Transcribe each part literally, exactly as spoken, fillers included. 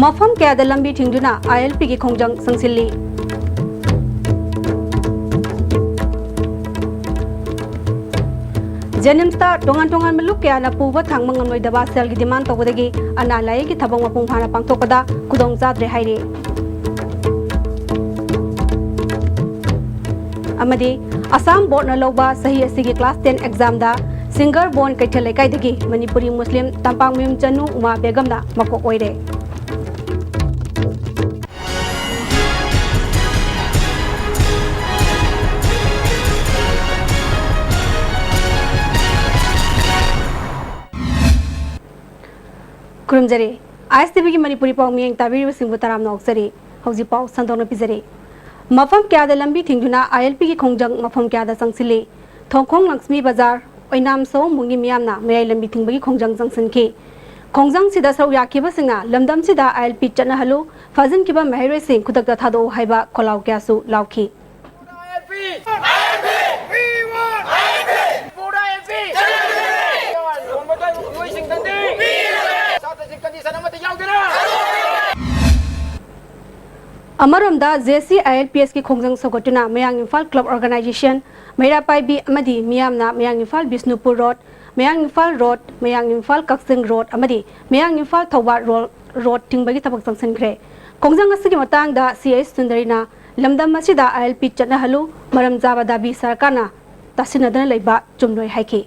ꯃꯐꯝ ꯀꯌꯥꯗ ꯂꯝꯕꯤ ꯊꯤꯡꯗꯨꯅ ꯑꯥꯏ ꯑꯦꯜ ꯄꯤꯒꯤ ꯈꯣꯡꯖꯪ ꯆꯪꯁꯤꯜꯂꯤ꯫ ꯖꯦꯅꯤꯝꯁꯇ ꯇꯣꯉꯥꯟ ꯇꯣꯉꯥꯟꯕ ꯂꯨꯞ ꯀꯌꯥꯅ ꯄꯨꯕ ꯊꯥꯡꯕ ꯉꯝꯂꯣꯏꯗꯕ ꯁꯦꯜꯒꯤ ꯗꯤꯃꯥꯟ ꯇꯧꯕꯗꯒꯤ ꯑꯅꯥ ꯂꯥꯏꯌꯦꯡꯒꯤ ꯊꯕꯛ ꯃꯄꯨꯡ ꯐꯥꯅ ꯄꯥꯡꯊꯣꯛꯄꯗ ꯈꯨꯗꯣꯡ ꯆꯥꯗ꯭ꯔꯦ ꯍꯥꯏꯔꯤ꯫ ꯑꯃꯗꯤ ꯑꯁꯥꯝ ꯕꯣꯔꯗꯅ ꯂꯧꯕ ꯆꯍꯤ ꯑꯁꯤꯒꯤ ꯀ꯭ꯂꯥꯁ ꯇꯦꯟ ꯑꯦꯛꯖꯥꯝꯗ ꯁꯤꯡꯒꯔꯕꯣꯟ ꯀꯩꯊꯦꯜ ꯂꯩꯀꯥꯏꯗꯒꯤ ꯃꯅꯤꯄꯨꯔꯤ ꯃꯨꯁꯂꯤꯝ ꯇꯝꯄꯥꯛꯃꯌꯨꯝ ꯆꯅꯨ ꯎꯃꯥ ꯕꯦꯒꯝꯅ ꯃꯀꯣꯛ ꯑꯣꯏꯔꯦ꯫ ꯈꯨꯔꯨꯝꯖꯔꯤ꯫ ꯑꯥꯏ ꯑꯦꯁ ꯇꯤ ꯚꯤꯒꯤ ꯃꯅꯤꯄꯨꯔꯤ ꯄꯥꯎ ꯃꯤꯠꯌꯦꯡ ꯇꯥꯕꯤꯔꯤꯕꯁꯤꯡꯕꯨ ꯇꯔꯥꯝꯅ ꯑꯣꯛꯆꯔꯤ꯫ ꯍꯧꯖꯤꯛ ꯄꯥꯎ ꯁꯟꯗꯣꯛꯅ ꯄꯤꯖꯔꯤ꯫ ꯃꯐꯝ ꯀꯌꯥꯗ ꯂꯝꯕꯤ ꯊꯤꯡꯗꯨꯅ ꯑꯥꯏ ꯑꯦꯜ ꯄꯤꯒꯤ ꯈꯣꯡꯖꯪ ꯃꯐꯝ ꯀꯌꯥꯗ ꯆꯪꯁꯤꯜꯂꯤ꯫ ꯊꯣꯡꯈꯣꯡ ꯂꯛꯁꯃꯤ ꯕꯖꯥꯔ, ꯑꯣꯏꯅꯥꯝ ꯁꯑꯣꯝꯕꯨꯡꯒꯤ ꯃꯤꯌꯥꯝꯅ ꯃꯌꯥꯏ ꯂꯝꯕꯤ ꯊꯤꯡꯕꯒꯤ ꯈꯣꯡꯖꯪ ꯆꯪꯁꯤꯟꯈꯤ꯫ ꯈꯣꯡꯖꯪꯁꯤꯗ ꯁꯔꯨꯛ ꯌꯥꯈꯤꯕꯁꯤꯡꯅ ꯂꯝꯗꯝꯁꯤꯗ ꯑꯥꯏ ꯑꯦꯜ ꯄꯤ ꯆꯠꯅꯍꯜꯂꯨ, ꯐꯥꯖꯤꯟꯈꯤꯕ ꯃꯍꯩꯔꯣꯏꯁꯤꯡ ꯈꯨꯗꯛꯇ ꯊꯥꯗꯣꯛꯎ ꯍꯥꯏꯕ ꯈꯣꯜꯂꯥꯎ ꯀꯌꯥꯁꯨ ꯂꯥꯎꯈꯤ꯫ ꯑꯃꯔꯣꯝꯗ, ꯖꯦ ꯁꯤ ꯑꯥꯏ ꯑꯦꯜ ꯄꯤ ꯑꯦꯁꯀꯤ ꯈꯣꯡꯖꯪ ꯁꯧꯒꯠꯇꯨꯅ ꯃꯌꯥꯡ ꯏꯝꯐꯥꯜ ꯀ꯭ꯂꯕ ꯑꯣꯔꯒꯅꯥꯏꯖꯦꯁꯟ, ꯃꯩꯔꯥ ꯄꯥꯏꯕꯤ ꯑꯃꯗꯤ ꯃꯤꯌꯥꯝꯅ ꯃꯌꯥꯡ ꯏꯝꯐꯥꯜ ꯕꯤꯁꯅꯨꯄꯨꯔ ꯔꯣꯗ, ꯃꯌꯥꯡ ꯏꯝꯐꯥꯜ ꯔꯣꯗ, ꯃꯌꯥꯡ ꯏꯝꯐꯥꯜ ꯀꯛꯆꯤꯡ ꯔꯣꯗ ꯑꯃꯗꯤ ꯃꯌꯥꯡ ꯏꯝꯐꯥꯜ ꯊꯧꯕꯥꯜ ꯔꯣꯜ-, ꯔꯣꯗ ꯊꯤꯡꯕꯒꯤ ꯊꯕꯛ ꯆꯪꯁꯤꯟꯈ꯭ꯔꯦ꯫ ꯈꯣꯡꯖꯪ ꯑꯁꯤꯒꯤ ꯃꯇꯥꯡꯗ ꯁꯤ ꯑꯩꯆ ꯁꯨꯟꯗꯔꯤꯅ ꯂꯝꯗꯝ ꯑꯁꯤꯗ ꯑꯥꯏ ꯑꯦꯜ ꯄꯤ ꯆꯠꯅꯍꯜꯂꯨ, ꯃꯔꯝ ꯆꯥꯕ ꯗꯥꯕꯤ ꯁꯔꯀꯥꯔꯅ ꯇꯥꯁꯤꯟꯅꯗꯅ ꯂꯩꯕ ꯆꯨꯝꯂꯣꯏ ꯍꯥꯏꯈꯤ꯫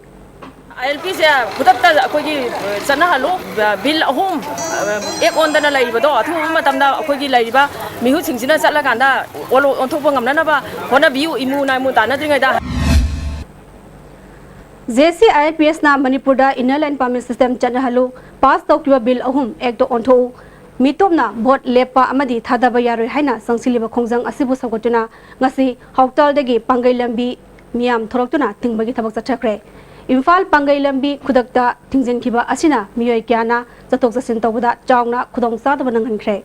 ꯑꯥꯏ ꯑꯦꯜ ꯄꯤꯁꯦ ꯈꯨꯗꯛꯇ ꯑꯩꯈꯣꯏꯒꯤ, ꯑ, ꯆꯠꯅꯍꯜꯂꯨ꯫ ꯑ, ꯕꯤꯜ ꯑꯍꯨꯝ, ꯑ, ꯑꯦꯛ ꯑꯣꯟꯗꯅ ꯂꯩꯔꯤꯕꯗꯣ, ꯑꯊꯨꯕ ꯃꯇꯝꯗ ꯑꯩꯈꯣꯏꯒꯤ ꯂꯩꯔꯤꯕ ꯃꯤꯍꯨꯠꯁꯤꯡꯁꯤꯅ ꯆꯠꯂꯀꯥꯟꯗ ꯑꯣꯟꯂꯣ-, ꯑꯣꯟꯊꯣꯛꯄ ꯉꯝꯅꯅꯕ ꯍꯣꯠꯅꯕꯤꯌꯨ, ꯏꯃꯨ ꯅꯥꯏꯃꯨ ꯇꯥꯟꯅꯗ꯭ꯔꯤꯉꯩꯗ꯫ ꯖꯦ ꯁꯤ ꯑꯥꯏ ꯑꯦꯜ ꯄꯤ ꯑꯦꯁꯅ ꯃꯅꯤꯄꯨꯔꯗ Inner Line Permit System ꯆꯠꯅꯍꯜꯂꯨ, ꯄꯥꯁ ꯇꯧꯈꯤꯕ ꯕꯤꯜ ꯑꯍꯨꯝ ꯑꯦꯛꯇ ꯑꯣꯟꯊꯣꯛꯎ, ꯃꯤꯇꯣꯞꯅ ꯚꯣꯠ ꯂꯦꯞꯄ ꯑꯃꯗꯤ ꯊꯥꯗꯕ ꯌꯥꯔꯣꯏ ꯍꯥꯏꯅ ꯆꯪꯁꯤꯜꯂꯤꯕ ꯈꯣꯡꯖꯪ ꯑꯁꯤꯕꯨ ꯁꯧꯒꯠꯇꯨꯅ ꯉꯁꯤ ꯍꯥꯎꯇꯥꯜꯗꯒꯤ ꯄꯥꯡꯒꯩ ꯂꯝꯕꯤ ꯃꯤꯌꯥꯝ ꯊꯣꯔꯛꯇꯨꯅ ꯊꯤꯡꯕꯒꯤ ꯊꯕꯛ ꯆꯠꯊꯈ꯭ꯔꯦ꯫ ꯏꯝꯐꯥꯜ ꯄꯥꯡꯒꯩ ꯂꯝꯕꯤ ꯈꯨꯗꯛꯇ ꯊꯤꯡꯖꯤꯟꯈꯤꯕ ꯑꯁꯤꯅ ꯃꯤꯑꯣꯏ ꯀꯌꯥꯅ ꯆꯠꯊꯣꯛ ꯆꯠꯁꯤꯟ ꯇꯧꯕꯗ ꯆꯥꯎꯅ ꯈꯨꯗꯣꯡꯆꯥꯗꯕ ꯅꯪꯍꯟꯈ꯭ꯔꯦ꯫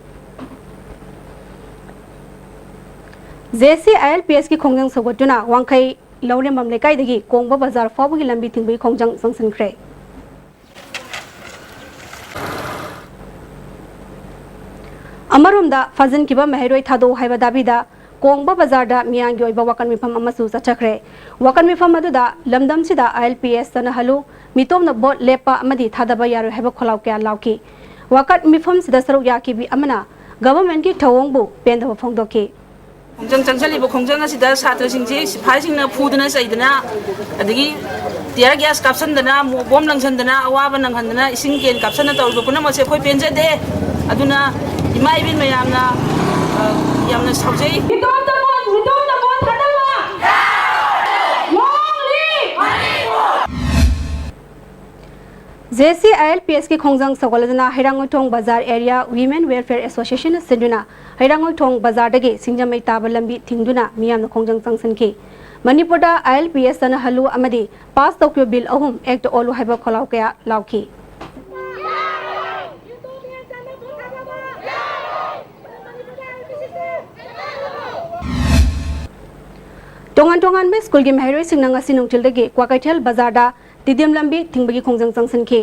ꯖꯦ ꯁꯤ ꯑꯥꯏ ꯑꯦꯜ ꯄꯤ ꯑꯦꯁꯀꯤ ꯈꯣꯡꯖꯪ ꯁꯧꯒꯠꯇꯨꯅ ꯋꯥꯡꯈꯩ ꯂꯧꯔꯦꯝꯕꯝ ꯂꯩꯀꯥꯏꯗꯒꯤ ꯀꯣꯡꯕ ꯕꯖꯥꯔ ꯐꯥꯎꯕꯒꯤ ꯂꯝꯕꯤ ꯊꯤꯡꯕꯒꯤ ꯈꯣꯡꯖꯪ ꯆꯪꯁꯤꯟꯈ꯭ꯔꯦ꯫ ꯑꯃꯔꯣꯝꯗ, ꯐꯥꯖꯤꯟꯈꯤꯕ ꯃꯍꯩꯔꯣꯏ ꯊꯥꯗꯣꯛꯎ ꯍꯥꯏꯕ ꯗꯥꯕꯤꯗ ꯀꯣꯡꯕ ꯕꯖꯥꯔꯗ ꯃꯤꯌꯥꯝꯒꯤ ꯑꯣꯏꯕ ꯋꯥꯀꯠ ꯃꯤꯐꯝ ꯑꯃꯁꯨ ꯆꯠꯊꯈ꯭ꯔꯦ꯫ ꯋꯥꯀꯠ ꯃꯤꯐꯝ ꯑꯗꯨꯗ ꯂꯝꯗꯝꯁꯤꯗ ILPS ꯆꯠꯅꯍꯜꯂꯨ, ꯃꯤꯇꯣꯞꯅ ꯚꯣꯠ ꯂꯦꯞꯄ ꯑꯃꯗꯤ ꯊꯥꯗꯕ ꯌꯥꯔꯣꯏ ꯍꯥꯏꯕ ꯈꯣꯜꯂꯥꯎ ꯀꯌꯥ ꯂꯥꯎꯈꯤ꯫ ꯋꯥꯀꯠ ꯃꯤꯐꯝꯁꯤꯗ ꯁꯔꯨꯛ ꯌꯥꯈꯤꯕꯤ ꯑꯃꯅ ꯒꯚꯔꯟꯃꯦꯟꯠꯀꯤ ꯊꯧꯑꯣꯡꯕꯨ ꯄꯦꯟꯗꯕ ꯐꯣꯡꯗꯣꯛꯈꯤ꯫ ꯈꯣꯡꯖꯪ ꯆꯪꯁꯤꯜꯂꯤꯕ ꯈꯣꯡꯖꯪ ꯑꯁꯤꯗ ꯁꯥꯇ꯭ꯔꯁꯤꯡꯁꯤ ꯁꯤꯐꯥꯏꯁꯤꯡꯅ ꯐꯨꯗꯅ ꯆꯩꯗꯅ, ꯑꯗꯒꯤ tear gas ꯀꯥꯞꯁꯤꯟꯗꯅ, ꯃꯣ-, ꯕꯣꯝ ꯂꯪꯁꯤꯟꯗꯅ, ꯑꯋꯥꯕ ꯅꯪꯍꯟꯗꯅ, ꯏꯁꯤꯡ ꯀꯦꯟ ꯀꯥꯞꯁꯤꯟꯗꯅ ꯇꯧꯔꯤꯕ ꯄꯨꯝꯅꯃꯛꯁꯦ ꯑꯩꯈꯣꯏ ꯄꯦꯟꯖꯗꯦ꯫ ꯑꯗꯨꯅ ꯏꯃꯥ ꯏꯕꯦꯟ ꯃꯌꯥꯝꯅ, ꯑ, ꯌꯥꯝꯅ ꯁꯥꯎꯖꯩ꯫ ꯃꯤꯇꯣꯞꯇ ꯚꯣꯠ, ꯃꯤꯇꯣꯞꯇ ꯚꯣꯠ ꯊꯥꯗꯕ! Long live! JC ILPSꯀꯤ ꯈꯣꯡꯖꯪ ꯁꯧꯒꯠꯂꯗꯨꯅ ꯍꯩꯔꯥꯡꯒꯣꯏꯊꯣꯡ ꯕꯖꯥꯔ Area Women Welfare Associationꯅ ꯁꯤꯟꯗꯨꯅ ꯍꯩꯔꯥꯡꯒꯣꯏꯊꯣꯡ ꯕꯖꯥꯔꯗꯒꯤ ꯁꯤꯡꯖꯃꯩ ꯇꯥꯕ ꯂꯝꯕꯤ ꯊꯤꯡꯗꯨꯅ ꯃꯤꯌꯥꯝꯅ ꯈꯣꯡꯖꯪ ꯆꯪꯁꯤꯟꯈꯤ꯫ ꯃꯅꯤꯄꯨꯔꯗ ILPS ꯆꯠꯅꯍꯜꯂꯨ ꯑꯃꯗꯤ pass ꯇꯧꯈꯤꯕ bill ꯑꯍꯨꯝ act ꯑꯣꯜꯂꯨ ꯍꯥꯏꯕ ꯈꯣꯜꯂꯥꯎ ꯀꯌꯥ ꯂꯥꯎꯈꯤ꯫ ꯇꯣꯉꯥꯟ ꯇꯣꯉꯥꯟꯕ ꯁ꯭ꯀꯨꯜꯒꯤ ꯃꯍꯩꯔꯣꯏꯁꯤꯡꯅ ꯉꯁꯤ ꯅꯨꯡꯊꯤꯜꯗꯒꯤ ꯀ꯭ꯋꯥꯀꯩꯊꯦꯜ ꯕꯖꯥꯔꯗ ꯇꯤꯗꯤꯝ ꯂꯝꯕꯤ ꯊꯤꯡꯕꯒꯤ ꯈꯣꯡꯖꯪ ꯆꯪꯁꯤꯟꯈꯤ꯫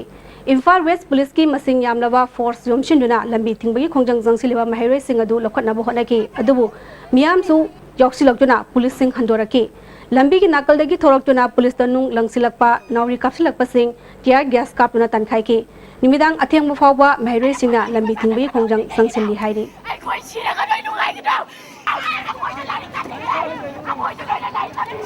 ꯏꯝꯐꯥꯜ West ꯄꯨꯂꯤꯁꯀꯤ ꯃꯁꯤꯡ ꯌꯥꯝꯂꯕ force ꯌꯣꯝꯁꯤꯟꯗꯨꯅ ꯂꯝꯕꯤ ꯊꯤꯡꯕꯒꯤ ꯈꯣꯡꯖꯪ ꯆꯪꯁꯤꯜꯂꯤꯕ ꯃꯍꯩꯔꯣꯏꯁꯤꯡ ꯑꯗꯨ ꯂꯧꯈꯠꯅꯕ ꯍꯣꯠꯅꯈꯤ꯫ ꯑꯗꯨꯕꯨ ꯃꯤꯌꯥꯝꯁꯨ ꯌꯥꯎꯁꯤꯜꯂꯛꯇꯨꯅ ꯄꯨꯂꯤꯁꯁꯤꯡ ꯍꯟꯗꯣꯔꯛꯈꯤ꯫ ꯂꯝꯕꯤꯒꯤ ꯅꯥꯀꯜꯗꯒꯤ ꯊꯣꯔꯛꯇꯨꯅ ꯄꯨꯂꯤꯁꯇ ꯅꯨꯡ ꯂꯪꯁꯤꯜꯂꯛꯄ, ꯅꯥꯎꯔꯤ ꯀꯥꯞꯁꯤꯜꯂꯛꯄꯁꯤꯡ tear gas ꯀꯥꯞꯇꯨꯅ ꯇꯥꯟꯈꯥꯏꯈꯤ꯫ ꯅꯨꯃꯤꯗꯥꯡ ꯑꯊꯦꯡꯕ ꯐꯥꯎꯕ ꯃꯍꯩꯔꯣꯏꯁꯤꯡꯅ ꯂꯝꯕꯤ ꯊꯤꯡꯕꯒꯤ ꯈꯣꯡꯖꯪ ꯆꯪꯁꯤꯜꯂꯤ ꯍꯥꯏꯔꯤ꯫ ꯑꯩꯈꯣꯏ ꯁꯤꯔꯒ ꯅꯣꯏ ꯅꯨꯡꯉꯥꯏꯒꯗ꯭ꯔꯣ? ꯑꯩꯈꯣꯏꯗ ꯂꯥꯏꯔꯤꯛ ꯇꯝꯅꯤꯡꯉꯦ꯫ ꯑꯩꯈꯣꯏꯗ ꯂꯣꯏꯅ ꯂꯥꯏꯔꯤꯛ ꯇꯝꯅꯤꯡꯉꯦ꯫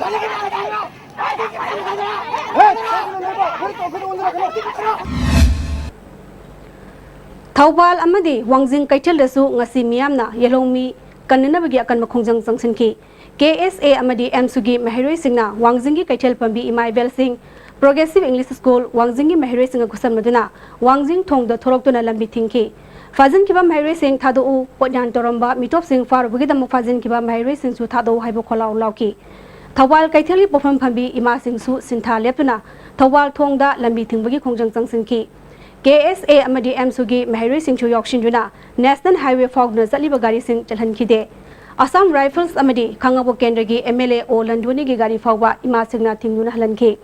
ꯊꯧꯕꯥꯜ ꯑꯃꯗꯤ ꯋꯥꯡꯖꯤꯡ ꯀꯩꯊꯦꯜꯗꯁꯨ ꯉꯁꯤ ꯃꯤꯌꯥꯝꯅ ꯌꯦꯜꯍꯧꯃꯤ ꯀꯟꯅꯅꯕꯒꯤ ꯑꯀꯟꯕ ꯈꯣꯡꯖꯪ ꯆꯪꯁꯤꯟꯈꯤ꯫ KSA ꯑꯃꯗꯤ AMSUꯒꯤ ꯃꯍꯩꯔꯣꯏꯁꯤꯡꯅ ꯋꯥꯡꯖꯤꯡꯒꯤ ꯀꯩꯊꯦꯜ ꯐꯝꯕꯤ ꯏꯃꯥ ꯏꯕꯦꯜꯁꯤꯡ, Progressive English School ꯋꯥꯡꯖꯤꯡꯒꯤ ꯃꯍꯩꯔꯣꯏꯁꯤꯡꯒ ꯈꯨꯠꯁꯝꯅꯗꯨꯅ ꯋꯥꯡꯖꯤꯡ ꯊꯣꯡꯗ ꯊꯣꯔꯛꯇꯨꯅ ꯂꯝꯕꯤ ꯊꯤꯡꯈꯤ꯫ ꯐꯥꯖꯤꯟꯈꯤꯕ ꯃꯍꯩꯔꯣꯏꯁꯤꯡ ꯊꯥꯗꯣꯛꯎ, ꯄꯣꯠꯌꯥꯟ ꯇꯧꯔꯝꯕ ꯃꯤꯇꯣꯞꯁꯤꯡ ꯐꯥꯔꯨꯕꯒꯤꯗꯃꯛ ꯐꯥꯖꯤꯟꯈꯤꯕ ꯃꯍꯩꯔꯣꯏꯁꯤꯡꯁꯨ ꯊꯥꯗꯣꯛꯎ ꯍꯥꯏꯕ ꯈꯣꯜꯂꯥꯎ ꯂꯥꯎꯈꯤ꯫ ꯊꯧꯕꯥꯜ ꯀꯩꯊꯦꯜꯒꯤ ꯄꯣꯠꯐꯝ ꯐꯝꯕꯤ ꯏꯃꯥꯁꯤꯡꯁꯨ ꯁꯤꯟꯊꯥ ꯂꯦꯞꯇꯨꯅ ꯊꯧꯕꯥꯜ ꯊꯣꯡꯗ ꯂꯝꯕꯤ ꯊꯤꯡꯕꯒꯤ ꯈꯣꯡꯖꯪ ꯆꯪꯁꯤꯟꯈꯤ꯫ KSA ꯑꯃꯗꯤ AMSUꯒꯤ ꯃꯍꯩꯔꯣꯏꯁꯤꯡꯁꯨ ꯌꯥꯎꯁꯤꯟꯗꯨꯅ National Highway ꯐꯥꯎꯗꯨꯅ ꯆꯠꯂꯤꯕ ꯒꯥꯔꯤꯁꯤꯡ ꯆꯠꯍꯟꯈꯤꯗꯦ꯫ Assam Rifles ꯑꯃꯗꯤ ꯈꯥꯉꯕꯣꯛ ꯀꯦꯟꯗ꯭ꯔꯒꯤ MLA ꯑꯣ ꯂꯟꯗꯣꯅꯤꯒꯤ ꯒꯥꯔꯤ ꯐꯥꯎꯕ ꯏꯃꯥꯁꯤꯡꯅ ꯊꯤꯡꯗꯨꯅ ꯍꯜꯍꯟꯈꯤ꯫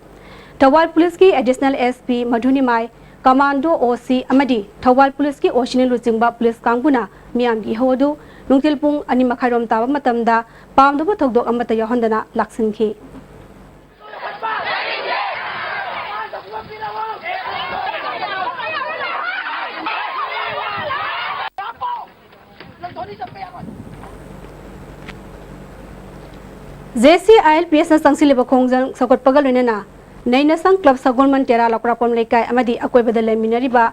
ꯊꯧꯕꯥꯜ ꯄꯨꯂꯤꯁꯀꯤ Additional SP ꯃꯙꯨꯅꯤꯃꯥꯏ, ꯀꯃꯥꯟꯗꯣ ꯑꯣ ꯁꯤ ꯑꯃꯗꯤ ꯊꯧꯕꯥꯜ ꯄꯨꯂꯤꯁꯀꯤ ꯑꯣ ꯁꯤꯅ ꯂꯨꯆꯤꯡꯕ ꯄꯨꯂꯤꯁ ꯀꯥꯡꯕꯨꯅ ꯃꯤꯌꯥꯝꯒꯤ ꯏꯍꯧ ꯑꯗꯨ ꯅꯨꯡꯊꯤꯜ ꯄꯨꯡ ꯑꯅꯤ ꯃꯈꯥꯏꯔꯣꯝ ꯇꯥꯕ ꯃꯇꯝꯗ ꯄꯥꯝꯗꯕ ꯊꯧꯗꯣꯛ ꯑꯃꯠꯇ ꯌꯥꯎꯍꯟꯗꯅ ꯂꯥꯛꯁꯤꯟꯈꯤ꯫ ꯖꯦ ꯁꯤ ꯑꯥꯏ ꯑꯦꯜ ꯄꯤ ꯑꯦꯁꯅ ꯆꯪꯁꯤꯜꯂꯤꯕ ꯈꯣꯡꯖꯪ ꯁꯧꯒꯠꯄꯒ ꯂꯣꯏꯅꯅ ꯅꯩꯅꯁꯪ ꯀ꯭ꯂꯕ ꯁꯒꯣꯜꯃꯟ ꯇꯦꯔꯥ ꯂꯧꯀ꯭ꯔꯥꯛꯄꯝ ꯂꯩꯀꯥꯏ ꯑꯃꯗꯤ ꯑꯀꯣꯏꯕꯗ ꯂꯩꯃꯤꯟꯅꯔꯤꯕ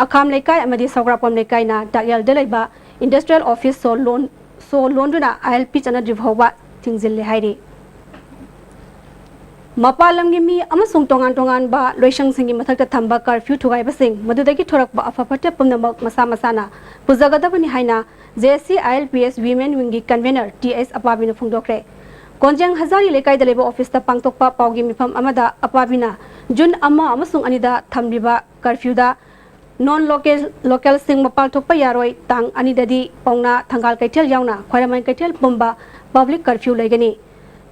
ꯑꯈꯥꯝ ꯂꯩꯀꯥꯏ ꯑꯃꯗꯤ ꯁꯧꯒ꯭ꯔꯥꯛꯄꯝ ꯂꯩꯀꯥꯏꯅ ꯇꯥꯛꯌꯦꯜꯗ ꯂꯩꯕ ꯏꯟꯗꯁꯇ꯭ꯔꯤꯌꯦꯜ ꯑꯣꯐꯤꯁ ꯁꯣ ꯂꯣꯟ-, ꯁꯣ ꯂꯣꯟꯗꯨꯅ ꯑꯥꯏ ꯑꯦꯜ ꯄꯤ ꯆꯠꯅꯗ꯭ꯔꯤ ꯐꯥꯎꯕ ꯊꯤꯡꯖꯤꯜꯂꯦ ꯍꯥꯏꯔꯤ꯫ ꯃꯄꯥꯟ ꯂꯝꯒꯤ ꯃꯤ ꯑꯃꯁꯨꯡ ꯇꯣꯉꯥꯟ ꯇꯣꯉꯥꯟꯕ ꯂꯣꯏꯁꯪꯁꯤꯡꯒꯤ ꯃꯊꯛꯇ ꯊꯝꯕ ꯀꯔꯐ꯭ꯌꯨ ꯊꯨꯒꯥꯏꯕꯁꯤꯡ, ꯃꯗꯨꯗꯒꯤ ꯊꯣꯔꯛꯄ ꯑꯐ ꯐꯠꯇ ꯄꯨꯝꯅꯃꯛ ꯃꯁꯥ ꯃꯁꯥꯅ ꯄꯨꯖꯒꯗꯕꯅꯤ ꯍꯥꯏꯅ J S C I L P S women ꯋꯤꯡꯒꯤ ꯀꯟꯚꯦꯅꯔ ꯇꯤ ꯑꯦꯁ ꯑꯄꯥꯕꯤꯅ ꯐꯣꯡꯗꯣꯛꯈ꯭ꯔꯦ꯫ ꯀꯣꯟꯖꯦꯡ ꯍꯖꯥꯔꯤ ꯂꯩꯀꯥꯏꯗ ꯂꯩꯕ ꯑꯣꯐꯤꯁꯇ ꯄꯥꯡꯊꯣꯛꯄ ꯄꯥꯎꯒꯤ ꯃꯤꯐꯝ ꯑꯃꯗ ꯑꯄꯥꯕꯤꯅ ꯖꯨꯟ ꯑꯃ ꯑꯃꯁꯨꯡ ꯑꯅꯤꯗ ꯊꯝꯂꯤꯕ ꯀꯔꯐ꯭ꯌꯨꯗ ꯅꯣꯟ ꯂꯣꯀꯦꯜ, ꯂꯣꯀꯦꯜꯁꯤꯡ ꯃꯄꯥꯜ ꯊꯣꯛꯄ ꯌꯥꯔꯣꯏ꯫ ꯇꯥꯡ ꯑꯅꯤꯗꯗꯤ ꯄꯥꯎꯅꯥ, ꯊꯪꯒꯥꯜ ꯀꯩꯊꯦꯜ ꯌꯥꯎꯅ ꯈ꯭ꯋꯥꯏꯔꯝꯕꯟ ꯀꯩꯊꯦꯜ ꯄꯨꯝꯕ ꯄꯕ꯭ꯂꯤꯛ ꯀꯔꯐ꯭ꯌꯨ ꯂꯩꯒꯅꯤ꯫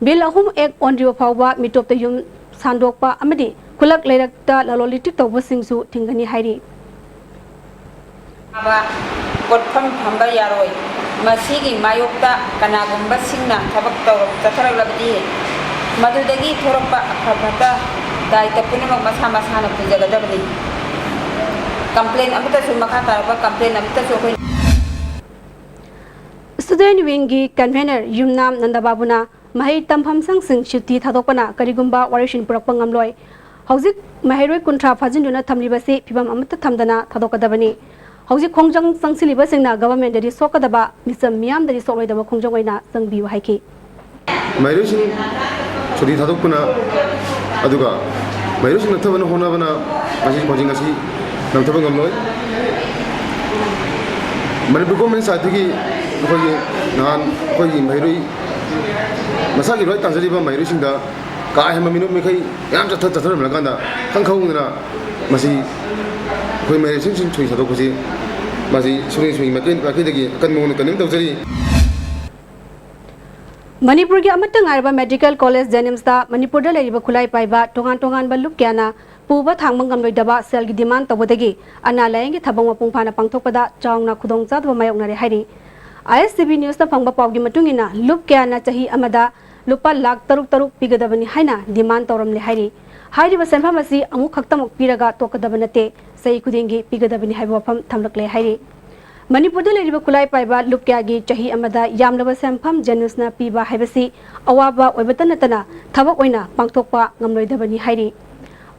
ꯕꯤꯜ ꯑꯍꯨꯝ ꯑꯦꯛ ꯑꯣꯟꯗ꯭ꯔꯤꯕ ꯐꯥꯎꯕ ꯃꯤꯇꯣꯞꯇ ꯌꯨꯝ ꯁꯥꯟꯗꯣꯛꯄ ꯑꯃꯗꯤ ꯈꯨꯜꯂꯛ ꯂꯩꯔꯛꯇ ꯂꯂꯣꯟ ꯏꯇꯤꯛ ꯇꯧꯕꯁꯤꯡꯁꯨ ꯊꯤꯡꯒꯅꯤ ꯍꯥꯏꯔꯤ꯫ ꯄꯣꯠꯐꯝ ꯐꯝꯕ ꯌꯥꯔꯣꯏ꯫ ꯃꯁꯤꯒꯤ ꯃꯥꯌꯣꯛꯇ ꯀꯅꯥꯒꯨꯝꯕꯁꯤꯡꯅ ꯊꯕꯛ ꯇꯧꯔꯛ-, ꯆꯠꯊꯔꯛꯂꯕꯗꯤ, ꯃꯗꯨꯗꯒꯤ ꯊꯣꯔꯛꯄ ꯑꯐ ꯐꯠꯇ ꯗꯥꯏꯇ ꯄꯨꯝꯅꯃꯛ ꯃꯁꯥ ꯃꯁꯥꯅ ꯄꯨꯖꯒꯗꯕꯅꯤ꯫ ꯀꯝꯄ꯭ꯂꯦꯟ ꯑꯃꯠꯇꯁꯨ, ꯃꯈꯥ ꯇꯥꯔꯛꯄ ꯀꯝꯄ꯭ꯂꯦꯟ ꯑꯃꯠꯇꯁꯨ ꯑꯩꯈꯣꯏ ꯁ꯭ꯇꯨꯗꯦꯟꯠ ꯋꯤꯡꯒꯤ ꯀꯟꯚꯦꯅꯔ ꯌꯨꯝꯅꯥꯝ ꯅꯟꯗꯕꯥꯕꯨꯅ ꯃꯍꯩ ꯇꯝꯐꯝ ꯁꯪꯁꯤꯡ ꯁꯨꯇꯤ ꯊꯥꯗꯣꯛꯄꯅ ꯀꯔꯤꯒꯨꯝꯕ ꯋꯥꯔꯤꯁꯤꯟ ꯄꯨꯔꯛꯄ ꯉꯝꯂꯣꯏ꯫ ꯍꯧꯖꯤꯛ ꯃꯍꯩꯔꯣꯏ ꯀꯨꯟꯊ꯭ꯔꯥ ꯐꯥꯖꯤꯟꯗꯨꯅ ꯊꯝꯂꯤꯕꯁꯤ ꯐꯤꯕꯝ ꯑꯃꯠꯇ ꯊꯝꯗꯅ ꯊꯥꯗꯣꯛꯀꯗꯕꯅꯤ꯫ ꯍꯧꯖꯤꯛ ꯈꯣꯡꯖꯪ ꯆꯪꯁꯤꯜꯂꯤꯕꯁꯤꯡꯅ ꯒꯚꯔꯟꯃꯦꯟꯠꯇꯗꯤ ꯁꯣꯛꯀꯗꯕ, ꯃꯤꯆꯝ ꯃꯤꯌꯥꯝꯗꯗꯤ ꯁꯣꯛꯂꯣꯏꯗꯕ ꯈꯣꯡꯖꯪ ꯑꯣꯏꯅ ꯆꯪꯕꯤꯌꯨ ꯍꯥꯏꯈꯤ꯫ ꯃꯍꯩꯔꯣꯏꯁꯤꯡ ꯁꯨꯇꯤ ꯊꯥꯗꯣꯛꯄꯅ, ꯑꯗꯨꯒ ꯃꯍꯩꯔꯣꯏꯁꯤꯡ ꯅꯛꯊꯕꯅ ꯍꯣꯠꯅꯕꯅ ꯉꯁꯤ ꯈꯣꯡꯖꯪ ꯑꯁꯤ ꯅꯝꯊꯕ ꯉꯝꯂꯣꯏ꯫ ꯃꯅꯤꯄꯨꯔ ꯒꯣꯔꯃꯦꯟ ꯁꯥꯏꯠꯇꯒꯤ ꯑꯩꯈꯣꯏꯒꯤ ꯅꯍꯥꯟ ꯑꯩꯈꯣꯏꯒꯤ ꯃꯍꯩꯔꯣꯏ ꯃꯁꯥꯒꯤ ꯔꯥꯏꯠ ꯇꯥꯟꯖꯔꯤꯕ ꯃꯍꯩꯔꯣꯏꯁꯤꯡꯗ ꯀꯥ ꯍꯦꯟꯕ ꯃꯤꯅꯣꯛ ꯃꯤꯈꯩ ꯌꯥꯝ ꯆꯠꯊ-, ꯆꯠꯊꯔꯝꯂꯀꯥꯟꯗ ꯈꯪ ꯈꯪꯍꯧꯗꯅ ꯃꯁꯤ ꯑꯩꯈꯣꯏ ꯃꯍꯩꯔꯣꯏꯁꯤꯡ ꯁꯨꯇꯤ ꯊꯥꯗꯣꯛꯄꯁꯤ ꯃꯁꯤ ꯁꯨꯔꯦꯟ ꯁꯨꯔꯤ ꯃꯥꯏꯀꯩ-, ꯃꯥꯏꯀꯩꯗꯒꯤ ꯑꯀꯟꯕ ꯃꯑꯣꯡꯗ ꯀꯟꯗꯦꯝ ꯇꯧꯖꯔꯤ꯫ ꯃꯅꯤꯄꯨꯔꯒꯤ ꯑꯃꯠꯇ ꯉꯥꯏꯔꯕ ꯃꯦꯗꯤꯀꯦꯜ ꯀꯣꯂꯦꯖ ꯖꯦꯅꯤꯝꯁꯇ ꯃꯅꯤꯄꯨꯔꯗ ꯂꯩꯔꯤꯕ ꯈꯨꯠꯂꯥꯏ ꯄꯥꯏꯕ ꯇꯣꯉꯥꯟ ꯇꯣꯉꯥꯟꯕ ꯂꯨꯞ ꯀꯌꯥꯅ ꯄꯨꯕ ꯊꯥꯡꯕ ꯉꯝꯂꯣꯏꯗꯕ ꯁꯦꯜꯒꯤ ꯗꯤꯃꯥꯟ ꯇꯧꯕꯗꯒꯤ ꯑꯅꯥ ꯂꯥꯌꯦꯡꯒꯤ ꯊꯕꯛ ꯃꯄꯨꯡ ꯐꯥꯅ ꯄꯥꯡꯊꯣꯛꯄꯗ ꯆꯥꯎꯅ ꯈꯨꯗꯣꯡꯆꯥꯗꯕ ꯃꯥꯌꯣꯛꯅꯔꯦ ꯍꯥꯏꯔꯤ꯫ ꯑꯥꯏ ꯑꯦꯁ ꯇꯤ ꯚꯤ ꯅ꯭ꯌꯨꯁꯅ ꯐꯪꯕ ꯄꯥꯎꯒꯤ ꯃꯇꯨꯡ ꯏꯟꯅ, ꯂꯨꯞ ꯀꯌꯥꯅ ꯆꯍꯤ ꯑꯃꯗ ꯂꯨꯄꯥ ꯂꯥꯈ ꯇꯔꯨꯛ ꯇꯔꯨꯛ ꯄꯤꯒꯗꯕꯅꯤ ꯍꯥꯏꯅ ꯗꯤꯃꯥꯟ ꯇꯧꯔꯝꯂꯦ ꯍꯥꯏꯔꯤ꯫ ꯍꯥꯏꯔꯤꯕ ꯁꯦꯟꯐꯝ ꯑꯁꯤ ꯑꯃꯨꯛ ꯈꯛꯇꯃꯛ ꯄꯤꯔꯒ ꯇꯣꯛꯀꯗꯕ ꯅꯠꯇꯦ, ꯆꯍꯤ ꯈꯨꯗꯤꯡꯒꯤ ꯄꯤꯒꯗꯕꯅꯤ ꯍꯥꯏꯕ ꯋꯥꯐꯝ ꯊꯝꯂꯛꯂꯦ ꯍꯥꯏꯔꯤ꯫ ꯃꯅꯤꯄꯨꯔꯗ ꯂꯩꯔꯤꯕ ꯈꯨꯠꯂꯥꯏ ꯄꯥꯏꯕ ꯂꯨꯞ ꯀꯌꯥꯒꯤ ꯆꯍꯤ ꯑꯃꯗ ꯌꯥꯝꯂꯕ ꯁꯦꯟꯐꯝ ꯖꯦꯅꯤꯝꯁꯅ ꯄꯤꯕ ꯍꯥꯏꯕꯁꯤ ꯑꯋꯥꯕ ꯑꯣꯏꯕꯇ ꯅꯠꯇꯅ ꯊꯕꯛ ꯑꯣꯏꯅ ꯄꯥꯡꯊꯣꯛꯄ ꯉꯝꯂꯣꯏꯗꯕꯅꯤ ꯍꯥꯏꯔꯤ꯫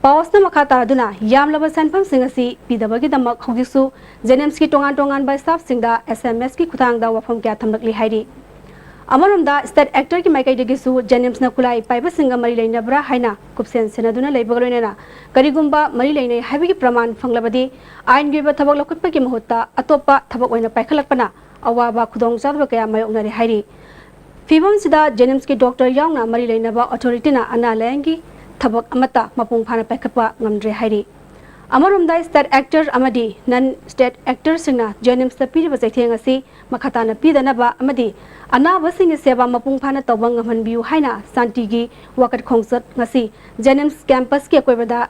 ꯄꯥꯎꯁꯅ ꯃꯈꯥ ꯇꯥꯗꯨꯅ ꯌꯥꯝꯂꯕ ꯁꯦꯟꯐꯝꯁꯤꯡ ꯑꯁꯤ ꯄꯤꯗꯕꯒꯤꯗꯃꯛ ꯍꯧꯖꯤꯛꯁꯨ ꯖꯦꯅꯤꯝꯁꯀꯤ ꯇꯣꯉꯥꯟ ꯇꯣꯉꯥꯟꯕ ꯁ꯭ꯇꯥꯐꯁꯤꯡꯗ ꯑꯦꯁ ꯑꯦꯝ ꯑꯦꯁꯀꯤ ꯈꯨꯠꯊꯥꯡꯗ ꯋꯥꯐꯝ ꯀꯌꯥ ꯊꯝꯂꯛꯂꯤ ꯍꯥꯏꯔꯤ꯫ ꯑꯃꯔꯣꯝꯗ, ꯁ꯭ꯇꯦꯠ ꯑꯦꯛꯇꯔꯒꯤ ꯃꯥꯏꯀꯩꯗꯒꯤꯁꯨ ꯖꯦꯅꯤꯝꯁꯅ ꯈꯨꯠꯂꯥꯏ ꯄꯥꯏꯕꯁꯤꯡꯒ ꯃꯔꯤ ꯂꯩꯅꯕ꯭ꯔꯥ ꯍꯥꯏꯅ ꯀꯨꯞꯁꯦꯟ ꯁꯦꯟꯅꯗꯨꯅ ꯂꯩꯕꯒ ꯂꯣꯏꯅꯅ ꯀꯔꯤꯒꯨꯝꯕ ꯃꯔꯤ ꯂꯩꯅꯩ ꯍꯥꯏꯕꯒꯤ ꯄ꯭ꯔꯃꯥꯟ ꯐꯪꯂꯕꯗꯤ ꯑꯥꯏꯟꯒꯤ ꯑꯣꯏꯕ ꯊꯕꯛ ꯂꯧꯈꯠꯄꯒꯤ ꯃꯍꯨꯠꯇ ꯑꯇꯣꯞꯄ ꯊꯕꯛ ꯑꯣꯏꯅ ꯄꯥꯏꯈꯠꯂꯛꯄꯅ ꯑꯋꯥꯕ ꯈꯨꯗꯣꯡꯆꯥꯗꯕ ꯀꯌꯥ ꯃꯥꯌꯣꯛꯅꯔꯦ ꯍꯥꯏꯔꯤ꯫ ꯐꯤꯕꯝꯁꯤꯗ ꯖꯦꯅꯤꯝꯁꯀꯤ ꯗꯣꯛꯇꯔ ꯌꯥꯎꯅ ꯃꯔꯤ ꯂꯩꯅꯕ ꯑꯣꯊꯣꯔꯤꯇꯤꯅ ꯑꯅꯥ ꯂꯥꯌꯦꯡꯒꯤ ꯊꯕꯛ ꯑꯃꯠꯇ ꯃꯄꯨꯡ ꯐꯥꯅ ꯄꯥꯏꯈꯠꯄ ꯉꯝꯗ꯭ꯔꯦ ꯍꯥꯏꯔꯤ꯫ ꯑꯃꯔꯣꯝꯗ, ꯁ꯭ꯇꯦꯠ ꯑꯦꯛꯇꯔ ꯑꯃꯗꯤ ꯅꯟ ꯁ꯭ꯇꯦꯠ ꯑꯦꯛꯇꯔꯁꯤꯡꯅ ꯖꯦꯅꯤꯝꯁꯇ ꯄꯤꯔꯤꯕ ꯆꯩꯊꯦꯡ ꯑꯁꯤ ꯃꯈꯥ ꯇꯥꯅ ꯄꯤꯗꯅꯕ ꯑꯃꯗꯤ ꯑꯅꯥꯕꯁꯤꯡꯒꯤ ꯁꯦꯕꯥ ꯃꯄꯨꯡ ꯐꯥꯅ ꯇꯧꯕ ꯉꯝꯍꯟꯕꯤꯌꯨ ꯍꯥꯏꯅ ꯁꯥꯟꯇꯤꯒꯤ ꯋꯥꯀꯠ ꯈꯣꯡꯆꯠ ꯉꯁꯤ ꯖꯦꯅꯤꯝꯁ ꯀꯦꯝꯄꯁꯀꯤ ꯑꯀꯣꯏꯕꯗ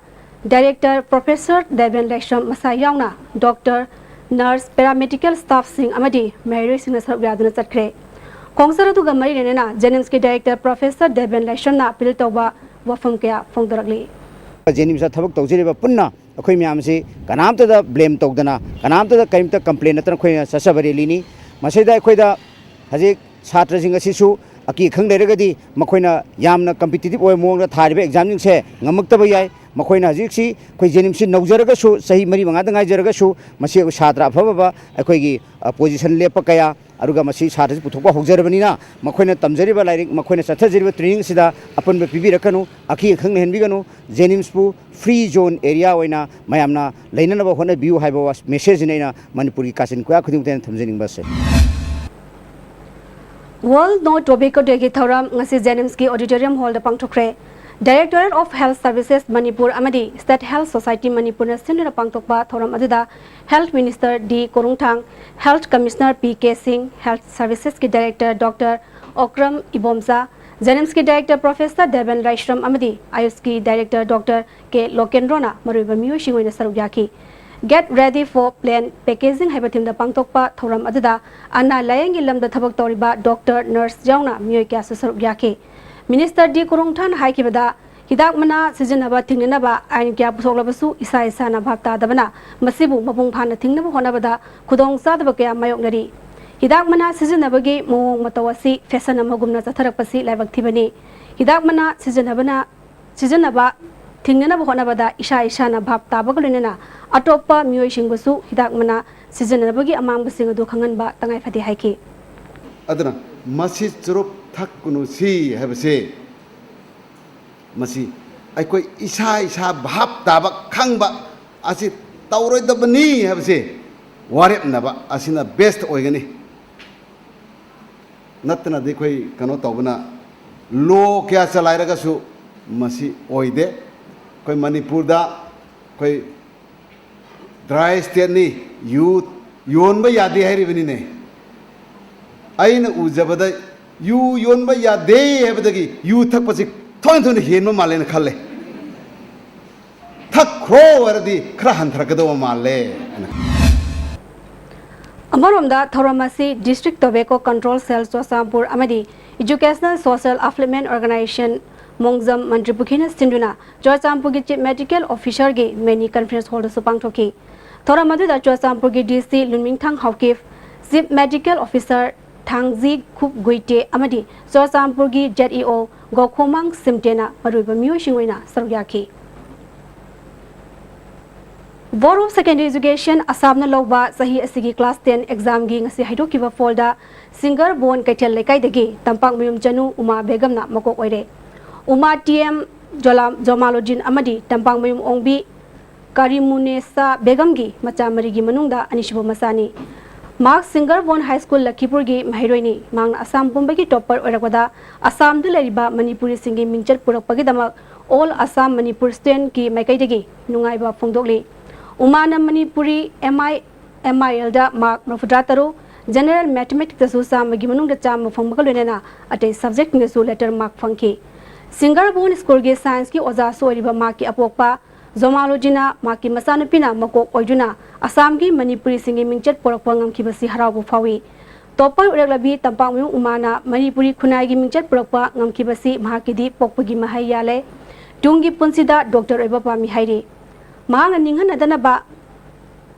ꯗꯥꯏꯔꯦꯛꯇꯔ ꯄ꯭ꯔꯣꯐꯦꯁꯔ ꯗꯦꯕꯦꯟ ꯂꯥꯏꯁ꯭ꯔꯝ ꯃꯁꯥ ꯌꯥꯎꯅ ꯗꯣꯛꯇꯔ, ꯅꯔꯁ, ꯄꯦꯔꯥꯃꯦꯗꯤꯀꯦꯜ ꯁ꯭ꯇꯥꯐꯁꯤꯡ ꯑꯃꯗꯤ ꯃꯍꯩꯔꯣꯏꯁꯤꯡꯅ ꯁꯔꯨꯛ ꯌꯥꯗꯨꯅ ꯆꯠꯈ꯭ꯔꯦ꯫ ꯈꯣꯡꯆꯠ ꯑꯗꯨꯒ ꯃꯔꯤ ꯂꯩꯅꯅ ꯖꯦꯅꯤꯝꯁꯀꯤ ꯗꯥꯏꯔꯦꯛꯇꯔ ꯄ꯭ꯔꯣꯐꯦꯁꯔ ꯗꯦꯕꯦꯟ ꯂꯥꯏꯁ꯭ꯔꯝꯅ ꯑꯄꯤꯜ ꯇꯧꯕ ꯋꯥꯐꯝ ꯀꯌꯥ ꯐꯣꯡꯗꯣꯔꯛꯂꯤ꯫ ꯖꯦꯅꯤꯝꯁꯇ ꯊꯕꯛ ꯇꯧꯖꯔꯤꯕ ꯄꯨꯟꯅ ꯑꯩꯈꯣꯏ ꯃꯌꯥꯝꯁꯤ ꯀꯅꯥꯝꯇꯗ ꯕ꯭ꯂꯦꯝ ꯇꯧꯗꯅ, ꯀꯅꯥꯝꯇꯗ ꯀꯔꯤꯝꯇ ꯀꯝꯄ꯭ꯂꯦꯟ ꯅꯠꯇꯅ ꯑꯩꯈꯣꯏꯅ ꯆꯠꯆꯕ ꯔꯦꯂꯤꯅꯤ꯫ ꯃꯁꯤꯗ ꯑꯩꯈꯣꯏꯗ ꯍꯧꯖꯤꯛ ꯁꯥꯇ꯭ꯔꯁꯤꯡ ꯑꯁꯤꯁꯨ ꯑꯀꯤ ꯑꯈꯪ ꯂꯩꯔꯒꯗꯤ ꯃꯈꯣꯏꯅ ꯌꯥꯝꯅ ꯀꯝꯄꯤꯇꯤꯇꯤꯞ ꯑꯣꯏꯕ ꯃꯑꯣꯡꯗ ꯊꯥꯔꯤꯕ ꯑꯦꯛꯖꯥꯝꯁꯤꯡꯁꯦ ꯉꯝꯃꯛꯇꯕ ꯌꯥꯏ꯫ ꯃꯈꯣꯏꯅ ꯍꯧꯖꯤꯛꯁꯤ ꯑꯩꯈꯣꯏ ꯖꯦꯅꯤꯝꯁꯁꯤ ꯅꯧꯖꯔꯒꯁꯨ, ꯆꯍꯤ ꯃꯔꯤ ꯃꯉꯥꯗ ꯉꯥꯏꯖꯔꯒꯁꯨ, ꯃꯁꯤ ꯑꯩꯈꯣꯏ ꯁꯥꯇ꯭ꯔ ꯑꯐꯕ ꯑꯩꯈꯣꯏꯒꯤ, ꯑ, ꯄꯣꯖꯤꯁꯟ ꯂꯦꯞꯄ ꯀꯌꯥ, ꯑꯗꯨꯒ ꯃꯁꯤ ꯁꯥꯇ꯭ꯔꯁꯤ ꯄꯨꯊꯣꯛꯄ ꯍꯧꯖꯔꯕꯅꯤꯅ ꯃꯈꯣꯏꯅ ꯇꯝꯖꯔꯤꯕ ꯂꯥꯏꯔꯤꯛ, ꯃꯈꯣꯏꯅ ꯆꯠꯊꯖꯔꯤꯕ ꯇ꯭ꯔꯦꯅꯤꯡꯁꯤꯗ ꯑꯄꯟꯕ ꯄꯤꯕꯤꯔꯛꯀꯅꯨ, ꯑꯀꯤ ꯑꯈꯪ ꯂꯩꯍꯟꯕꯤꯒꯅꯨ꯫ ꯖꯦꯅꯤꯝꯁꯄꯨ ꯐ꯭ꯔꯤ ꯖꯣꯟ ꯑꯦꯔꯤꯌꯥ ꯑꯣꯏꯅ ꯃꯌꯥꯝꯅ ꯂꯩꯅꯅꯕ ꯍꯣꯠꯅꯕꯤꯌꯨ ꯍꯥꯏꯕ ꯋꯥ-, ꯃꯦꯁꯦꯖꯁꯤꯅ ꯑꯩꯅ ꯃꯅꯤꯄꯨꯔꯒꯤ ꯀꯥꯆꯤꯟ ꯀꯣꯌꯥ ꯈꯨꯗꯤꯡꯃꯛꯇ ꯑꯩꯅ ꯊꯝꯖꯅꯤꯡꯕ ꯑꯁꯦ꯫ ꯋꯥꯔꯜꯗ ꯅꯣ ꯇꯣꯕꯦꯀꯣ ꯗꯦꯒꯤ ꯊꯧꯔꯝ ꯉꯁꯤ ꯖꯦꯅꯤꯝꯁꯀꯤ ꯑꯣꯗꯤꯇꯣꯔꯤꯌꯝ ꯍꯣꯜꯗ ꯄꯥꯡꯊꯣꯛꯈ꯭ꯔꯦ꯫ Directorate of Health Services Manipur ꯑꯃꯗꯤ State Health Society ꯃꯅꯤꯄꯨꯔꯅ ꯁꯤꯟꯗꯨꯅ ꯄꯥꯡꯊꯣꯛꯄ ꯊꯧꯔꯝ ꯑꯗꯨꯗ Health Minister ꯗꯤ ꯀꯣꯔꯨꯡꯊꯥꯡ, Health Commissioner ꯄꯤ ꯀꯦ ꯁꯤꯡ, Health Servicesꯀꯤ Director Doctor Okram Ibomcha, JNIMSꯀꯤ Director Professor Deben ꯔꯥꯏꯁ꯭ꯔꯝ ꯑꯃꯗꯤ ꯑꯥꯌꯨꯁꯀꯤ Director Doctor ꯀꯦ ꯂꯣꯀꯦꯟꯗ꯭ꯔꯣꯅ ꯃꯔꯨꯑꯣꯏꯕ ꯃꯤꯑꯣꯏꯁꯤꯡ ꯑꯣꯏꯅ ꯁꯔꯨꯛ ꯌꯥꯈꯤ꯫ Get Ready for Plain Packaging ꯍꯥꯏꯕ ꯊꯤꯝꯗ ꯄꯥꯡꯊꯣꯛꯄ ꯊꯧꯔꯝ ꯑꯗꯨꯗ ꯑꯅꯥ ꯂꯥꯌꯦꯡꯒꯤ ꯂꯝꯗ ꯊꯕꯛ ꯇꯧꯔꯤꯕ doctor, nurse ꯌꯥꯎꯅ ꯃꯤꯑꯣꯏ ꯀꯌꯥꯁꯨ ꯁꯔꯨꯛ ꯌꯥꯈꯤ꯫ Minister ꯗꯤ ꯀꯣꯔꯨꯡꯊꯥꯡꯅ ꯍꯥꯏꯈꯤꯕꯗ, ꯍꯤꯗꯥꯛ ꯃꯅꯥ ꯁꯤꯖꯤꯟꯅꯕ ꯊꯤꯡꯅꯅꯕ ꯑꯥꯏꯟ ꯀꯌꯥ ꯄꯨꯊꯣꯛꯂꯕꯁꯨ ꯏꯁꯥ ꯏꯁꯥꯅ ꯚꯥꯞ ꯇꯥꯗꯕꯅ ꯃꯁꯤꯕꯨ ꯃꯄꯨꯡ ꯐꯥꯅ ꯊꯤꯡꯅꯕ ꯍꯣꯠꯅꯕꯗ ꯈꯨꯗꯣꯡꯆꯥꯗꯕ ꯀꯌꯥ ꯃꯥꯌꯣꯛꯅꯔꯤ꯫ ꯍꯤꯗꯥꯛ ꯃꯅꯥ ꯁꯤꯖꯤꯟꯅꯕꯒꯤ ꯃꯑꯣꯡ ꯃꯇꯧ ꯑꯁꯤ fashion ꯑꯃꯒꯨꯝꯅ ꯆꯠꯊꯔꯛꯄꯁꯤ ꯂꯥꯏꯕꯛ ꯊꯤꯕꯅꯤ꯫ ꯍꯤꯗꯥꯛ ꯃꯅꯥ ꯁꯤꯖꯤꯟꯅꯕꯅ, ꯁꯤꯖꯤꯟꯅꯕ ꯊꯤꯡꯅꯅꯕ ꯍꯣꯠꯅꯕꯗ ꯏꯁꯥ ꯏꯁꯥꯅ ꯚꯥꯞ ꯇꯥꯕꯒ ꯂꯣꯏꯅꯅ ꯑꯇꯣꯞꯄ ꯃꯤꯑꯣꯏꯁꯤꯡꯕꯨꯁꯨ ꯍꯤꯗꯥꯛ ꯃꯅꯥ ꯁꯤꯖꯤꯟꯅꯕꯒꯤ ꯑꯃꯥꯡꯕꯁꯤꯡ ꯑꯗꯨ ꯈꯪꯍꯟꯕ ꯇꯉꯥꯏ ꯐꯗꯦ ꯍꯥꯏꯈꯤ꯫ ꯑꯗꯨꯅ ꯃꯁꯤ ꯆꯨꯔꯨꯞ ꯊꯛꯀꯅꯨ ꯁꯤ ꯍꯥꯏꯕꯁꯦ, ꯃꯁꯤ ꯑꯩꯈꯣꯏ ꯏꯁꯥ ꯏꯁꯥ ꯚꯥꯞ ꯇꯥꯕ ꯈꯪꯕ ꯑꯁꯤ ꯇꯧꯔꯣꯏꯗꯕꯅꯤ ꯍꯥꯏꯕꯁꯦ ꯋꯥꯔꯦꯞꯅꯕ ꯑꯁꯤꯅ best ꯑꯣꯏꯒꯅꯤ꯫ ꯅꯠꯇꯅꯗꯤ ꯑꯩꯈꯣꯏ ꯀꯩꯅꯣ ꯇꯧꯕꯅ, law ꯀꯌꯥ ꯆꯂꯥꯏꯔꯒꯁꯨ ꯃꯁꯤ ꯑꯣꯏꯗꯦ꯫ ꯑꯩꯈꯣꯏ ꯃꯅꯤꯄꯨꯔꯗ ꯑꯩꯈꯣꯏ dry stateꯅꯤ, ꯌꯨ ꯌꯣꯟꯕ ꯌꯥꯗꯦ ꯍꯥꯏꯔꯤꯕꯅꯤꯅꯦ꯫ ꯑꯩꯅ ꯎꯖꯕꯗ ꯌꯨ ꯌꯣꯟꯕ ꯌꯥꯗꯦ ꯍꯥꯏꯕꯗꯒꯤ ꯌꯨ ꯊꯛꯄꯁꯤ ꯊꯣꯏꯅ ꯊꯣꯏꯅ ꯍꯦꯟꯕ ꯃꯥꯜꯂꯦꯅ ꯈꯜꯂꯦ꯫ ꯊꯛꯈ꯭ꯔꯣ ꯍꯥꯏꯔꯗꯤ ꯈꯔ ꯍꯟꯊꯔꯛꯀꯗꯧꯕ ꯃꯥꯜꯂꯦ ꯍꯥꯏꯅ꯫ ꯑꯃꯔꯣꯝꯗ ꯊꯧꯔꯝ ꯑꯁꯤ District Tobacco Control Cell Churachandpur ꯑꯃꯗꯤ Educational Social Upliftment Organization ꯃꯣꯡꯖꯝ ꯃꯟꯇ꯭ꯔꯤꯄꯨꯈ꯭ꯔꯤꯅ ꯁꯤꯟꯗꯨꯅ ꯆꯨꯔꯆꯥꯟꯄꯨꯔꯒꯤ Chief Medical Officerꯒꯤ mini conference hallꯗꯁꯨ ꯄꯥꯡꯊꯣꯛꯈꯤ꯫ ꯊꯧꯔꯝ ꯑꯗꯨꯗ ꯆꯨꯔꯆꯥꯟꯄꯨꯔꯒꯤ DC ꯂꯨꯟꯃꯤꯡꯊꯥꯡ Haokip, Chief Medical Officer ꯊꯥꯡꯖꯤ ꯈꯨꯞ ꯒꯨꯏꯇꯦ ꯑꯃꯗꯤ ꯆꯨꯔꯆꯥꯟꯄꯨꯔꯒꯤ ZEO ꯒꯣꯈꯣꯃꯥꯡ ꯁꯤꯝꯇꯦꯅ ꯃꯔꯨꯑꯣꯏꯕ ꯃꯤꯑꯣꯏꯁꯤꯡ ꯑꯣꯏꯅ ꯁꯔꯨꯛ ꯌꯥꯈꯤ꯫ Board of Secondary Education ꯑꯁꯥꯝꯅ ꯂꯧꯕ ꯆꯍꯤ ꯑꯁꯤꯒꯤ class ten examꯒꯤ ꯉꯁꯤ ꯍꯥꯏꯗꯣꯛꯈꯤꯕ pollꯗ ꯁꯤꯡꯒꯔꯕꯣꯟ ꯀꯩꯊꯦꯜ ꯂꯩꯀꯥꯏꯗꯒꯤ ꯇꯝꯄꯥꯛꯃꯌꯨꯝ ꯆꯅꯨ ꯎꯃꯥ ꯕꯦꯒꯝꯅ ꯃꯀꯣꯛ ꯑꯣꯏꯔꯦ꯫ ꯎꯃꯥ ꯇꯤ ꯑꯦꯝ ꯖꯣꯂꯥ-, ꯖꯣꯃꯥꯂꯨꯗꯤꯟ ꯑꯃꯗꯤ ꯇꯝꯄꯥꯛꯃꯌꯨꯝ ꯑꯣꯡꯕꯤ ꯀꯔꯤꯃꯨꯅꯦꯁꯥ ꯕꯦꯒꯝꯒꯤ ꯃꯆꯥ ꯃꯔꯤꯒꯤ ꯃꯅꯨꯡꯗ ꯑꯅꯤꯁꯨꯕ ꯃꯆꯥꯅꯤ꯫ ꯃꯍꯥꯛ ꯁꯤꯡꯒꯔꯕꯣꯟ ꯍꯥꯏ ꯁ꯭ꯀꯨꯜ ꯂꯈꯤꯄꯨꯔꯒꯤ ꯃꯍꯩꯔꯣꯏꯅꯤ꯫ ꯃꯍꯥꯛꯅ ꯑꯁꯥꯝ ꯄꯨꯝꯕꯒꯤ ꯇꯣꯞꯄꯔ ꯑꯣꯏꯔꯛꯄꯗ ꯑꯁꯥꯝꯗ ꯂꯩꯔꯤꯕ ꯃꯅꯤꯄꯨꯔꯤꯁꯤꯡꯒꯤ ꯃꯤꯡꯆꯠ ꯄꯨꯔꯛꯄꯒꯤꯗꯃꯛ ꯑꯣꯜ ꯑꯁꯥꯝ ꯃꯅꯤꯄꯨꯔ ꯁ꯭ꯇꯨꯗꯦꯟꯠꯀꯤ ꯃꯥꯏꯀꯩꯗꯒꯤ ꯅꯨꯡꯉꯥꯏꯕ ꯐꯣꯡꯗꯣꯛꯂꯤ꯫ ꯎꯃꯥꯅ ꯃꯅꯤꯄꯨꯔꯤ ꯑꯦꯝ ꯑꯥꯏ ꯑꯦꯝ ꯑꯥꯏ ꯑꯦꯜꯗ ꯃꯥꯔꯛ ꯃꯔꯤꯐꯨꯇꯔꯥ ꯇꯔꯨꯛ, ꯖꯦꯅꯔꯦꯜ ꯃꯦꯊꯃꯦꯇꯤꯛꯁꯇꯁꯨ ꯆꯥꯝꯃꯒꯤ ꯃꯅꯨꯡꯗ ꯆꯥꯝꯃ ꯐꯪꯕꯒ ꯂꯣꯏꯅꯅ ꯑꯇꯩ ꯁꯕꯖꯦꯛꯁꯤꯡꯗꯁꯨ ꯂꯦꯇꯔ ꯃꯥꯔꯛ ꯐꯪꯈꯤ꯫ ꯁꯤꯡꯒꯔꯕꯣꯟ ꯁ꯭ꯀꯨꯜꯒꯤ ꯁꯥꯏꯟꯁꯀꯤ ꯑꯣꯖꯥꯁꯨ ꯑꯣꯏꯔꯤꯕ ꯃꯍꯥꯛꯀꯤ ꯑꯄꯣꯛꯄ ꯖꯣꯃꯥꯂꯣꯖꯤꯅ ꯃꯍꯥꯛꯀꯤ ꯃꯆꯥꯅꯨꯄꯤꯅ ꯃꯀꯣꯛ ꯑꯣꯏꯗꯨꯅ ꯑꯁꯥꯝꯒꯤ ꯃꯅꯤꯄꯨꯔꯤꯁꯤꯡꯒꯤ ꯃꯤꯡꯆꯠ ꯄꯨꯔꯛꯄ ꯉꯝꯈꯤꯕꯁꯤ ꯍꯔꯥꯎꯕ ꯐꯥꯎꯏ꯫ ꯇꯣꯞꯄꯔ ꯑꯣꯏꯔꯛꯂꯕꯤ ꯇꯝꯄꯥꯛꯃꯌꯨꯝ ꯎꯃꯥꯅ ꯃꯅꯤꯄꯨꯔꯤ ꯈꯨꯟꯅꯥꯏꯒꯤ ꯃꯤꯡꯆꯠ ꯄꯨꯔꯛꯄ ꯉꯝꯈꯤꯕꯁꯤ ꯃꯍꯥꯛꯀꯤꯗꯤ ꯄꯣꯛꯄꯒꯤ ꯃꯍꯩ ꯌꯥꯜꯂꯦ꯫ ꯇꯨꯡꯒꯤ ꯄꯨꯟꯁꯤꯗ ꯗꯣꯛꯇꯔ ꯑꯣꯏꯕ ꯄꯥꯝꯃꯤ ꯍꯥꯏꯔꯤ꯫ ꯃꯍꯥꯛꯅ ꯅꯤꯡꯍꯟꯅꯗꯅꯕ,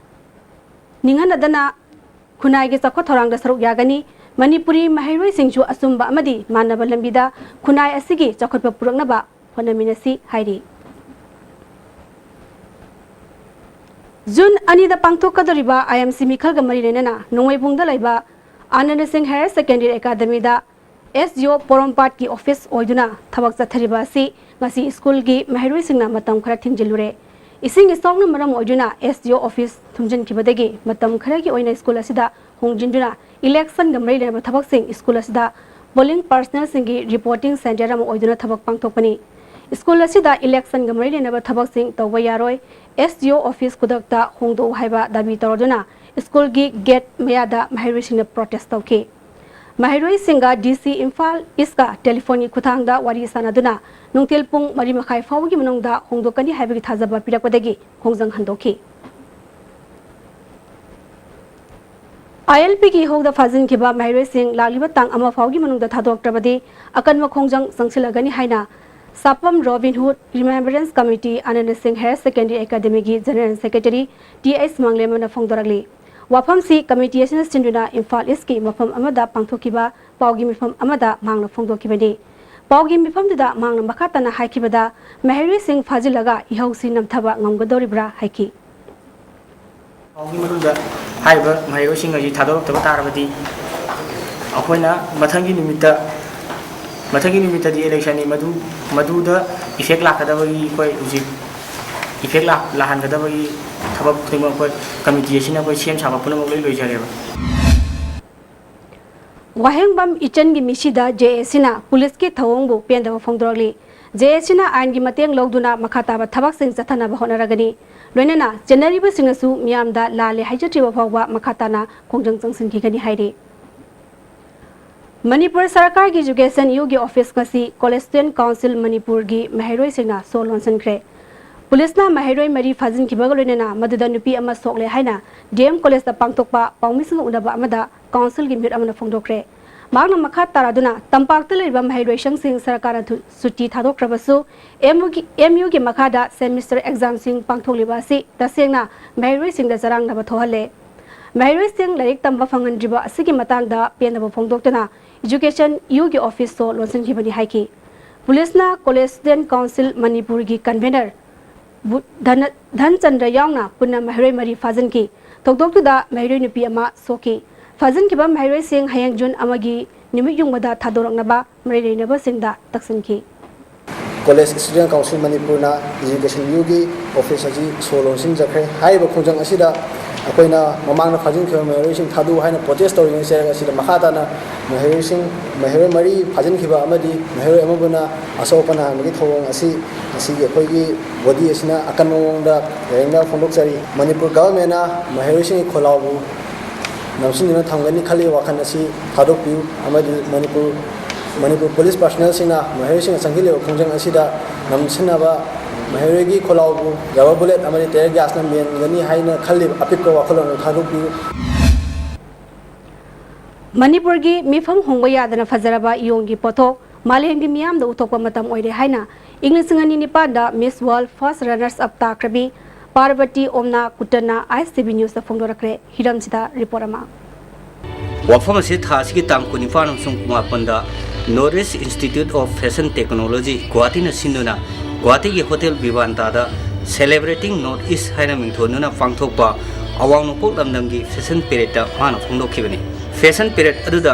ꯅꯤꯡꯍꯟꯅꯗꯅ ꯈꯨꯟꯅꯥꯏꯒꯤ ꯆꯥꯎꯈꯠ ꯊꯧꯔꯥꯡꯗ ꯁꯔꯨꯛ ꯌꯥꯒꯅꯤ꯫ ꯃꯅꯤꯄꯨꯔꯤ ꯃꯍꯩꯔꯣꯏꯁꯤꯡꯁꯨ ꯑꯆꯨꯝꯕ ꯑꯃꯗꯤ ꯃꯥꯟꯅꯕ ꯂꯝꯕꯤꯗ ꯈꯨꯟꯅꯥꯏ ꯑꯁꯤꯒꯤ ꯆꯥꯎꯈꯠꯄ ꯄꯨꯔꯛꯅꯕ ꯍꯣꯠꯅꯃꯤꯟꯅꯁꯤ ꯍꯥꯏꯔꯤ꯫ ꯖꯨꯟ ꯑꯅꯤꯗ ꯄꯥꯡꯊꯣꯛꯀꯗꯧꯔꯤꯕ ꯑꯥꯏ ꯑꯦꯝ ꯁꯤ ꯃꯤꯈꯜꯒ ꯃꯔꯤ ꯂꯩꯅꯅ ꯅꯣꯡꯃꯩꯕꯨꯡꯗ ꯂꯩꯕ Anand Singh higher secondary ꯑꯦꯀꯥꯗꯃꯤꯗ S D ꯑꯣ ꯄꯣꯔꯣꯝꯄꯥꯠꯀꯤ ꯑꯣꯐꯤꯁ ꯑꯣꯏꯗꯨꯅ ꯊꯕꯛ ꯆꯠꯊꯔꯤꯕ ꯑꯁꯤ ꯉꯁꯤ ꯁ꯭ꯀꯨꯜꯒꯤ ꯃꯍꯩꯔꯣꯏꯁꯤꯡꯅ ꯃꯇꯝ ꯈꯔ ꯊꯤꯡꯖꯤꯜꯂꯨꯔꯦ꯫ ꯏꯁꯤꯡ ꯏꯆꯥꯎꯅ ꯃꯔꯝ ꯑꯣꯏꯗꯨꯅ ꯑꯦꯁ ꯗꯤ ꯑꯣ ꯑꯣꯐꯤꯁ ꯊꯨꯝꯖꯤꯟꯈꯤꯕꯗꯒꯤ ꯃꯇꯝ ꯈꯔꯒꯤ ꯑꯣꯏꯅ ꯁ꯭ꯀꯨꯜ ꯑꯁꯤꯗ ꯍꯣꯡꯖꯤꯟꯗꯨꯅ ꯏꯂꯦꯛꯁꯟꯒ ꯃꯔꯤ ꯂꯩꯅꯕ ꯊꯕꯛꯁꯤꯡ ꯁ꯭ꯀꯨꯜ ꯑꯁꯤꯗ ꯄꯣꯂꯤꯡ ꯄꯥꯔꯁꯅꯦꯜꯁꯤꯡꯒꯤ ꯔꯤꯄꯣꯔꯇꯤꯡ ꯁꯦꯟꯇꯔ ꯑꯃ ꯑꯣꯏꯗꯨꯅ ꯊꯕꯛ ꯄꯥꯡꯊꯣꯛꯄꯅꯤ꯫ ꯁ꯭ꯀꯨꯜ ꯑꯁꯤꯗ ꯏꯂꯦꯛꯁꯟꯒ ꯃꯔꯤ ꯂꯩꯅꯕ ꯊꯕꯛꯁꯤꯡ ꯇꯧꯕ ꯌꯥꯔꯣꯏ, ꯑꯦꯁ ꯗꯤ ꯑꯣ ꯑꯣꯐꯤꯁ ꯈꯨꯗꯛꯇ ꯍꯣꯡꯗꯣꯛꯎ ꯍꯥꯏꯕ ꯗꯥꯕꯤ ꯇꯧꯔꯗꯨꯅ ꯁ꯭ꯀꯨꯜꯒꯤ ꯒꯦꯠ ꯃꯌꯥꯗ ꯃꯍꯩꯔꯣꯏꯁꯤꯡꯅ ꯄ꯭ꯔꯣꯇꯦꯁ ꯇꯧꯈꯤ꯫ ꯃꯍꯩꯔꯣꯏꯁꯤꯡꯒ ꯗꯤ ꯁꯤ ꯏꯝꯐꯥꯜ ꯏꯁꯀ ꯇꯦꯂꯤꯐꯣꯟꯒꯤ ꯈꯨꯠꯊꯥꯡꯗ ꯋꯥꯔꯤ ꯁꯥꯟꯅꯗꯨꯅ ꯅꯨꯡꯊꯤꯜ ꯄꯨꯡ ꯃꯔꯤ ꯃꯈꯥꯏ ꯐꯥꯎꯕꯒꯤ ꯃꯅꯨꯡꯗ ꯍꯣꯡꯗꯣꯛꯀꯅꯤ ꯍꯥꯏꯕꯒꯤ ꯊꯥꯖꯕ ꯄꯤꯔꯛꯄꯗꯒꯤ ꯈꯣꯡꯖꯪ ꯍꯟꯗꯣꯛꯈꯤ꯫ ꯑꯥꯏ ꯑꯦꯜ ꯄꯤꯒꯤ ꯏꯍꯧꯗ ꯐꯥꯖꯤꯟꯈꯤꯕ ꯃꯍꯩꯔꯣꯏꯁꯤꯡ ꯂꯥꯛꯂꯤꯕ ꯇꯥꯡ ꯑꯃ ꯐꯥꯎꯒꯤ ꯃꯅꯨꯡꯗ ꯊꯥꯗꯣꯔꯛꯇ꯭ꯔꯕꯗꯤ ꯑꯀꯟꯕ ꯈꯣꯡꯖꯪ ꯆꯪꯁꯤꯜꯂꯒꯅꯤ ꯍꯥꯏꯅ ꯁꯥꯄꯝ ꯔꯣꯕꯤꯟꯍꯨꯗ ꯔꯤꯃꯦꯝꯕꯔꯦꯟꯁ committee Anand Singh higher secondary ꯑꯦꯀꯥꯗꯃꯤꯒꯤ ꯖꯦꯅꯔꯦꯜ ꯁꯦꯀ꯭ꯔꯦꯇꯔꯤ ꯇꯤ ꯑꯩꯆ ꯃꯥꯡꯂꯦꯝꯕꯅ ꯐꯣꯡꯗꯣꯔꯛꯂꯤ꯫ ꯋꯥꯐꯝꯁꯤ ꯀꯃꯤꯇꯤ ꯑꯁꯤꯅ ꯁꯤꯟꯗꯨꯅ ꯏꯝꯐꯥꯜ ꯏꯁꯀꯤ ꯃꯐꯝ ꯑꯃꯗ ꯄꯥꯡꯊꯣꯛꯈꯤꯕ ꯄꯥꯎꯒꯤ ꯃꯤꯐꯝ ꯑꯃꯗ ꯃꯍꯥꯛꯅ ꯐꯣꯡꯗꯣꯛꯈꯤꯕꯅꯤ꯫ ꯄꯥꯎꯒꯤ ꯃꯤꯐꯝꯗꯨꯗ ꯃꯍꯥꯛꯅ ꯃꯈꯥ ꯇꯥꯅ ꯍꯥꯏꯈꯤꯕꯗ, ꯃꯍꯩꯔꯣꯏꯁꯤꯡ ꯐꯥꯖꯤꯜꯂꯒ ꯏꯍꯧꯁꯤ ꯅꯝꯊꯕ ꯉꯝꯒꯗꯧꯔꯤꯕ꯭ꯔꯥ ꯍꯥꯏꯈꯤ꯫ ꯄꯥꯎꯒꯤ ꯃꯅꯨꯡꯗ ꯍꯥꯏꯔꯤꯕ ꯃꯍꯩꯔꯣꯏꯁꯤꯡ ꯑꯁꯤ ꯊꯥꯗꯣꯔꯛꯇꯕ ꯇꯥꯔꯕꯗꯤ ꯑꯩꯈꯣꯏꯅ ꯃꯊꯪꯒꯤ ꯅꯨꯃꯤꯠꯇ, ꯃꯊꯪꯒꯤ ꯅꯨꯃꯤꯠꯇꯗꯤ ꯏꯂꯦꯛꯁꯟꯅꯤ, ꯃꯗꯨ, ꯃꯗꯨꯗ ꯏꯐꯦꯛ ꯂꯥꯛꯀꯗꯕꯒꯤ ꯑꯩꯈꯣꯏ ꯍꯧꯖꯤꯛ ꯏꯐꯦꯛ ꯂꯥ-, ꯂꯥꯛꯍꯟꯒꯗꯕꯒꯤ ꯊꯕꯛ ꯈꯨꯗꯤꯡꯃꯛ ꯑꯩꯈꯣꯏ ꯀꯃꯤꯇꯤ ꯑꯁꯤꯅ ꯑꯩꯈꯣꯏ ꯁꯦꯝ ꯁꯥꯕ ꯄꯨꯝꯅꯃꯛ ꯂꯣꯏ ꯂꯣꯏꯖꯔꯦꯕ꯫ ꯋꯥꯍꯦꯡꯕꯝ ꯏꯆꯟꯒꯤ ꯃꯤꯁꯤꯗ ꯖꯦꯑꯦꯁꯤꯅ ꯄꯨꯂꯤꯁꯀꯤ ꯊꯧꯑꯣꯡꯕꯨ ꯄꯦꯟꯗꯕ ꯐꯣꯡꯗꯣꯔꯛꯂꯤ꯫ ꯖꯦꯑꯦꯁꯤꯅ ꯑꯥꯏꯟꯒꯤ ꯃꯇꯦꯡ ꯂꯧꯗꯨꯅ ꯃꯈꯥ ꯇꯥꯕ ꯊꯕꯛꯁꯤꯡ ꯆꯠꯊꯅꯕ ꯍꯣꯠꯅꯔꯒꯅꯤ꯫ ꯂꯣꯏꯅꯅ ꯆꯦꯟꯅꯔꯤꯕꯁꯤꯡꯅꯁꯨ ꯃꯤꯌꯥꯝꯗ ꯂꯥꯜꯂꯦ ꯍꯥꯏꯖꯗ꯭ꯔꯤꯕ ꯐꯥꯎꯕ ꯃꯈꯥ ꯇꯥꯅ ꯈꯣꯡꯖꯪ ꯆꯪꯁꯤꯟꯈꯤꯒꯅꯤ ꯍꯥꯏꯔꯤ꯫ ꯃꯅꯤꯄꯨꯔ ꯁꯔꯀꯥꯔꯒꯤ ꯏꯖꯨꯀꯦꯁꯟ ꯌꯨꯒꯤ ꯑꯣꯐꯤꯁ ꯉꯁꯤ ꯀꯣꯂꯦꯖ ꯁ꯭ꯇꯨꯗꯦꯟꯠ ꯀꯥꯎꯟꯁꯤꯜ ꯃꯅꯤꯄꯨꯔꯒꯤ ꯃꯍꯩꯔꯣꯏꯁꯤꯡꯅ ꯁꯣ ꯂꯣꯟꯁꯤꯟꯈ꯭ꯔꯦ꯫ ꯄꯨꯂꯤꯁꯅ ꯃꯍꯩꯔꯣꯏ ꯃꯔꯤ ꯐꯥꯖꯤꯟꯈꯤꯕꯒ ꯂꯣꯏꯅꯅ ꯃꯗꯨꯗ ꯅꯨꯄꯤ ꯑꯃ ꯁꯣꯛꯂꯦ ꯍꯥꯏꯅ ꯗꯤ ꯑꯦꯝ ꯀꯣꯂꯦꯖꯇ ꯄꯥꯡꯊꯣꯛꯄ ꯄꯥꯎꯃꯤꯁꯤꯡꯒ ꯎꯅꯕ ꯑꯃꯗ ꯀꯥꯎꯟꯁꯤꯜꯒꯤ ꯃꯤꯍꯨꯠ ꯑꯃꯅ ꯐꯣꯡꯗꯣꯛꯈ꯭ꯔꯦ꯫ ꯃꯍꯥꯛꯅ ꯃꯈꯥ ꯇꯥꯔꯗꯨꯅ ꯇꯝꯄꯥꯛꯇ ꯂꯩꯔꯤꯕ ꯃꯍꯩꯔꯣꯏꯁꯪꯁꯤꯡ ꯁꯔꯀꯥꯔꯅ ꯊꯨ-, ꯁꯨꯇꯤ ꯊꯥꯗꯣꯛꯈ꯭ꯔꯕꯁꯨ ꯑꯦꯝ ꯌꯨꯒꯤ, ꯑꯦꯝ ꯌꯨꯒꯤ ꯃꯈꯥꯗ ꯁꯦꯃꯤꯁꯇꯔ ꯑꯦꯛꯖꯥꯝꯁꯤꯡ ꯄꯥꯡꯊꯣꯛꯂꯤꯕ ꯑꯁꯤ ꯇꯁꯦꯡꯅ ꯃꯍꯩꯔꯣꯏꯁꯤꯡꯗ ꯆꯔꯥꯡꯅꯕ ꯊꯣꯛꯍꯜꯂꯦ꯫ ꯃꯍꯩꯔꯣꯏꯁꯤꯡ ꯂꯥꯏꯔꯤꯛ ꯇꯝꯕ ꯐꯪꯍꯟꯗ꯭ꯔꯤꯕ ꯑꯁꯤꯒꯤ ꯃꯇꯥꯡꯗ ꯄꯦꯟꯗꯕ ꯐꯣꯡꯗꯣꯛꯇꯨꯅ ꯏꯖꯨꯀꯦꯁꯟ ꯌꯨꯒꯤ ꯑꯣꯐꯤꯁ ꯁꯣ ꯂꯣꯟꯁꯤꯟꯈꯤꯕꯅꯤ ꯍꯥꯏꯈꯤ꯫ ꯄꯨꯂꯤꯁꯅ ꯀꯣꯂꯦꯖ ꯁ꯭ꯇꯨꯗꯦꯟꯠ ꯀꯥꯎꯟꯁꯤꯜ ꯃꯅꯤꯄꯨꯔꯒꯤ ꯀꯟꯚꯦꯅꯔ ꯕꯨ-, ꯙꯅ-, ꯙꯟꯆꯟꯗ꯭ꯔ ꯌꯥꯎꯅ ꯄꯨꯟꯅ ꯃꯍꯩꯔꯣꯏ ꯃꯔꯤ ꯐꯥꯖꯤꯟꯈꯤ꯫ ꯊꯧꯗꯣꯛꯇꯨꯗ ꯃꯍꯩꯔꯣꯏ ꯅꯨꯄꯤ ꯑꯃ ꯁꯣꯛꯈꯤ꯫ ꯐꯥꯖꯤꯟꯈꯤꯕ ꯃꯍꯩꯔꯣꯏꯁꯤꯡ ꯍꯌꯦꯡ ꯖꯨꯟ ꯑꯃꯒꯤ ꯅꯨꯃꯤꯠ ꯌꯨꯡꯕꯗ ꯊꯥꯗꯣꯔꯛꯅꯕ ꯃꯔꯤ ꯂꯩꯅꯕꯁꯤꯡꯗ ꯇꯛꯁꯤꯟꯈꯤ꯫ ꯀꯣꯂꯦꯖ ꯁ꯭ꯇꯨꯗꯦꯟꯠ ꯀꯥꯎꯟꯁꯤꯜ ꯃꯅꯤꯄꯨꯔꯅ ꯏꯖꯨꯀꯦꯁꯟ ꯌꯨꯒꯤ ꯑꯣꯐꯤꯁ ꯑꯁꯤ ꯁꯣ ꯂꯣꯟꯁꯤꯟꯖꯈ꯭ꯔꯦ꯫ ꯍꯥꯏꯔꯤꯕ ꯈꯣꯡꯖꯪ ꯑꯁꯤꯗ ꯑꯩꯈꯣꯏꯅ ꯃꯃꯥꯡꯗ ꯐꯥꯖꯤꯟꯈꯤꯕ ꯃꯍꯩꯔꯣꯏꯁꯤꯡ ꯊꯥꯗꯣꯛꯎ ꯍꯥꯏꯅ ꯄ꯭ꯔꯣꯇꯦꯁ ꯇꯧꯔꯤꯉꯩ ꯆꯩꯔꯛ ꯑꯁꯤꯗ ꯃꯈꯥ ꯇꯥꯅ ꯃꯍꯩꯔꯣꯏꯁꯤꯡ, ꯃꯍꯩꯔꯣꯏ ꯃꯔꯤ ꯐꯥꯖꯤꯟꯈꯤꯕ ꯑꯃꯗꯤ ꯃꯍꯩꯔꯣꯏ ꯑꯃꯕꯨꯅ ꯑꯁꯣꯛ ꯑꯄꯟ ꯅꯪꯍꯟꯕꯒꯤ ꯊꯧꯑꯣꯡ ꯑꯁꯤ ꯉꯁꯤꯒꯤ ꯑꯩꯈꯣꯏꯒꯤ ꯕꯣꯗꯤ ꯑꯁꯤꯅ ꯑꯀꯟꯕ ꯃꯑꯣꯡꯗ ꯌꯥꯅꯤꯡꯗꯕ ꯐꯣꯡꯗꯣꯛꯆꯔꯤ꯫ ꯃꯅꯤꯄꯨꯔ ꯒꯚꯔꯟꯃꯦꯟꯅ ꯃꯍꯩꯔꯣꯏꯁꯤꯡꯒꯤ ꯈꯣꯜꯂꯥꯎꯕꯨ ꯅꯝꯁꯤꯟꯗꯨꯅ ꯊꯝꯒꯅꯤ ꯈꯜꯂꯤꯕ ꯋꯥꯈꯜ ꯑꯁꯤ ꯊꯥꯗꯣꯛꯄꯤꯌꯨ ꯑꯃꯗꯤ ꯃꯅꯤꯄꯨꯔ, ꯃꯅꯤꯄꯨꯔ ꯄꯨꯂꯤꯁ ꯄꯥꯔꯁꯅꯦꯜꯁꯤꯡꯅ ꯃꯍꯩꯔꯣꯏꯁꯤꯡꯅ ꯆꯪꯁꯤꯜꯂꯤꯕ ꯈꯣꯡꯖꯪ ꯑꯁꯤꯗ ꯅꯝꯁꯤꯟꯅꯕ ꯃꯍꯩꯔꯣꯏꯒꯤ ꯈꯣꯜꯂꯥꯎꯕꯨ ꯔꯕꯔ ꯕꯨꯂꯦꯠ ꯑꯃꯗꯤ ꯇꯤꯌꯔ ꯒ꯭ꯌꯥꯁꯅ ꯃꯦꯟꯒꯅꯤ ꯍꯥꯏꯅ ꯈꯜꯂꯤꯕ ꯑꯄꯤꯛꯄ ꯋꯥꯈꯜꯂꯣꯟ ꯑꯗꯨ ꯊꯥꯗꯣꯛꯄꯤꯌꯨ꯫ ꯃꯅꯤꯄꯨꯔꯒꯤ ꯃꯤꯐꯝ ꯍꯣꯡꯕ ꯌꯥꯗꯅ ꯐꯖꯔꯕ ꯏꯌꯣꯡꯒꯤ ꯄꯣꯠꯊꯣꯛ ꯃꯥꯂꯦꯝꯒꯤ ꯃꯤꯌꯥꯝꯗ ꯎꯠꯊꯣꯛꯄ ꯃꯇꯝ ꯑꯣꯏꯔꯦ ꯍꯥꯏꯅ ꯏꯪ ꯂꯤꯁꯤꯡ ꯑꯅꯤ ꯅꯤꯄꯥꯟꯗ Miss World First Runners Up ꯇꯥꯈ꯭ꯔꯕꯤ ꯄꯥꯔꯕꯇꯤ ꯑꯣꯝꯅꯥ ꯀꯨꯇꯟꯅ ꯑꯥꯏ ꯑꯦꯁ ꯇꯤ ꯚꯤ ꯅ꯭ꯌꯨꯁꯇ ꯐꯣꯡꯗꯣꯔꯛꯈ꯭ꯔꯦ꯫ ꯍꯤꯔꯝꯁꯤꯗ ꯔꯤꯄꯣꯔꯠ ꯑꯃ꯫ ꯋꯥꯐꯝ ꯑꯁꯤ ꯊꯥ ꯑꯁꯤꯒꯤ ꯇꯥꯡ ꯀꯨꯟꯅꯤꯄꯥꯟ ꯑꯃꯁꯨꯡ ꯀꯨꯟꯃꯥꯄꯟꯗ North East Institute of Fashion Technology, ꯒꯨꯋꯥꯍꯥꯇꯤꯅ ꯁꯤꯟꯗꯨꯅ ꯒꯨꯋꯥꯍꯥꯇꯤꯒꯤ ꯍꯣꯇꯦꯜ ꯚꯤꯚꯥꯟꯇꯥꯗ Celebrating North East ꯍꯥꯏꯅ ꯃꯤꯡꯊꯣꯟꯗꯨꯅ ꯄꯥꯡꯊꯣꯛꯄ ꯑꯋꯥꯡ ꯅꯣꯡꯄꯣꯛ ꯂꯝꯗꯝꯒꯤ ꯐꯦꯁꯟ ꯄꯦꯔꯦꯗꯇ ꯃꯥꯅ ꯐꯣꯡꯗꯣꯛꯈꯤꯕꯅꯤ꯫ ꯐꯦꯁꯟ ꯄꯦꯔꯦꯗ ꯑꯗꯨꯗ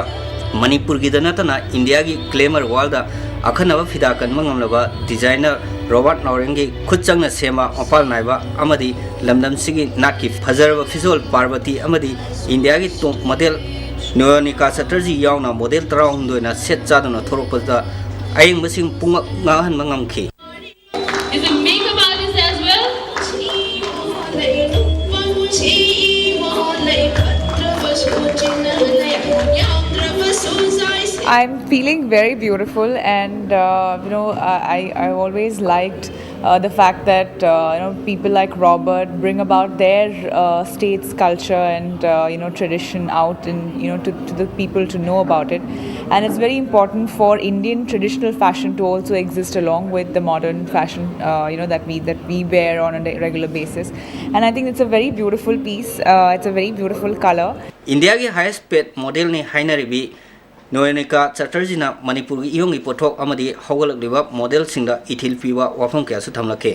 ꯃꯅꯤꯄꯨꯔꯒꯤꯗ ꯅꯠꯇꯅ ꯏꯟꯗꯤꯌꯥꯒꯤ glamour worldꯗ ꯑꯈꯟꯅꯕ ꯐꯤꯗꯥ ꯀꯟꯕ ꯉꯝꯂꯕ ꯗꯤꯖꯥꯏꯅꯔ ꯔꯣꯕꯥꯔꯠ ꯅꯥꯎꯔꯦꯝꯒꯤ ꯈꯨꯠ ꯆꯪꯅ ꯁꯦꯝꯕ ꯃꯄꯥꯟ ꯅꯥꯏꯕ ꯑꯃꯗꯤ ꯂꯝꯗꯝꯁꯤꯒꯤ ꯅꯥꯠꯀꯤ ꯐꯖꯔꯕ ꯐꯤꯖꯣꯜ ꯄꯥꯔꯕꯇꯤ ꯑꯃꯗꯤ ꯏꯟꯗꯤꯌꯥꯒꯤ ꯇꯣꯞ ꯃꯣꯗꯦꯜ ꯅꯣꯌꯣꯅꯤꯀꯥ ꯆꯇꯔꯖꯤ ꯌꯥꯎꯅ ꯃꯣꯗꯦꯜ ꯇꯔꯥꯍꯨꯝꯗꯣꯏꯅ ꯁꯦꯠ ꯆꯥꯗꯨꯅ ꯊꯣꯔꯛꯄꯗ ꯑꯌꯦꯡꯕꯁꯤꯡ ꯄꯨꯡꯉꯛ ꯉꯛꯍꯟꯕ ꯉꯝꯈꯤ꯫ Is a makeup artist as well. I'm feeling very beautiful, and uh, you know, I, I always liked uh, the fact that uh, you know people like Robert bring about their uh, state's culture and uh, you know tradition out and you know to, to the people to know about it. And it's very important for Indian traditional fashion to also exist along with the modern fashion uh, you know that we that we wear on a regular basis. And I think it's a very beautiful piece. Uh, it's a very beautiful color. ꯏꯟꯗꯤꯌꯥꯒꯤ ꯍꯥꯏꯌꯦꯁ ꯄꯦꯠ ꯃꯣꯗꯦꯜꯅꯤ ꯍꯥꯏꯅꯔꯤꯕꯤ ꯅꯣꯌꯣꯅꯤꯀꯥ ꯆꯇꯔꯖꯤꯅ ꯃꯅꯤꯄꯨꯔꯒꯤ ꯏꯌꯣꯡꯒꯤ ꯄꯣꯠꯊꯣꯛ ꯑꯃꯗꯤ ꯍꯧꯒꯠꯂꯛꯂꯤꯕ ꯃꯣꯗꯦꯜꯁꯤꯡꯗ ꯏꯊꯤꯜ ꯄꯤꯕ ꯋꯥꯐꯝ ꯀꯌꯥꯁꯨ ꯊꯝꯂꯛꯈꯤ꯫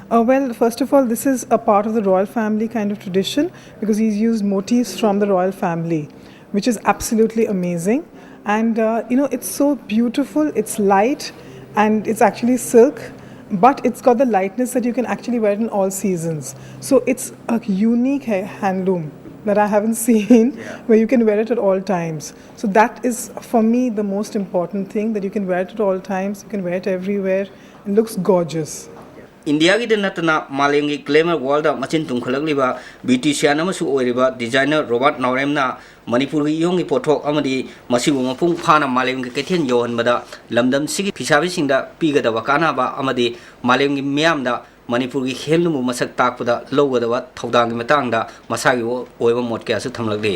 Uh, well, first of all, this is a part of the royal family kind of tradition because he's used motifs from the royal family, which is absolutely amazing. And uh, you know, it's so beautiful, it's light, and it's actually silk, but it's got the lightness that you can actually wear it in all seasons. So it's a unique ha- handloom that I haven't seen where you can wear it at all times. So that is for me the most important thing, that you can wear it at all times, you can wear it everywhere. It looks gorgeous. ꯏꯟꯗꯤꯌꯥꯒꯤꯗ ꯅꯠꯇꯅ ꯃꯥꯂꯦꯝꯒꯤ glamour world ꯃꯆꯤꯟ ꯇꯨꯝꯈꯠꯂꯛꯂꯤꯕ beautician ꯑꯃꯁꯨ ꯑꯣꯏꯔꯤꯕ designer Robert ꯅꯥꯎꯔꯦꯝꯅ ꯃꯅꯤꯄꯨꯔꯒꯤ ꯏꯌꯣꯡꯒꯤ ꯄꯣꯠꯊꯣꯛ ꯑꯃꯗꯤ ꯃꯁꯤꯕꯨ ꯃꯄꯨꯡ ꯐꯥꯅ ꯃꯥꯂꯦꯝꯒꯤ ꯀꯩꯊꯦꯜ ꯌꯧꯍꯟꯕꯗ ꯂꯝꯗꯝꯁꯤꯒꯤ ꯐꯤꯁꯥꯕꯤꯁꯤꯡꯗ ꯄꯤꯒꯗꯕ ꯀꯥꯟꯅꯕ ꯑꯃꯗꯤ ꯃꯥꯂꯦꯝꯒꯤ ꯃꯤꯌꯥꯝꯗ ꯃꯅꯤꯄꯨꯔꯒꯤ ꯍꯦꯟꯂꯨꯝꯕꯨ ꯃꯁꯛ ꯇꯥꯛꯄꯗ ꯂꯧꯒꯗꯕ ꯊꯧꯗꯥꯡꯒꯤ ꯃꯇꯥꯡꯗ ꯃꯁꯥꯒꯤ ꯑꯣꯏꯕ ꯃꯣꯠ ꯀꯌꯥꯁꯨ ꯊꯝꯂꯛꯂꯤ꯫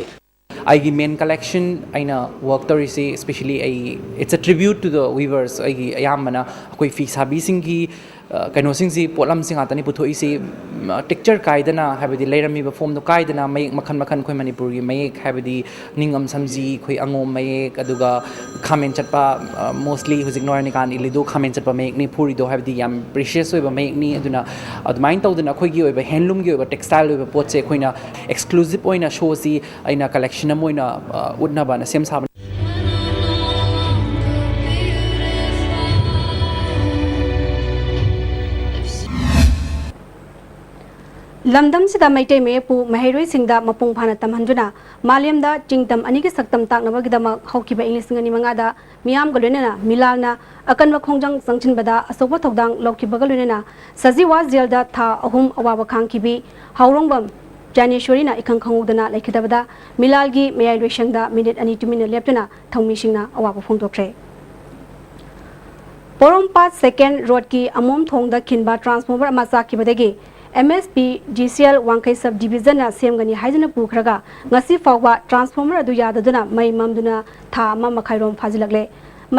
ꯑꯩꯒꯤ ꯃꯦꯟ ꯀꯂꯦꯛꯁꯟ ꯑꯩꯅ ꯋꯔꯛ ꯇꯧꯔꯤꯁꯤ especially ꯑꯩ it's a tribute to the weavers. ꯑꯩꯒꯤ ꯑꯌꯥꯝꯕꯅ ꯑꯩꯈꯣꯏ ꯐꯤ ꯁꯥꯕꯤꯁꯤꯡꯒꯤ ꯀꯩꯅꯣꯁꯤꯡꯁꯤ ꯄꯣꯠꯂꯝꯁꯤꯡ ꯉꯥꯛꯇꯅꯤ ꯄꯨꯊꯣꯛꯏꯁꯤ꯫ ꯇꯦꯛꯆꯔ ꯀꯥꯏꯗꯅ ꯍꯥꯏꯕꯗꯤ ꯂꯩꯔꯝꯃꯤꯕ ꯐꯣꯝꯗꯣ ꯀꯥꯏꯗꯅ ꯃꯌꯦꯛ ꯃꯈꯜ ꯃꯈꯜ ꯑꯩꯈꯣꯏ ꯃꯅꯤꯄꯨꯔꯒꯤ ꯃꯌꯦꯛ ꯍꯥꯏꯕꯗꯤ ꯅꯤꯡꯉꯝ ꯁꯝꯖꯤ ꯑꯩꯈꯣꯏ ꯑꯉꯣꯝ ꯃꯌꯦꯛ ꯑꯗꯨꯒ ꯈꯥꯃꯦꯟ ꯆꯠꯄ ꯃꯣꯁꯂꯤ ꯍꯧꯖꯤꯛ ꯅꯣꯔꯥꯅꯤꯀꯥꯟ ꯏꯜꯂꯤꯗꯣ ꯈꯥꯃꯦꯟ ꯆꯠꯄ ꯃꯌꯦꯛꯅꯤ ꯐꯨꯔꯤꯗꯣ ꯍꯥꯏꯕꯗꯤ ꯌꯥꯝ ꯄ꯭ꯔꯤꯁꯤꯌꯁ ꯑꯣꯏꯕ ꯃꯌꯦꯛꯅꯤ꯫ ꯑꯗꯨꯅ ꯑꯗꯨꯃꯥꯏꯅ ꯇꯧꯗꯅ ꯑꯩꯈꯣꯏꯒꯤ ꯑꯣꯏꯕ ꯍꯦꯟꯂꯨꯝꯒꯤ ꯑꯣꯏꯕ ꯇꯦꯛꯁꯇꯥꯏꯜ ꯑꯣꯏꯕ ꯄꯣꯠꯁꯦ ꯑꯩꯈꯣꯏꯅ ꯑꯦꯛꯁꯀ꯭ꯂꯨꯁꯤꯞ ꯑꯣꯏꯅ ꯁꯣꯁꯤ ꯑꯩꯅ ꯀꯂꯦꯛꯁꯟ ꯑꯃ ꯑꯣꯏꯅ ꯎꯠꯅꯕꯅ ꯁꯦꯝ ꯁꯥꯕꯅꯤ꯫ ꯂꯝꯗꯝꯁꯤꯗ ꯃꯩꯇꯩ ꯃꯌꯦꯛꯄꯨ ꯃꯍꯩꯔꯣꯏꯁꯤꯡꯗ ꯃꯄꯨꯡ ꯐꯥꯅ ꯇꯝꯍꯟꯗꯨꯅ ꯃꯥꯂꯦꯝꯗ ꯆꯤꯡꯇꯝ ꯑꯅꯤꯒꯤ ꯁꯛꯇꯝ ꯇꯥꯛꯅꯕꯒꯤꯗꯃꯛ ꯍꯧꯈꯤꯕ ꯏꯪ ꯂꯤꯁꯤꯡ ꯑꯅꯤ ꯃꯉꯥꯗ ꯃꯤꯌꯥꯝꯒ ꯂꯣꯏꯅꯅ ꯃꯤꯂꯥꯜꯅ ꯑꯀꯟꯕ ꯈꯣꯡꯖꯪ ꯆꯪꯁꯤꯟꯕꯗ ꯑꯆꯧꯕ ꯊꯧꯗꯥꯡ ꯂꯧꯈꯤꯕꯒ ꯂꯣꯏꯅꯅ ꯁꯖꯤꯋꯥ ꯖꯦꯜꯗ ꯊꯥ ꯑꯍꯨꯝ ꯑꯋꯥꯕ ꯈꯥꯡꯈꯤꯕꯤ ꯍꯥꯎꯔꯣꯡꯕꯝ ꯖꯥꯅꯦꯁꯣꯔꯤꯅ ꯏꯈꯪ ꯈꯪꯍꯧꯗꯅ ꯂꯩꯈꯤꯗꯕꯗ ꯃꯤꯂꯥꯜꯒꯤ ꯃꯌꯥꯏ ꯂꯣꯏꯁꯪꯗ ꯃꯤꯅꯤꯠ ꯑꯅꯤ ꯇꯨꯃꯤꯟꯅ ꯂꯦꯞꯇꯨꯅ ꯊꯧꯃꯤꯁꯤꯡꯅ ꯑꯋꯥꯕ ꯐꯣꯡꯗꯣꯛꯈ꯭ꯔꯦ꯫ ꯄꯣꯔꯣꯝꯄꯥꯠ ꯁꯦꯀꯦꯟ ꯔꯣꯗꯀꯤ ꯑꯃꯣꯝ ꯊꯣꯡꯗ ꯈꯤꯟꯕ ꯇ꯭ꯔꯥꯟꯁꯐꯣꯔꯃꯔ ꯑꯃ ꯆꯥꯛꯈꯤꯕꯗꯒꯤ M S P G C L Wangkhei ꯁꯕ ꯗꯤꯕꯤꯖꯟꯅ ꯁꯦꯝꯒꯅꯤ ꯍꯥꯏꯗꯨꯅ ꯄꯨꯈ꯭ꯔꯒ ꯉꯁꯤ ꯐꯥꯎꯕ ꯇ꯭ꯔꯥꯟꯁꯐꯣꯔꯃꯔ ꯑꯗꯨ ꯌꯥꯗꯗꯨꯅ ꯃꯩ ꯃꯝꯗꯨꯅ ꯊꯥ ꯑꯃ ꯃꯈꯥꯏꯔꯣꯝ ꯐꯥꯖꯤꯜꯂꯛꯂꯦ꯫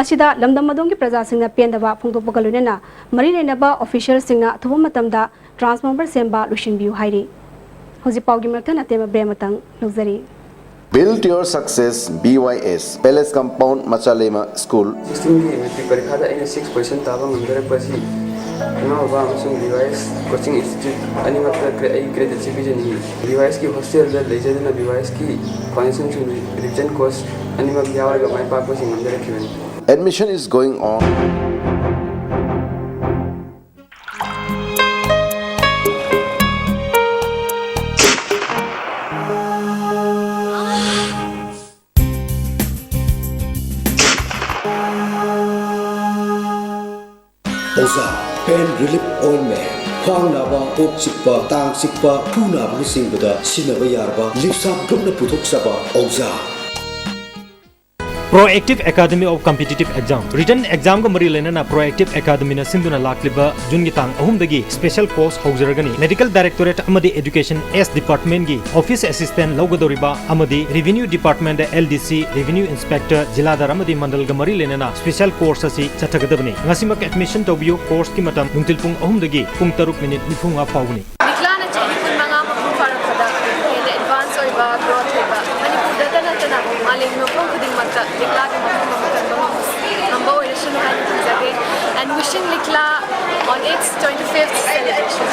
ꯃꯁꯤꯗ ꯂꯝꯗꯝ ꯑꯗꯣꯝꯒꯤ ꯄ꯭ꯔꯖꯥꯁꯤꯡꯅ ꯄꯦꯟꯗꯕ ꯐꯣꯡꯗꯣꯛꯄꯒ ꯂꯣꯏꯅꯅ ꯃꯔꯤ ꯂꯩꯅꯕ ꯑꯣꯐꯤꯁꯤꯌꯦꯜꯁꯤꯡꯅ ꯑꯊꯨꯕ ꯃꯇꯝꯗ ꯇ꯭ꯔꯥꯟꯁꯐꯣꯔꯃꯔ ꯁꯦꯝꯕ ꯂꯣꯏꯁꯤꯟꯕꯤꯌꯨ ꯍꯥꯏꯔꯤ꯫ ꯍꯧꯖꯤꯛ ꯄꯥꯎꯒꯤ ꯃꯔꯛ ꯊꯠꯅ ꯑꯇꯦꯟꯕ ꯕ꯭ꯔꯦꯛ ꯑꯃꯇꯪ ꯂꯧꯖꯔꯤ꯫ Build your success, B Y S, Palace Compound, Machalema School. ꯁꯤꯛꯁꯇꯤꯟꯒꯤ ꯃꯦꯇ꯭ꯔꯤꯛ ꯄꯔꯤꯈꯥꯗ ꯑꯩꯅ ꯁꯤꯛꯁ ꯄꯔꯁꯦꯟ ꯇꯥꯕ ꯉꯝꯖꯔꯛꯄ ꯑꯁꯤ ꯏꯃꯥ ꯕꯕꯥ ꯑꯃꯁꯨꯡ B Y S coaching institute ꯑꯅꯤꯃꯛꯇ ꯀ꯭ꯔꯦ-, ꯑꯩ ꯀ꯭ꯔꯦꯗꯤꯠꯁꯤ ꯄꯤꯖꯅꯤꯡꯏ꯫ B Y Sꯀꯤ ꯍꯣꯁꯇꯦꯜꯗ ꯂꯩꯖꯗꯨꯅ B Y Sꯀꯤ ꯐꯥꯎꯟꯗꯦꯁꯟꯁꯤꯡ ꯔꯤꯚꯤꯖꯟ ꯀꯣꯔꯁ ꯑꯅꯤꯃꯛ ꯌꯥꯎꯔꯒ ꯃꯥꯏ ꯄꯥꯛꯄꯁꯤ ꯉꯝꯖꯔꯛꯈꯤꯕꯅꯤ꯫ Admission is going on. ꯑꯣꯖꯥ, pain relief ointment, ꯈ꯭ꯋꯥꯡ ꯅꯥꯕ, ꯀꯣꯛ ꯆꯤꯛꯄ, ꯇꯥꯡ ꯆꯤꯛꯄ, ꯈꯨ ꯅꯥꯕꯅꯆꯤꯡꯕꯗ ꯁꯤꯖꯤꯟꯅꯕ ꯌꯥꯔꯕ ꯂꯤꯞꯁꯥꯞ ꯒ꯭ꯔꯨꯞꯅ ꯄꯨꯊꯣꯛꯆꯕ ꯑꯣꯖꯥ꯫ Proactive Academy of Competitive Exam꯫ Written examꯒ ꯃꯔꯤ ꯂꯩꯅꯅ Proactive Academyꯅ ꯁꯤꯟꯗꯨꯅ ꯂꯥꯛꯂꯤꯕ ꯖꯨꯟꯒꯤ ꯇꯥꯡ ꯑꯍꯨꯝꯗꯒꯤ special course ꯍꯧꯖꯔꯒꯅꯤ꯫ Medical Directorate ꯑꯃꯗꯤ Education S Departmentꯀꯤ office assistant ꯂꯧꯒꯗꯧꯔꯤꯕ ꯑꯃꯗꯤ Revenue Departmentꯇ L D C, Revenue Inspector, ꯖꯤꯂꯥꯗꯥꯔ ꯑꯃꯗꯤ ꯃꯟꯗꯜꯒ ꯃꯔꯤ ꯂꯩꯅꯅ special course ꯑꯁꯤ ꯆꯠꯊꯒꯗꯕꯅꯤ꯫ ꯉꯁꯤꯃꯛ admission ꯇꯧꯕꯤꯌꯨ꯫ Courseꯀꯤ ꯃꯇꯝ ꯅꯨꯡꯊꯤꯜ ꯄꯨꯡ ꯑꯍꯨꯝꯗꯒꯤ ꯄꯨꯡ ꯇꯔꯨꯛ ꯃꯤꯅꯤꯠ ꯅꯤꯐꯨ ꯃꯉꯥ ꯐꯥꯎꯕꯅꯤ꯫ ꯂꯤꯛꯂꯥꯅ ꯆꯍꯤ ꯀꯨꯟꯃꯉꯥ ꯃꯄꯨꯡ ꯐꯥꯔꯛꯄꯗ ꯍꯦꯟꯅ advance ꯑꯣꯏꯕ, growth ꯑꯣꯏꯕ, ꯃꯅꯤꯄꯨꯔꯗꯇ ꯅꯠꯇꯅ ꯃꯥꯂꯦꯝꯒꯤ ꯃꯐꯝ ꯈꯨꯗꯤꯡꯃꯛꯇ ꯂꯤꯛꯂꯥꯒꯤ ꯃꯐꯝ ꯑꯃ ꯀꯟꯕ ꯉꯝꯕ ꯑꯣꯏꯔꯁꯅꯨ ꯍꯥꯏꯅ ꯈꯟꯖꯒꯦ꯫ And wishing Likla on its twenty-fifth celebration.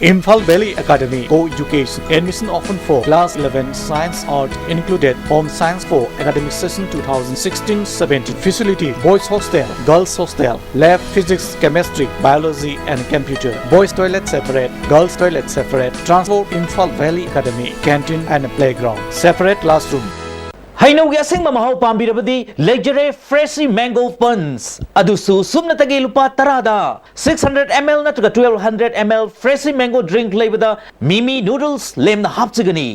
Imphal Valley Academy, co-education, admission open for class eleven, science, art included. Form signs for academic session two thousand sixteen seventeen. Facility: boys hostel, girls hostel, lab, physics, chemistry, biology and computer. Boys toilet separate, girls toilet separate. Transport: Imphal Valley Academy, canteen and playground, separate classroom. ꯍꯩꯅꯧꯒꯤ ꯑꯁꯦꯡꯕ ꯃꯍꯥꯎ ꯄꯥꯝꯕꯤꯔꯕꯗꯤ ꯂꯩꯖꯔꯦ Freshie Mango Punch꯫ ꯑꯗꯨꯁꯨ ꯁꯨꯞꯅꯇꯒꯤ ꯂꯨꯄꯥ ꯇꯔꯥꯗ꯫ Six hundred ml ꯅꯠꯇ꯭ꯔꯒ twelve hundred ml Freshie Mango Drink ꯂꯩꯕꯗ ꯃꯤꯃꯤ ꯅꯨꯗꯜꯁ ꯂꯦꯝꯅ ꯍꯥꯞꯆꯒꯅꯤ꯫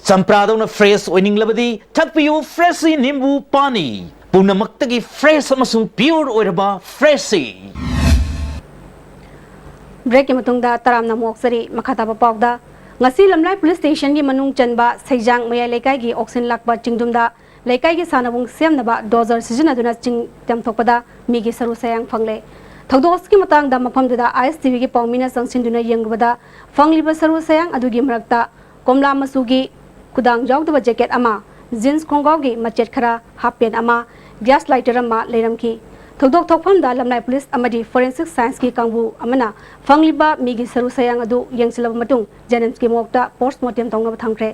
ꯆꯝꯄ꯭ꯔꯥꯗꯧꯅ ꯐ꯭ꯔꯦꯁ ꯑꯣꯏꯅꯤꯡꯂꯕꯗꯤ ꯊꯛꯄꯤꯌꯨ Freshie ꯅꯤꯝꯕꯨ ꯄꯥꯅꯤ꯫ ꯄꯨꯝꯅꯃꯛꯇꯒꯤ ꯐ꯭ꯔꯦꯁ ꯑꯃꯁꯨꯡ ꯄ꯭ꯌꯨꯔ ꯑꯣꯏꯔꯕ Freshie꯫ ꯕ꯭ꯔꯦꯛꯀꯤ ꯃꯇꯨꯡꯗ ꯇꯔꯥꯝꯅ ꯑꯃꯨꯛ ꯑꯣꯛꯆꯔꯤ꯫ ꯃꯈꯥ ꯇꯥꯕ ꯄꯥꯎꯗ, ꯉꯁꯤ ꯂꯝꯂꯥꯏ ꯄꯨꯂꯤꯁ ꯁ꯭ꯇꯦꯁꯟꯒꯤ ꯃꯅꯨꯡ ꯆꯟꯕ ꯁꯩꯖꯥꯡ ꯃꯌꯥꯏ ꯂꯩꯀꯥꯏꯒꯤ ꯑꯣꯛꯁꯤꯟ ꯂꯥꯛꯄ ꯆꯤꯡꯗꯨꯝꯗ ꯂꯩꯀꯥꯏꯒꯤ ꯁꯥꯟꯅꯕꯨꯡ ꯁꯦꯝꯅꯕ ꯗꯣꯖꯔ ꯁꯤꯖꯤꯟꯅꯗꯨꯅ ꯆꯤꯡ ꯇꯦꯝꯊꯣꯛꯄꯗ ꯃꯤꯒꯤ ꯁꯔꯨ ꯁꯌꯥꯡ ꯐꯪꯂꯦ꯫ ꯊꯧꯗꯣꯛ ꯑꯁꯤꯒꯤ ꯃꯇꯥꯡꯗ ꯃꯐꯝꯗꯨꯗ ꯑꯥꯏ ꯑꯦꯁ ꯇꯤ ꯚꯤꯒꯤ ꯄꯥꯎꯃꯤꯅ ꯆꯪꯁꯤꯟꯗꯨꯅ ꯌꯦꯡꯂꯨꯕꯗ ꯐꯪꯂꯤꯕ ꯁꯔꯨ ꯁꯌꯥꯡ ꯑꯗꯨꯒꯤ ꯃꯔꯛꯇ ꯀꯣꯝꯂꯥ ꯃꯆꯨꯒꯤ ꯈꯨꯗꯥꯡ ꯌꯥꯎꯗꯕ ꯖꯦꯀꯦꯠ ꯑꯃ, ꯖꯤꯟꯁ ꯈꯣꯡꯒ꯭ꯔꯥꯎꯒꯤ ꯃꯆꯦꯠ ꯈꯔ, ꯍꯥꯞ ꯄꯦꯟ ꯑꯃ, ꯒ꯭ꯌꯥꯁ ꯂꯥꯏꯇꯔ ꯑꯃ ꯂꯩꯔꯝꯈꯤ꯫ ꯊꯧꯗꯣꯛ ꯊꯣꯛꯐꯝꯗ ꯂꯝꯂꯥꯏ ꯄꯨꯂꯤꯁ ꯑꯃꯗꯤ ꯐꯣꯔꯦꯟꯁꯤꯛ ꯁꯥꯏꯟꯁꯀꯤ ꯀꯥꯡꯕꯨ ꯑꯃꯅ ꯐꯪꯂꯤꯕ ꯃꯤꯒꯤ ꯁꯔꯨ ꯁꯌꯥꯡ ꯑꯗꯨ ꯌꯦꯡꯁꯤꯜꯂꯕ ꯃꯇꯨꯡ ꯖꯦꯅꯤꯝꯁꯀꯤ ꯃꯣꯔꯒꯇ ꯄꯣꯁꯠꯃꯣꯔꯇꯦꯝ ꯇꯧꯅꯕ ꯊꯝꯈ꯭ꯔꯦ꯫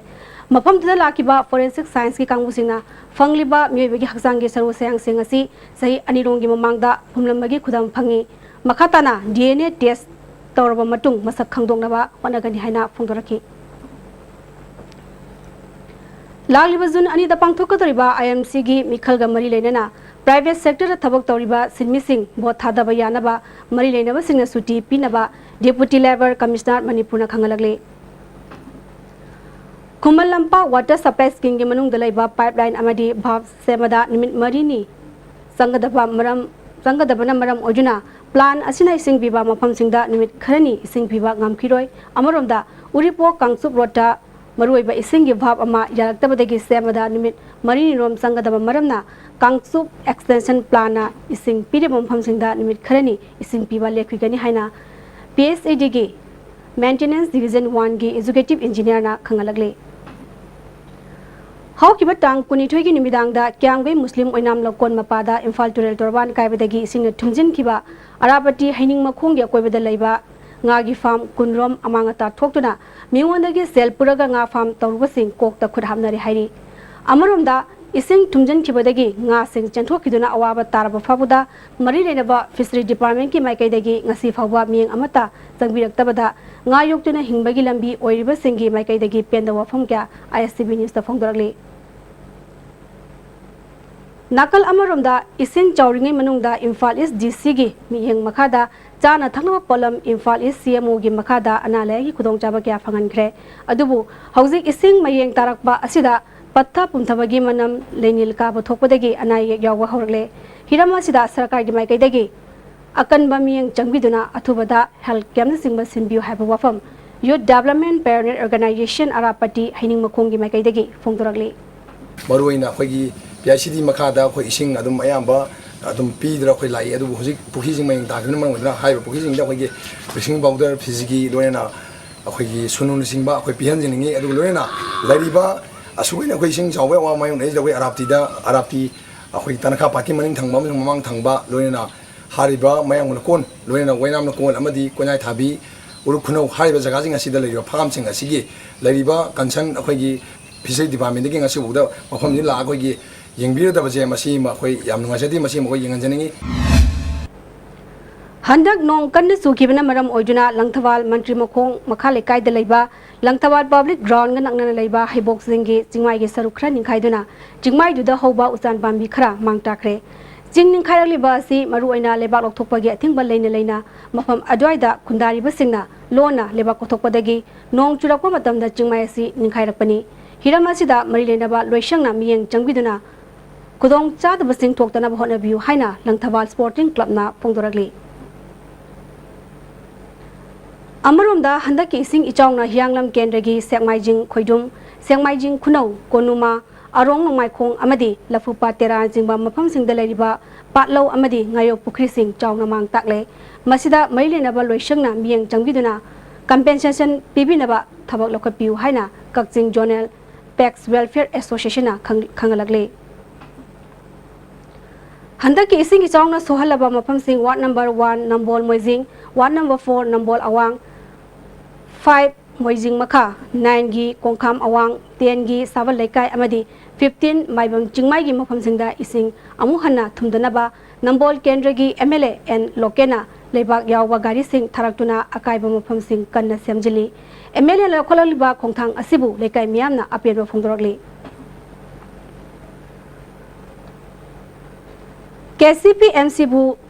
ꯃꯐꯝꯗꯨꯗ ꯂꯥꯛꯈꯤꯕ ꯐꯣꯔꯦꯟꯁꯤꯛ ꯁꯥꯏꯟꯁꯀꯤ ꯀꯥꯡꯕꯨꯁꯤꯡꯅ ꯐꯪꯂꯤꯕ ꯃꯤꯑꯣꯏꯕꯒꯤ ꯍꯛꯆꯥꯡꯒꯤ ꯁꯔꯨ ꯁꯌꯥꯡꯁꯤꯡ ꯑꯁꯤ ꯆꯍꯤ ꯑꯅꯤꯔꯣꯝꯒꯤ ꯃꯃꯥꯡꯗ ꯐꯨꯝꯂꯝꯕꯒꯤ ꯈꯨꯗꯝ ꯐꯪꯉꯤ꯫ ꯃꯈꯥ ꯇꯥꯅ ꯗꯤ ꯑꯦꯟ ꯑꯦ ꯇꯦꯁ ꯇꯧꯔꯕ ꯃꯇꯨꯡ ꯃꯁꯛ ꯈꯪꯗꯣꯛꯅꯕ ꯍꯣꯠꯅꯒꯅꯤ ꯍꯥꯏꯅ ꯐꯣꯡꯗꯣꯔꯛꯈꯤ꯫ ꯂꯥꯛꯂꯤꯕ ꯖꯨꯟ ꯑꯅꯤꯗ ꯄꯥꯡꯊꯣꯛꯀꯗꯧꯔꯤꯕ ꯑꯥꯏ ꯑꯦꯝ ꯁꯤꯒꯤ ꯃꯤꯈꯜꯒ ꯃꯔꯤ ꯂꯩꯅꯅ ꯄ꯭ꯔꯥꯏꯚꯦꯠ ꯁꯦꯛꯇꯔꯗ ꯊꯕꯛ ꯇꯧꯔꯤꯕ ꯁꯤꯟꯃꯤꯁꯤꯡ ꯚꯣꯠ ꯊꯥꯗꯕ ꯌꯥꯅꯕ ꯃꯔꯤ ꯂꯩꯅꯕꯁꯤꯡꯅ ꯁꯨꯇꯤ ꯄꯤꯅꯕ ꯗꯦꯄꯨꯇꯤ ꯂꯦꯕꯔ ꯀꯃꯤꯁꯅꯔ ꯃꯅꯤꯄꯨꯔꯅ ꯈꯪꯍꯜꯂꯛꯂꯤ꯫ ꯈꯨꯃꯟ ꯂꯝꯄꯥꯛ ꯋꯥꯇꯔ ꯁꯄ꯭ꯂꯥꯏ ꯁ꯭ꯀꯤꯝꯒꯤ ꯃꯅꯨꯡꯗ ꯂꯩꯕ ꯄꯥꯏꯞ ꯂꯥꯏꯟ ꯑꯃꯗꯤ ꯚꯥꯜꯚ ꯁꯦꯝꯕꯗ ꯅꯨꯃꯤꯠ ꯃꯔꯤꯅꯤ ꯆꯪꯒꯗꯕ ꯃꯔꯝ ꯆꯪꯒꯗꯕꯅ ꯃꯔꯝ ꯑꯣꯏꯗꯨꯅ ꯄ꯭ꯂꯥꯟ ꯑꯁꯤꯅ ꯏꯁꯤꯡ ꯄꯤꯕ ꯃꯐꯝꯁꯤꯡꯗ ꯅꯨꯃꯤꯠ ꯈꯔꯅꯤ ꯏꯁꯤꯡ ꯄꯤꯕ ꯉꯝꯈꯤꯔꯣꯏ꯫ ꯑꯃꯔꯣꯝꯗ ꯎꯔꯤꯄꯣꯛ ꯀꯥꯡꯆꯨꯞ ꯔꯣꯗꯇ ꯃꯔꯨꯑꯣꯏꯕ ꯏꯁꯤꯡꯒꯤ ꯚꯥꯜꯚ ꯑꯃ ꯌꯥꯔꯛꯇꯕꯗꯒꯤ ꯁꯦꯝꯕꯗ ꯅꯨꯃꯤꯠ ꯃꯔꯤꯅꯤꯔꯣꯝ ꯆꯪꯒꯗꯕ ꯃꯔꯝꯅ ꯀꯥꯡꯆꯨꯞ ꯑꯦꯛꯁꯇꯦꯟꯁꯟ ꯄ꯭ꯂꯥꯟꯅ ꯏꯁꯤꯡ ꯄꯤꯔꯤꯕ ꯃꯐꯝꯁꯤꯡꯗ ꯅꯨꯃꯤꯠ ꯈꯔꯅꯤ ꯏꯁꯤꯡ ꯄꯤꯕ ꯂꯦꯞꯈꯤꯒꯅꯤ ꯍꯥꯏꯅ P H E ꯗꯤꯒꯤ maintenance division ꯋꯥꯟꯒꯤ ꯑꯦꯛꯖꯤꯀ꯭ꯌꯨꯇꯤꯚ ꯏꯟꯖꯤꯅꯤꯌꯔꯅ ꯈꯪꯍꯜꯂꯛꯂꯤ꯫ ꯍꯧꯈꯤꯕ ꯇꯥꯡ ꯀꯨꯟꯅꯤꯊꯣꯏꯒꯤ ꯅꯨꯃꯤꯗꯥꯡꯗ ꯀ꯭ꯌꯥꯝꯒꯩ ꯃꯨꯁꯂꯤꯝ ꯑꯣꯏꯅꯥꯝ ꯂꯧꯀꯣꯟ ꯃꯄꯥꯗ ꯏꯝꯐꯥꯜ ꯇꯨꯔꯦꯜ ꯇꯣꯔꯕꯥꯟ ꯀꯥꯏꯕꯗꯒꯤ ꯏꯁꯤꯡꯅ ꯊꯨꯝꯖꯤꯟꯈꯤꯕ ꯑꯔꯥꯄꯇꯤ ꯍꯩꯅꯤꯡ ꯃꯈꯣꯡꯒꯤ ꯑꯀꯣꯏꯕꯗ ꯂꯩꯕ ꯉꯥꯒꯤ ꯐꯥꯔꯝ ꯀꯨꯟꯔꯣꯝ ꯑꯃꯥꯡ ꯑꯇꯥ ꯊꯣꯛꯇꯨꯅ ꯃꯤꯉꯣꯟꯗꯒꯤ ꯁꯦꯜ ꯄꯨꯔꯒ ꯉꯥ ꯐꯥꯔꯝ ꯇꯧꯔꯨꯕꯁꯤꯡ ꯀꯣꯛꯇ ꯈꯨꯠ ꯍꯥꯞꯅꯔꯦ ꯍꯥꯏꯔꯤ꯫ ꯑꯃꯔꯣꯝꯗ, ꯏꯁꯤꯡ ꯊꯨꯝꯖꯤꯟꯈꯤꯕꯗꯒꯤ ꯉꯥꯁꯤꯡ ꯆꯦꯟꯊꯣꯛꯈꯤꯗꯨꯅ ꯑꯋꯥꯕ ꯇꯥꯔꯕ ꯐꯥꯎꯕꯗ ꯃꯔꯤ ꯂꯩꯅꯕ ꯐꯤꯁꯔꯤ ꯗꯤꯄꯥꯔꯠꯃꯦꯟꯠꯀꯤ ꯃꯥꯏꯀꯩꯗꯒꯤ ꯉꯁꯤ ꯐꯥꯎꯕ ꯃꯤꯠꯌꯦꯡ ꯑꯃꯠꯇ ꯆꯪꯕꯤꯔꯛꯇꯕꯗ ꯉꯥ ꯌꯣꯛꯇꯨꯅ ꯍꯤꯡꯕꯒꯤ ꯂꯝꯕꯤ ꯑꯣꯏꯔꯤꯕꯁꯤꯡꯒꯤ ꯃꯥꯏꯀꯩꯗꯒꯤ ꯄꯦꯟꯗꯕ ꯋꯥꯐꯝ ꯀꯌꯥ ꯑꯥꯏ ꯑꯦꯁ ꯇꯤ ꯚꯤ ꯅ꯭ꯌꯨꯁꯇ ꯐꯣꯡꯗꯣꯔꯛꯂꯤ꯫ ꯅꯥꯀꯜ ꯑꯃꯔꯣꯝꯗ, ꯏꯁꯤꯡ ꯆꯥꯎꯔꯤꯉꯩ ꯃꯅꯨꯡꯗ ꯏꯝꯐꯥꯜ ꯏꯁ ꯗꯤ ꯁꯤꯒꯤ ꯃꯤꯠꯌꯦꯡ ꯃꯈꯥꯗ ꯆꯥꯅ ꯊꯛꯅꯕ ꯄꯣꯠꯂꯝ ꯏꯝꯐꯥꯜ ꯏꯁ ꯁꯤ ꯑꯦꯝ ꯑꯣꯒꯤ ꯃꯈꯥꯗ ꯑꯅꯥ ꯂꯥꯏꯌꯦꯡꯒꯤ ꯈꯨꯗꯣꯡꯆꯥꯕ ꯀꯌꯥ ꯐꯪꯍꯟꯈ꯭ꯔꯦ꯫ ꯑꯗꯨꯕꯨ ꯍꯧꯖꯤꯛ ꯏꯁꯤꯡ ꯃꯌꯦꯡ ꯇꯥꯔꯛꯄ ꯑꯁꯤꯗ ꯄꯠꯊ ꯄꯨꯝꯊꯕꯒꯤ ꯃꯅꯝ, ꯂꯩꯅꯤꯜ ꯀꯥꯕ ꯊꯣꯛꯄꯗꯒꯤ ꯑꯅꯥ ꯑꯌꯦꯛ ꯌꯥꯎꯕ ꯍꯧꯔꯛꯂꯦ꯫ ꯍꯤꯔꯝ ꯑꯁꯤꯗ ꯁꯔꯀꯥꯔꯒꯤ ꯃꯥꯏꯀꯩꯗꯒꯤ ꯑꯀꯟꯕ ꯃꯤꯠꯌꯦꯡ ꯆꯪꯕꯤꯗꯨꯅ ꯑꯊꯨꯕꯗ ꯍꯦꯜꯊ ꯀꯦꯝꯞꯅꯆꯤꯡꯕ ꯁꯤꯟꯕꯤꯌꯨ ꯍꯥꯏꯕ ꯋꯥꯐꯝ Youth Development Pioneer Organization ꯑꯔꯥꯞꯄꯇꯤ ꯍꯩꯅꯤꯡꯃꯈꯣꯡꯒꯤ ꯃꯥꯏꯀꯩꯗꯒꯤ ꯐꯣꯡꯗꯣꯔꯛꯂꯤ꯫ ꯃꯔꯨꯑꯣꯏꯅ ꯑꯩꯈꯣꯏꯒꯤ ꯄꯤ ꯑꯥꯏ ꯁꯤ ꯗꯤ ꯃꯈꯥꯗ ꯑꯩꯈꯣꯏ ꯏꯁꯤꯡ ꯑꯗꯨꯝ ꯑꯌꯥꯝꯕ ꯑꯗꯨꯝ ꯄꯤꯗꯅ ꯑꯩꯈꯣꯏ ꯂꯥꯛꯏ꯫ ꯑꯗꯨꯕꯨ ꯍꯧꯖꯤꯛ ꯄꯨꯈ꯭ꯔꯤꯁꯤꯡ ꯃꯌꯦꯡ ꯇꯥꯈꯤꯕꯅ ꯃꯔꯝ ꯑꯣꯏꯗꯨꯅ ꯍꯥꯏꯔꯤꯕ ꯄꯨꯈ꯭ꯔꯤꯁꯤꯡꯗ ꯑꯩꯈꯣꯏꯒꯤ ꯕ꯭ꯂꯤꯆꯤꯡ ꯄꯥꯎꯗꯔ, ꯐꯤꯖꯤꯒꯤ, ꯂꯣꯏꯅꯅ ꯑꯩꯈꯣꯏꯒꯤ ꯁꯨꯅꯨꯅꯆꯤꯡꯕ ꯑꯩꯈꯣꯏ ꯄꯤꯍꯟꯖꯅꯤꯡꯉꯤ꯫ ꯑꯗꯨꯒ ꯂꯣꯏꯅꯅ ꯂꯩꯔꯤꯕ ꯑꯁꯨꯛ ꯍꯦꯟꯅ ꯑꯩꯈꯣꯏ ꯏꯁꯤꯡ ꯆꯥꯎꯕꯒꯤ ꯑꯋꯥꯕ ꯃꯥꯌꯣꯛꯅꯔꯤꯁꯤꯗ ꯑꯩꯈꯣꯏ ꯑꯔꯥꯞꯇꯤꯗ, ꯑꯔꯥꯞꯇꯤ ꯑꯩꯈꯣꯏ ꯇꯅꯈꯥ ꯄꯥꯠꯀꯤ ꯃꯅꯤꯡ ꯊꯪꯕ ꯑꯃꯁꯨꯡ ꯃꯃꯥꯡ ꯊꯪꯕ, ꯂꯣꯏꯅꯅ ꯍꯥꯏꯔꯤꯕ ꯃꯌꯥꯡ ꯂꯩꯀꯣꯜ, ꯂꯣꯏꯅꯅ ꯋꯥꯏꯅꯥꯝ ꯂꯩꯀꯣꯜ ꯑꯃꯗꯤ ꯀꯣꯏꯅꯥꯏ ꯊꯥꯕꯤ, ꯎꯔꯨꯛ ꯈꯨꯅꯧ ꯍꯥꯏꯔꯤꯕ ꯖꯒꯥꯁꯤꯡ ꯑꯁꯤꯗ ꯂꯩꯔꯤꯕ ꯐꯥꯔꯝꯁꯤꯡ ꯑꯁꯤꯒꯤ ꯂꯩꯔꯤꯕ ꯀꯟꯁꯔꯟ ꯑꯩꯈꯣꯏꯒꯤ ꯐꯤꯁꯔꯤ ꯗꯤꯄꯥꯔꯠꯃꯦꯟꯗꯒꯤ ꯉꯁꯤꯐꯥꯎꯗ ꯃꯐꯝꯁꯤꯗ ꯂꯥꯛꯑꯒ ꯑꯩꯈꯣꯏꯒꯤ ꯌꯦꯡꯕꯤꯔꯨꯗꯕꯁꯦ, ꯃꯁꯤ ꯑꯩꯈꯣꯏ ꯌꯥꯝ ꯅꯨꯡꯉꯥꯏꯖꯗꯦ꯫ ꯃꯁꯤ ꯃꯈꯣꯏ ꯌꯦꯡꯍꯟꯖꯅꯤꯡꯉꯤ꯫ ꯍꯟꯗꯛ ꯅꯣꯡ ꯀꯟꯅ ꯆꯨꯈꯤꯕꯅ ꯃꯔꯝ ꯑꯣꯏꯗꯨꯅ ꯂꯪꯊꯕꯥꯜ ꯃꯟꯇ꯭ꯔꯤ ꯃꯈꯣꯡ ꯃꯈꯥ ꯂꯩꯀꯥꯏꯗ ꯂꯩꯕ ꯂꯪꯊꯕꯥꯜ ꯄꯕ꯭ꯂꯤꯛ ꯒ꯭ꯔꯥꯎꯟꯒ ꯅꯛꯅꯅ ꯂꯩꯕ ꯍꯩꯕꯣꯛ ꯆꯤꯡꯒꯤ ꯆꯤꯡꯃꯥꯏꯒꯤ ꯁꯔꯨꯛ ꯈꯔ ꯅꯤꯡꯈꯥꯏꯗꯨꯅ ꯆꯤꯡꯃꯥꯏꯗꯨꯗ ꯍꯧꯕ ꯎꯆꯥꯟ ꯄꯥꯝꯕꯤ ꯈꯔ ꯃꯥꯡ ꯇꯥꯛꯈ꯭ꯔꯦ꯫ ꯆꯤꯡ ꯅꯤꯡꯈꯥꯏꯔꯛꯂꯤꯕ ꯑꯁꯤ ꯃꯔꯨꯑꯣꯏꯅ ꯂꯩꯕꯥꯛ ꯂꯧꯊꯣꯛꯄꯒꯤ ꯑꯊꯤꯡꯕ ꯂꯩꯅ ꯂꯩꯅ ꯃꯐꯝ ꯑꯗꯨꯋꯥꯏꯗ ꯈꯨꯟꯗꯥꯔꯤꯕꯁꯤꯡꯅ ꯂꯣꯟꯅ ꯂꯩꯕꯥꯛ ꯀꯣꯊꯣꯛꯄꯗꯒꯤ ꯅꯣꯡ ꯆꯨꯔꯛꯄ ꯃꯇꯝꯗ ꯆꯤꯡꯃꯥꯏ ꯑꯁꯤ ꯅꯤꯡꯈꯥꯏꯔꯛꯄꯅꯤ꯫ ꯍꯤꯔꯝ ꯑꯁꯤꯗ ꯃꯔꯤ ꯂꯩꯅꯕ ꯂꯣꯏꯁꯪꯅ ꯃꯤꯠꯌꯦꯡ ꯆꯪꯕꯤꯗꯨꯅ ꯈꯨꯗꯣꯡ ꯆꯥꯗꯕꯁꯤꯡ ꯊꯣꯛꯇꯅꯕ ꯍꯣꯠꯅꯕꯤꯌꯨ ꯍꯥꯏꯅ ꯂꯪꯊꯕꯥꯜ ꯁ꯭ꯄꯣꯔꯇꯤꯡ ꯀ꯭ꯂꯕꯅ ꯐꯣꯡꯗꯣꯔꯛꯂꯤ꯫ ꯑꯃꯔꯣꯝꯗ, ꯍꯟꯗꯛꯀꯤ ꯏꯁꯤꯡ ꯏꯆꯥꯎꯅ ꯍꯤꯌꯥꯡꯂꯝ ꯀꯦꯟꯗ꯭ꯔꯒꯤ ꯁꯦꯛꯃꯥꯏꯖꯤꯡ ꯈꯣꯏꯗꯨꯝ, ꯁꯦꯛꯃꯥꯏꯖꯤꯡ ꯈꯨꯅꯧ, ꯀꯣꯅꯨꯃꯥ, ꯑꯔꯣꯡ ꯅꯣꯡꯃꯥꯏꯈꯣꯡ ꯑꯃꯗꯤ ꯂꯐꯨꯄꯥꯠ ꯇꯦꯔꯥꯅꯆꯤꯡꯕ ꯃꯐꯝꯁꯤꯡꯗ ꯂꯩꯔꯤꯕ ꯄꯥꯠꯂꯧ ꯑꯃꯗꯤ ꯉꯥꯌꯣꯛ ꯄꯨꯈ꯭ꯔꯤꯁꯤꯡ ꯆꯥꯎꯅ ꯃꯥꯡ ꯇꯥꯛꯂꯦ꯫ ꯃꯁꯤꯗ ꯃꯔꯤ ꯂꯩꯅꯕ ꯂꯣꯏꯁꯪꯅ ꯃꯤꯠꯌꯦꯡ ꯆꯪꯕꯤꯗꯨꯅ ꯀꯝꯄꯦꯟꯁꯦꯁꯟ ꯄꯤꯕꯤꯅꯕ ꯊꯕꯛ ꯂꯧꯈꯠꯄꯤꯌꯨ ꯍꯥꯏꯅ ꯀꯛꯆꯤꯡ ꯖꯣꯅꯦꯜ ꯄꯦꯛꯁ ꯋꯦꯜꯐꯤꯌꯔ ꯑꯦꯁꯣꯁꯤꯌꯦꯁꯟꯅ ꯈꯪ-, ꯈꯪꯍꯜꯂꯛꯂꯤ꯫ ꯍꯟꯗꯛꯀꯤ ꯏꯁꯤꯡ ꯏꯆꯥꯎꯅ ꯁꯣꯛꯍꯜꯂꯕ ꯃꯐꯝꯁꯤꯡ ꯋꯥꯔꯗ ꯅꯝꯕꯔ ꯋꯥꯟ ꯅꯝꯕꯣꯜ ꯃꯣꯏꯖꯤꯡ, ꯋꯥꯔꯗ ꯅꯝꯕꯔ ꯐꯣꯔ ꯅꯝꯕꯣꯜ ꯑꯋꯥꯡ, ꯐꯥꯏꯚ ꯃꯣꯏꯖꯤꯡ ꯃꯈꯥ, ꯅꯥꯏꯟꯒꯤ ꯀꯣꯡꯈꯥꯝ ꯑꯋꯥꯡ, ꯇꯦꯟꯒꯤ ꯁꯥꯕꯜ ꯂꯩꯀꯥꯏ ꯑꯃꯗꯤ ꯐꯤꯐꯇꯤꯟ ꯃꯥꯏꯕꯝ ꯆꯤꯡꯃꯥꯏꯒꯤ ꯃꯐꯝꯁꯤꯡꯗ ꯏꯁꯤꯡ ꯑꯃꯨꯛ ꯍꯟꯅ ꯊꯨꯝꯗꯅꯕ ꯅꯝꯕꯣꯜ ꯀꯦꯟꯗ꯭ꯔꯒꯤ ꯑꯦꯝ ꯑꯦꯜ ꯑꯦ ꯑꯦꯟ ꯂꯣꯀꯦꯟꯅ ꯂꯩꯕꯥꯛ ꯌꯥꯎꯕ ꯒꯥꯔꯤꯁꯤꯡ ꯊꯥꯔꯛꯇꯨꯅ ꯑꯀꯥꯏꯕ ꯃꯐꯝꯁꯤꯡ ꯀꯟꯅ ꯁꯦꯝꯖꯤꯜꯂꯤ꯫ ꯑꯦꯝ ꯑꯦꯜ ꯑꯦꯅ ꯂꯧꯈꯠꯂꯛꯂꯤꯕ ꯈꯣꯡꯊꯥꯡ ꯑꯁꯤꯕꯨ ꯂꯩꯀꯥꯏ ꯃꯤꯌꯥꯝꯅ ꯑꯄꯦꯟꯕ ꯐꯣꯡꯗꯣꯔꯛꯂꯤ꯫ ꯀꯦ ꯁꯤ ꯄꯤ ꯑꯦꯝ ꯁꯤꯕꯨ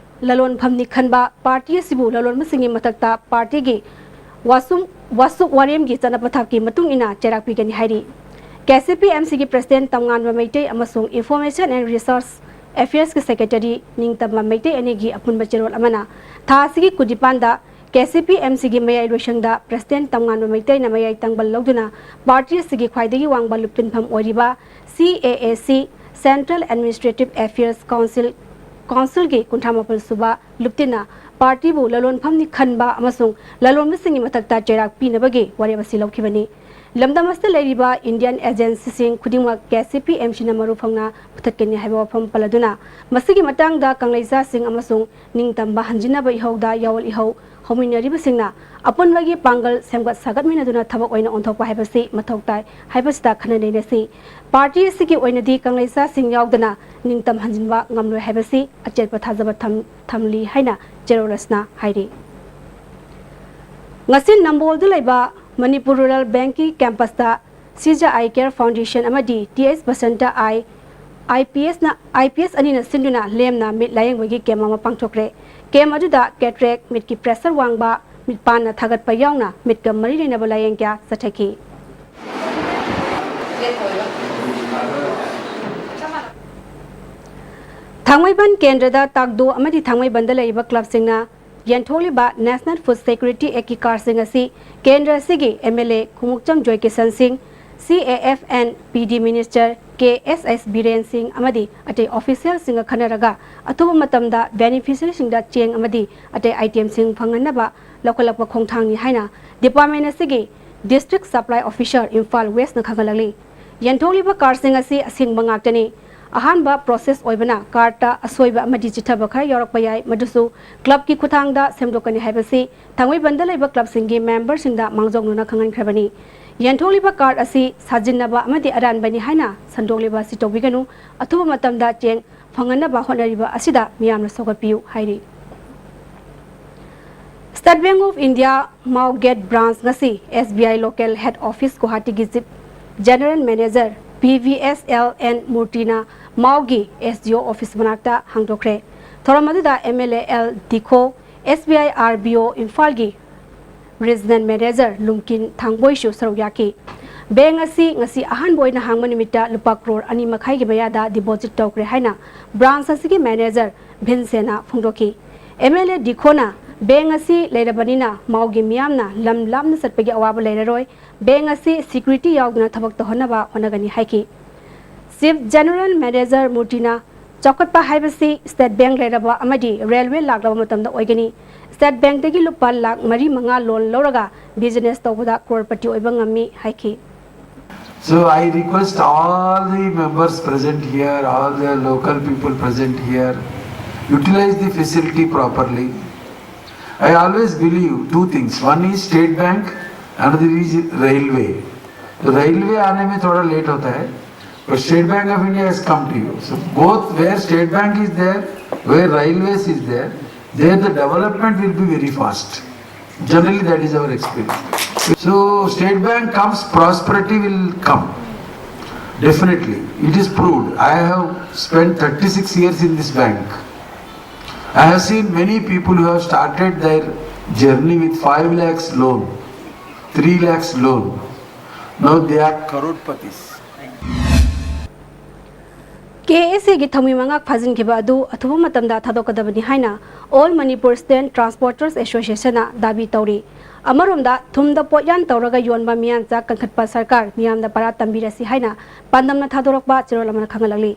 ꯂꯂꯣꯟꯐꯝꯅꯤ ꯈꯟꯕ ꯄꯥꯔꯇꯤ ꯑꯁꯤꯕꯨ ꯂꯂꯣꯟꯕꯁꯤꯡꯒꯤ ꯃꯊꯛꯇ ꯄꯥꯔꯇꯤꯒꯤ ꯋꯥꯁꯨꯝ, ꯋꯥꯁꯨꯛ ꯋꯥꯔꯦꯝꯒꯤ ꯆꯠꯅ ꯄꯊꯥꯞꯀꯤ ꯃꯇꯨꯡ ꯏꯟꯅ ꯆꯩꯔꯥꯛ ꯄꯤꯒꯅꯤ ꯍꯥꯏꯔꯤ꯫ ꯀꯦ ꯁꯤ ꯄꯤ ꯑꯦꯝ ꯁꯤꯒꯤ ꯄ꯭ꯔꯁꯤꯗꯦꯟ ꯇꯝꯉꯥꯟꯕ ꯃꯩꯇꯩ ꯑꯃꯁꯨꯡ Information and Research Affairs ꯀꯤ ꯁꯦꯀ꯭ꯔꯦꯇꯔꯤ ꯅꯤꯡꯇꯝꯕ ꯃꯩꯇꯩ ꯑꯅꯤꯒꯤ ꯑꯄꯨꯟꯕ ꯆꯦꯔꯣꯜ ꯑꯃꯅ ꯊꯥ ꯑꯁꯤꯒꯤ ꯀꯨꯟꯅꯤꯄꯥꯟꯗ ꯀꯦ ꯁꯤ ꯄꯤ ꯑꯦꯝ ꯁꯤꯒꯤ ꯃꯌꯥꯏ ꯂꯣꯏꯁꯪꯗ ꯄ꯭ꯔꯁꯤꯗꯦꯟ ꯇꯝꯉꯥꯟꯕ ꯃꯩꯇꯩꯅ ꯃꯌꯥꯏ ꯇꯪꯕꯜ ꯂꯧꯗꯨꯅ ꯄꯥꯔꯇꯤ ꯑꯁꯤꯒꯤ ꯈ꯭ꯋꯥꯏꯗꯒꯤ ꯋꯥꯡꯕ ꯂꯨꯞꯇꯤꯟꯐꯝ ꯑꯣꯏꯔꯤꯕ ꯁꯤ ꯑꯦ ꯑꯦ ꯁꯤ, Central Administrative Affairs Council, ꯀꯥꯎꯟꯁꯤꯜꯒꯤ ꯀꯨꯟꯊ꯭ꯔꯥ ꯃꯥꯄꯜ ꯁꯨꯕ ꯂꯨꯞꯇꯤꯟꯅ ꯄꯥꯔꯇꯤꯕꯨ ꯂꯂꯣꯟꯐꯝꯅꯤ ꯈꯟꯕ ꯑꯃꯁꯨꯡ ꯂꯂꯣꯟꯕꯁꯤꯡꯒꯤ ꯃꯊꯛꯇ ꯆꯩꯔꯥꯛ ꯄꯤꯅꯕꯒꯤ ꯋꯥꯔꯦꯞ ꯑꯁꯤ ꯂꯧꯈꯤꯕꯅꯤ꯫ ꯂꯝꯗꯝ ꯑꯁꯤꯗ ꯂꯩꯔꯤꯕ ꯏꯟꯗꯤꯌꯟ ꯑꯦꯖꯦꯟꯁꯤꯁꯤꯡ ꯈꯨꯗꯤꯡꯃꯛ ꯀꯦ ꯁꯤ ꯄꯤ ꯑꯦꯝ ꯁꯤꯅ ꯃꯔꯨ ꯐꯪꯅ ꯃꯨꯊꯠꯀꯅꯤ ꯍꯥꯏꯕ ꯋꯥꯐꯝ ꯄꯜꯂꯗꯨꯅ, ꯃꯁꯤꯒꯤ ꯃꯇꯥꯡꯗ ꯀꯪꯂꯩꯆꯥꯁꯤꯡ ꯑꯃꯁꯨꯡ ꯅꯤꯡꯇꯝꯕ ꯍꯟꯖꯤꯟꯅꯕ ꯏꯍꯧꯗ ꯌꯥꯑꯣꯜ ꯏꯍꯧ ꯍꯧꯃꯤꯟꯅꯔꯤꯕꯁꯤꯡꯅ ꯑꯄꯨꯟꯕꯒꯤ ꯄꯥꯡꯒꯜ ꯁꯦꯝꯒꯠ ꯁꯥꯒꯠꯃꯤꯟꯅꯗꯨꯅ ꯊꯕꯛ ꯑꯣꯏꯅ ꯑꯣꯟꯊꯣꯛꯄ ꯍꯥꯏꯕꯁꯤ ꯃꯊꯧ ꯇꯥꯏ ꯍꯥꯏꯕꯁꯤꯗ ꯈꯟꯅ ꯅꯩꯅꯁꯤ꯫ ꯄꯥꯔꯇꯤ ꯑꯁꯤꯒꯤ ꯑꯣꯏꯅꯗꯤ ꯀꯪꯂꯩꯆꯥꯁꯤꯡ ꯌꯥꯎꯗꯅ ꯅꯤꯡꯇꯝ ꯍꯟꯖꯤꯟꯕ ꯉꯝꯂꯣꯏ ꯍꯥꯏꯕꯁꯤ ꯑꯆꯦꯠꯄ ꯊꯥꯖꯕ ꯊꯝ-, ꯊꯝꯂꯤ ꯍꯥꯏꯅ ꯆꯦꯔꯣꯜ ꯑꯁꯤꯅ ꯍꯥꯏꯔꯤ꯫ ꯉꯁꯤ ꯅꯝꯕꯣꯜꯗ ꯂꯩꯕ ꯃꯅꯤꯄꯨꯔ ꯔꯨꯔꯦꯜ ꯕꯦꯡꯀꯤ ꯀꯦꯝꯄꯁꯇ ꯁꯤꯖꯥ ꯑꯥꯏ ꯀꯦꯌꯔ ꯐꯥꯎꯟꯗꯦꯁꯟ ꯑꯃꯗꯤ T H Basanta I, I P ꯑꯦꯁꯅ, ꯑꯥꯏ ꯄꯤ ꯑꯦꯁ ꯑꯅꯤꯅ ꯁꯤꯟꯗꯨꯅ ꯂꯦꯝꯅ ꯃꯤꯠ ꯂꯥꯌꯦꯡꯕꯒꯤ ꯀꯦꯝ ꯑꯃ ꯄꯥꯡꯊꯣꯛꯈ꯭ꯔꯦ꯫ ꯀꯦꯝ ꯑꯗꯨꯗ ꯀꯦꯇꯔꯦꯛ, ꯃꯤꯠꯀꯤ ꯄ꯭ꯔꯦꯁꯔ ꯋꯥꯡꯕ, ꯃꯤꯠꯄꯥꯟꯅ ꯊꯥꯒꯠꯄ ꯌꯥꯎꯅ ꯃꯤꯠꯀ ꯃꯔꯤ ꯂꯩꯅꯕ ꯂꯥꯌꯦꯡ ꯀꯌꯥ ꯆꯠꯊꯈꯤ꯫ ꯊꯥꯡꯃꯩꯕꯟ ꯀꯦꯟꯗ꯭ꯔꯗ ꯇꯥꯛꯗꯣ ꯑꯃꯗꯤ ꯊꯥꯡꯃꯩꯕꯟꯗ ꯂꯩꯔꯤꯕ ꯀ꯭ꯂꯕꯁꯤꯡꯅ ꯌꯦꯟꯊꯣꯛꯂꯤꯕ National Food Security Act ꯀꯤ ꯀꯥꯔꯗꯁꯤꯡ ꯑꯁꯤ ꯀꯦꯟꯗ꯭ꯔ ꯑꯁꯤꯒꯤ ꯑꯦꯝ ꯑꯦꯜ ꯑꯦ ꯈꯣꯡꯎꯞꯆꯝ ꯖꯣꯏꯀꯤꯁꯟ ꯁꯤꯡ, ꯁꯤ A F N P D minister ꯀꯦ ꯑꯦꯁ ꯑꯦꯁ ꯕꯤꯔꯦꯟ ꯁꯤꯡ ꯑꯃꯗꯤ ꯑꯇꯩ ꯑꯣꯐꯤꯁꯤꯌꯦꯜꯁꯤꯡꯒ ꯈꯟꯅꯔꯒ ꯑꯊꯨꯕ ꯃꯇꯝꯗ ꯕꯦꯅꯤꯐꯤꯁꯔꯤꯁꯤꯡꯗ ꯆꯦꯡ ꯑꯃꯗꯤ ꯑꯇꯩ ꯑꯥꯏꯇꯦꯝꯁꯤꯡ ꯐꯪꯍꯟꯅꯕ ꯂꯧꯈꯠꯂꯛꯄ ꯈꯣꯡꯊꯥꯡꯅꯤ ꯍꯥꯏꯅ ꯗꯤꯄꯥꯔꯠꯃꯦꯟ ꯑꯁꯤꯒꯤ ꯗꯤꯁꯇ꯭ꯔꯤꯛ ꯁꯄ꯭ꯂꯥꯏ ꯑꯣꯐꯤꯁꯔ ꯏꯝꯐꯥꯜ ꯋꯦꯁꯅ ꯈꯪꯍꯜꯂꯛꯂꯤ꯫ ꯌꯦꯟꯊꯣꯛꯂꯤꯕ ꯀꯥꯔꯗꯁꯤꯡ ꯑꯁꯤ ꯑꯁꯦꯡꯕ ꯉꯥꯛꯇꯅꯤ꯫ ꯑꯍꯥꯟꯕ ꯄ꯭ꯔꯣꯁꯦꯁ ꯑꯣꯏꯕꯅ ꯀꯥꯔꯗꯇ ꯑꯁꯣꯏꯕ ꯑꯃꯗꯤ ꯆꯤꯠꯊꯕ ꯈꯔ ꯌꯥꯎꯔꯛꯄ ꯌꯥꯏ, ꯃꯗꯨꯁꯨ ꯀ꯭ꯂꯕꯀꯤ ꯈꯨꯠꯊꯥꯡꯗ ꯁꯦꯝꯗꯣꯛꯀꯅꯤ ꯍꯥꯏꯕꯁꯤ ꯊꯥꯡꯃꯩꯕꯟꯗ ꯂꯩꯕ ꯀ꯭ꯂꯕꯁꯤꯡꯒꯤ ꯃꯦꯝꯕꯔꯁꯤꯡꯗ ꯃꯥꯡꯖꯧꯅꯅ ꯈꯪꯍꯟꯈ꯭ꯔꯕꯅꯤ꯫ ꯌꯦꯟꯊꯣꯛꯂꯤꯕ ꯀꯥꯔꯗ ꯑꯁꯤ ꯁꯥꯖꯤꯟꯅꯕ ꯑꯃꯗꯤ ꯑꯔꯥꯟꯕꯅꯤ ꯍꯥꯏꯅ ꯁꯟꯗꯣꯛꯂꯤꯕ ꯑꯁꯤ ꯇꯧꯕꯤꯒꯅꯨ, ꯑꯊꯨꯕ ꯃꯇꯝꯗ ꯆꯦꯡ ꯐꯪꯍꯟꯅꯕ ꯍꯣꯠꯅꯔꯤꯕ ꯑꯁꯤꯗ ꯃꯤꯌꯥꯝꯅ ꯁꯧꯒꯠꯄꯤꯌꯨ ꯍꯥꯏꯔꯤ꯫ State Bank of India Mao Gate Branch ꯉꯁꯤ S B I Local Head Office ꯒꯨꯋꯥꯍꯥꯇꯤꯒꯤ Chief General Manager P V S L N ꯃꯨꯔꯇꯤꯅ ꯃꯥꯎꯒꯤ S D O office ꯃꯅꯥꯛꯇ ꯍꯥꯡꯗꯣꯛꯈ꯭ꯔꯦ꯫ ꯊꯧꯔꯝ ꯑꯗꯨꯗ M L A L ꯗꯤꯈꯣ, S B I R B O ꯏꯝꯐꯥꯜꯒꯤ Regional Manager ꯂꯨꯝꯀꯤꯟ ꯊꯥꯡꯕꯣꯏꯁꯨ ꯁꯔꯨꯛ ꯌꯥꯈꯤ꯫ Bank ꯑꯁꯤ ꯉꯁꯤ ꯑꯍꯥꯟꯕ ꯑꯣꯏꯅ ꯍꯥꯡꯕ ꯅꯨꯃꯤꯠꯇ ꯂꯨꯄꯥ ꯀ꯭ꯔꯣꯔ ꯑꯅꯤ ꯃꯈꯥꯏꯒꯤ ꯃꯌꯥꯗ ꯗꯤꯄꯣꯖꯤꯠ ꯇꯧꯈ꯭ꯔꯦ ꯍꯥꯏꯅ ꯕ꯭ꯔꯥꯟꯁ ꯑꯁꯤꯒꯤ ꯃꯦꯅꯦꯖꯔ ꯚꯤꯟꯁꯦꯟꯅ ꯐꯣꯡꯗꯣꯛꯈꯤ꯫ M L A ꯗꯤꯈꯣꯅ ꯕꯦꯡ ꯑꯁꯤ ꯂꯩꯔꯕꯅꯤꯅ ꯃꯥꯎꯒꯤ ꯃꯤꯌꯥꯝꯅ ꯂꯝ ꯂꯥꯞꯅ ꯆꯠꯄꯒꯤ ꯑꯋꯥꯕ ꯂꯩꯔꯔꯣꯏ, ꯕꯦꯡ ꯑꯁꯤ ꯁꯤꯀ꯭ꯌꯨꯔꯤꯇꯤ ꯌꯥꯎꯗꯅ ꯊꯕꯛ ꯇꯧꯍꯟꯅꯕ ꯍꯣꯠꯅꯒꯅꯤ ꯍꯥꯏꯈꯤ꯫ ꯆꯤꯐ ꯖꯦꯅꯔꯦꯜ ꯃꯦꯅꯦꯖꯔ ꯃꯨꯔꯇꯤꯅ ꯆꯥꯎꯈꯠꯄ ꯍꯥꯏꯕꯁꯤ ꯁ꯭ꯇꯦꯠ ꯕꯦꯡ ꯂꯩꯔꯕ ꯑꯃꯗꯤ ꯔꯦꯜꯋꯦ ꯂꯥꯛꯂꯕ ꯃꯇꯝꯗ ꯑꯣꯏꯒꯅꯤ꯫ ꯁ꯭ꯇꯦꯠ ꯕꯦꯡꯛꯇꯒꯤ ꯂꯨꯄꯥ ꯂꯥꯈ ꯃꯔꯤ ꯃꯉꯥ ꯂꯣꯟ ꯂꯧꯔꯒ ꯕꯤꯖꯤꯅꯦꯁ ꯇꯧꯕꯗ ꯀ꯭ꯔꯣꯔꯄꯇꯤ ꯑꯣꯏꯕ ꯉꯝꯃꯤ ꯍꯥꯏꯈꯤ꯫ So I request all the members present here, all the local people present here, utilize the facility properly. I always believe two things. One is State Bank, another is railway. तो railway आने में थोड़ा late होता है, but State Bank of India has come to you. So both where State Bank is there, where railways is there, there the development will be very fast. Generally, that is our experience. So State Bank comes, prosperity will come. Definitely, it is proved. I have spent thirty-six years in this bank. I have seen many people who have started their journey with five lakhs loan, three lakhs loan. Now they are crorepati. KSA ꯒꯤ ꯊꯧꯃꯤ ꯃꯉꯥ ꯐꯥꯖꯤꯟꯈꯤꯕ ꯑꯗꯨ ꯑꯊꯨꯕ ꯃꯇꯝꯗ ꯊꯥꯗꯣꯛꯀꯗꯕꯅꯤ ꯍꯥꯏꯅ All Manipur Stand Transporters Association ꯅ Dhabi ꯇꯧꯔꯤ꯫ ꯑꯃꯔꯣꯝꯗ ꯊꯨꯝꯗ ꯄꯣꯠꯌꯥꯟ ꯇꯧꯔꯒ ꯌꯣꯟꯕ ꯃꯤꯌꯥꯟꯆꯥ ꯀꯟꯈꯠꯄ ꯁꯔꯀꯥꯔ ꯃꯤꯌꯥꯝꯗ ꯄꯔꯥ ꯇꯝꯕꯤꯔꯁꯤ ꯍꯥꯏꯅ ꯄꯥꯟꯗꯝꯅ ꯊꯥꯗꯣꯔꯛꯄ ꯆꯦꯔꯣꯜ ꯑꯃꯅ ꯈꯪꯍꯜꯂꯛꯂꯤ꯫